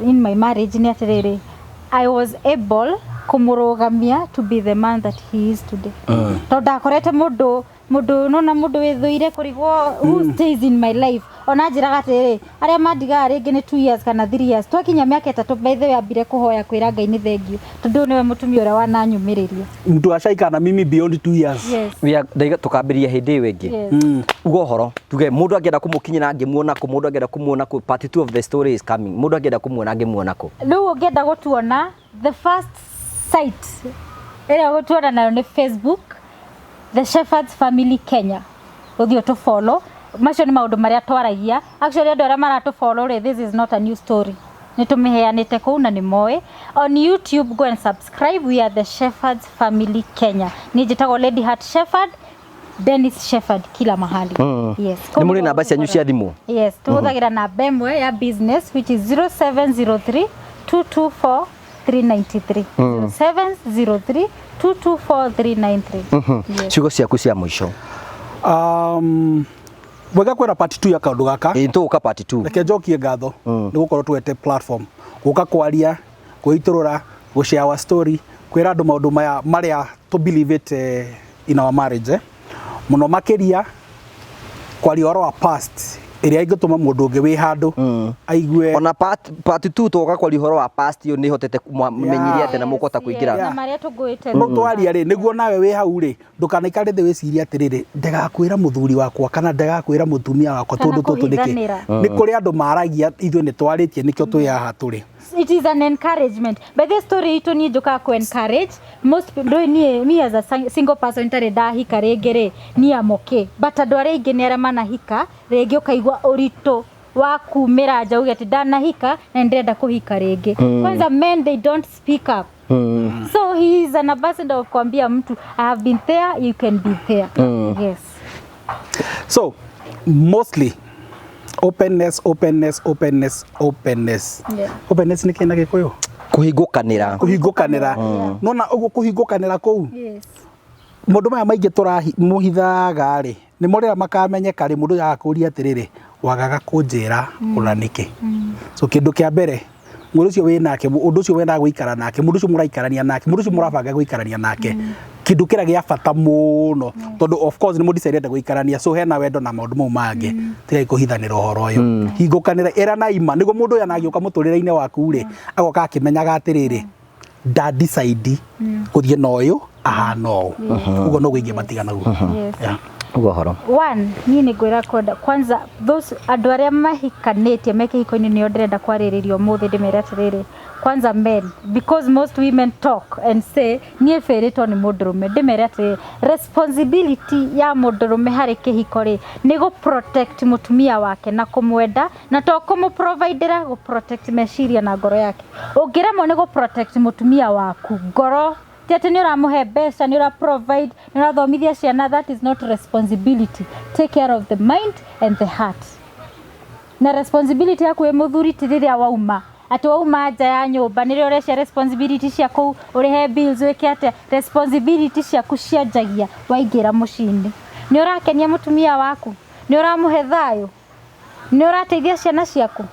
in my marriage nĩ atĩrĩrĩ, I was able kũmũrũgamia to be the man that he is today, tondũ ndakorete mũndũ nona mũndũ wĩthũire kũrigwo who stays in my life. Ona njĩraga atĩrĩrĩ, arĩa mandigaga rĩngĩ nĩ 2 years kana 3 years, twakinya mĩaka 3, by the way, ambire kũhoya kwĩra Ngai nĩ thengiũ, tondũ ũyũ nĩwe mũtumia ũrĩa wananyũmĩrĩria. Mtu ashaika na mimi beyond 2 years. Yes. Ndaiga tukambĩrĩria hĩndĩ ĩyo ĩngĩ. Yes. Uga ũhoro tuge mũndũ angĩenda kũmũkinyĩra angĩmuona kũ, mũndũ angĩenda kũmuona kũ? Part 2 of the story is coming. Mũndũ angĩenda kũmuona angĩmuona kũ? Rĩu ũngĩenda gũtuona, the first site ĩrĩa ũgũtuona nayo nĩ Facebook, The Shepherds Family Kenya. Ũthiĩ ũtũfollow. Macio nĩ maũndũ marĩa twaragia. Actually, andũ arĩa maratũfollow rĩ, this is not a new story, nĩ tũmĩheanĩte kũu na nĩ moĩ. On YouTube, go and subscribe, we are The Shepherds Family Kenya. Niĩ njĩtagwo Lady Heart Shepherd, Dennis Shepherd kila mahali. Yes. Nĩ mũrĩ namba cianyu cia thimũ? Yes, tũhũthagĩra namba ĩmwe ya business, which is 0703 224 393, 0703 224 393. Yes. Ciugo ciaku cia mũico. Wega kwĩra part 2 ya kaũndũ gaka. Ĩ, tũgũka part 2. Reke njokie ngatho nĩ gũkorwo twete platform gũka kwaria, kwĩitũrũra, gũ share our story, kwĩra andũ maũndũ maya marĩa tũ believe it, in our marriage, eh. Mũno makĩria kwaria ũhoro wa past ĩrĩa ĩngĩtũma mũndũ ũngĩ wĩ handũ aigue. Ona part 2 tũgoka kwaria ũhoro wa past ĩyo nĩ hotete kũmenyiria atĩa na mũkũhota kũingĩra. Na marĩa tũngũĩte. Mau twaria rĩ, nĩguo nawe wĩ hau rĩ, ndũkanaikare thĩ wĩcirie atĩrĩrĩ, ndagakwĩra mũthuri wakwa kana ndagakwĩra mũtumia wakwa Kana tũndũ tũtũ nĩkĩ. kũhithanĩra. Nĩ kũrĩ andũ maragia, ithuĩ nĩ twarĩtie, nĩkĩo twĩ haha tũrĩ. It is an encouragement. By the story itũ niĩ njũkaga kũ encourage most people. Ndũĩ niĩ, me as a single person itarĩ ndahika rĩngĩ rĩ, niĩ am okay, but andũ arĩa aingĩ nĩ arĩa manahika rĩngĩ, ũkaigua ũritũ wa kumĩra nja uge atĩ ndanahika na nĩndĩrenda kũhika rĩngĩ. Kwanza men, they don't speak up. So he is an ambassador of kuambia mtu, "I have been there, you can be there." Yes. So mostly openness, openness, openness, openness. Openness nĩ kĩna Gĩkũyũ? Kũhingũkanĩra. Kũhingũkanĩra. Nona ũguo kũhingũkanĩra kũu, maũndũ maya maingĩ tũramũhithaga rĩ, nĩmo rĩrĩa makamenyeka rĩ, mũndũ ũyũ agakũria atĩrĩrĩ, "Wagaga kũnjĩra ũna nĩkĩ?" So kĩndũ kĩa mbere, mũndũ ũcio wĩ nake, ũndũ ũcio wendaga gũikara nake, mũndũ ũcio mũraikarania nake, mũndũ ũcio mũrabanga gũikarania nake, kĩndũ kĩrĩa gĩa bata mũno, tondũ of course nĩ mũdecidete gũikarania, so hena wendo na maũndũ mau mangĩ. Tigai kũhithanĩra ũhoro ũyũ, hingũkanĩra, ĩrana ima, nĩguo mũndũ ũyũ anagĩũka mũtũrĩre-inĩ waku rĩ, agoka akĩmenyaga atĩrĩrĩ, nda decide gũthiĩ na ũyũ ahana ũũ, ũguo noguo ingĩmatiga naguo. Yeah. Ũguo ũhoro. One, niĩ nĩ ngwĩra kwenda kwanza those andũ arĩa mahikanĩtie me kĩhiko-inĩ, nĩo ndĩrenda kwarĩrĩria ũmũthĩ. Ndĩmere atĩrĩrĩ, kwanza men, because most women talk and say, "Niĩ bĩrĩtwo nĩ mũndũrũme." Ndĩmere atĩrĩrĩ, responsibility ya mũndũrũme harĩ kĩhiko rĩ, nĩ gũ protect mũtumia wake na kũmwenda, na to kũmũprovidera, gũ protect meciria na ngoro yake. Ũngĩremwo nĩ gũ protect mũtumia waku ngoro, ti atĩ nĩ ũramũhe mbeca, nĩ ũra provide, nĩ ũrathomithia ciana, that is not responsibility. Take care of the mind and the heart. Na responsibility yaku wĩ mũthuri ti rĩrĩa wauma, atĩ wauma nja ya nyũmba nĩrĩo ũrecia responsibility cia kũu, ũrĩhe bills, wĩke atĩa. Responsibility ciaku cianjagia waingĩra mũciĩ-inĩ. Nĩ ũrakenia mũtumia waku? Nĩ ũramũhe thayũ? Nĩ ũrateithia ciana ciaku?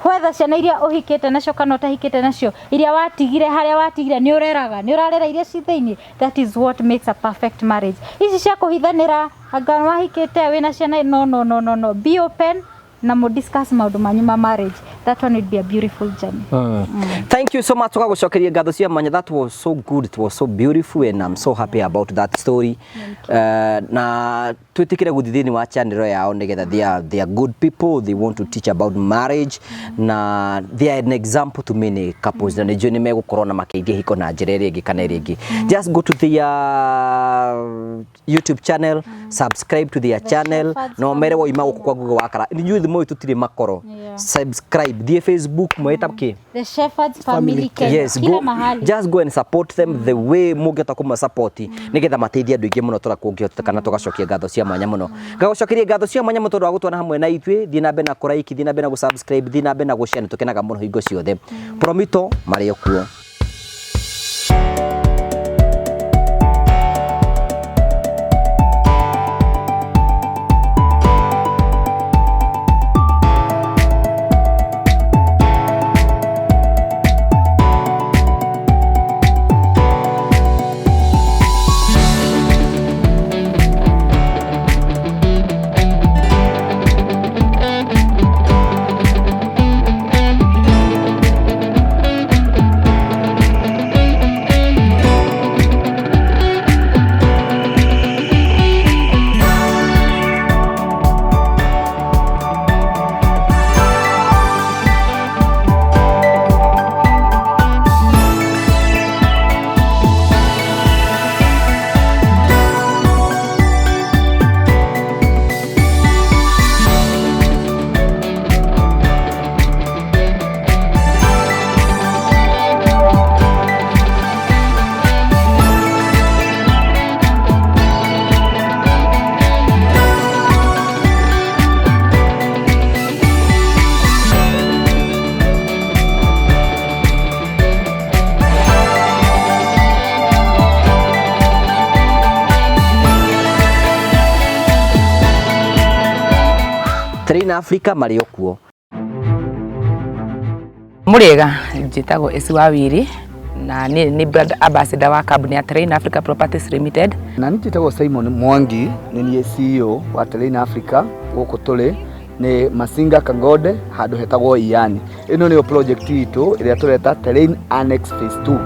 Wetha ciana iria ũhikĩte nacio kana ũtahikĩte nacio, iria watigire harĩa watigire, nĩ ũreraga, nĩ ũrarera iria ci thĩinĩ. That is what makes a perfect marriage. Ici cia kũhithanĩra, anga wahikĩte wĩna ciana, no, no, no, no, no. Be open na mu discuss maũndũ manyu ma marriage. That one will be a beautiful journey. Thank you so much. Tugagucokeria ngatho cia mwanya. That was so good, it was so beautiful, and I'm so happy about that story. Na twĩtĩkĩre gũthiĩ thĩinĩ wa channel yao nĩgetha they are good people. They want to teach about marriage na they are an example to many couples, na nĩnjũĩ nĩ megũkorwo na makĩingĩ hiko na njĩra ĩrĩa ĩngĩ kana ĩrĩa ĩngĩ. Just go to their YouTube channel, subscribe to their The channel. Shepherds Na ũmere Family. woima gũkũ kwa Google wakara inyuĩ thimũ ũyũ tũtirĩ makoro. Subscribe, thiĩ Facebook, mwĩta kĩ? The Shepherds Family Kenya. Yes, kila go, mahali. just go and support them the way mũngĩhota kũma-support nĩgetha mateithie andũ aingĩ mũno tũrĩa kũngĩhoteka. Na tũgacokia ngatho cia mwanya mũno, ngagũcokeria ngatho cia mwanya mũno tondũ wa gũtwana hamwe na ithuĩ. Thiĩ na mbere na kũ-like, thiĩ na mbere na gũ-subscribe, thiĩ na mbere na gũ-share. Nĩ tũkenaga mũno hingo ciothe. Promito marĩ o kuo. Train Africa marĩ o kuo. Mũrĩega, njĩtagwo Esi wa Wiri na niĩ nĩ brand ambassador wa kambuni ya Terrain Africa Properties Limited. Na niĩ njĩtagwo Simon Mwangi, nĩ niĩ CEO wa Terrain Africa. Gũkũ tũrĩ nĩ Masinga Kangode, handũ hetagwo Iyani. Ĩno nĩyo project itũ ĩrĩa tũreta Terrain Annex Phase 2.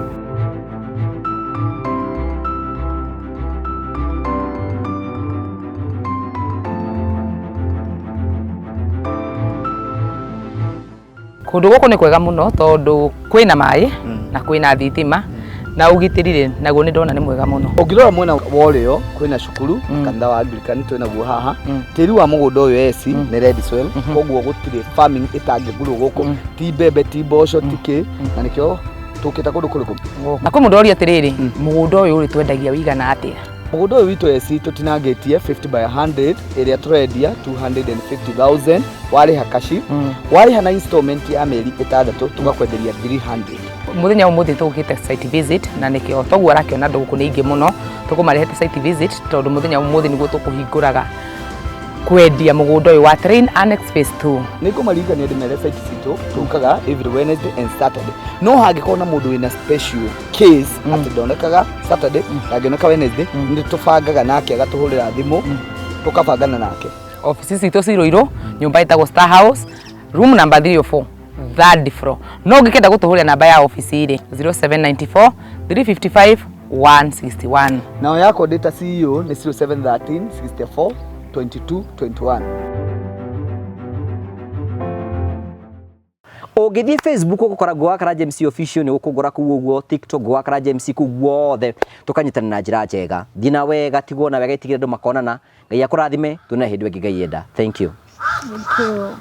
Kũndũ gũkũ nĩ kwega mũno tondũ kwĩna maĩ na kwĩna thitima na ũgitĩri rĩ naguo nĩ ndona nĩ mwega mũno. Ũngĩrora mwena wa ũrĩo kwĩna cukuru, kanitha wa Anglican twĩnaguo haha. Tĩri wa mũgũnda ũyũ eci nĩ red soil, koguo gũtirĩ farming ĩtangĩgurwo gũkũ, ti mbembe, ti mboco, ti kĩ, na nĩkĩo tũkĩte kũndũ kũrĩkũ? Na kwĩ mũndũ ũroria atĩrĩrĩ, mũgũnda ũyũ rĩ twendagia wĩigana atĩa? Mũgũnda ũyũ witũ eci tũtinangĩtie 50 by 100 ĩrĩa tũrendia 250,000 warĩha kaci, warĩha na installment ya mĩeri 6 tũgakwenderia 300. Mũthenya ũmũthĩ tũgũkĩte site visit na nĩkĩo toguo arakĩona andũ gũkũ nĩ aingĩ mũno, tũkũmarehete site visit tondũ mũthenya ũmũthĩ nĩguo tũkũhingũraga kwendia mũgũnda ũyũ wa Train Annex Phase 2. Nĩ ngũmaririkania ndĩmere site citũ tũkaga every Wednesday and Saturday, no hangĩkorwo na mũndũ wĩna special case atĩ ndonekaga Saturday, ndangĩoneka Wednesday, nĩ tũbangaga nake agatũhũrĩra thimũ tũkabangana nake. Ofici citũ ci Ruiru, nyũmba ĩtagwo Star House, room number 304, third floor. No ũngĩkenda gũtũhũrĩra namba ya ofici rĩ, 0794 355 161. Nao yakwa ndĩ ta CEO nĩ 0713 64 22 21. Ũngĩthiĩ Facebook ũgũkora Ngũgĩ wa Karanja MC Official, nĩ ũkũngora kũu ũguo, TikTok Ngũgĩ wa Karanja MC, kũu guothe tũkanyitana na njĩra njega. Thiĩ na wega, tigwo na wega, itigĩre andũ makonana. Ngai akũrathime, tuonane hĩndĩ ĩngĩ Ngai enda. Thank you. Thank you.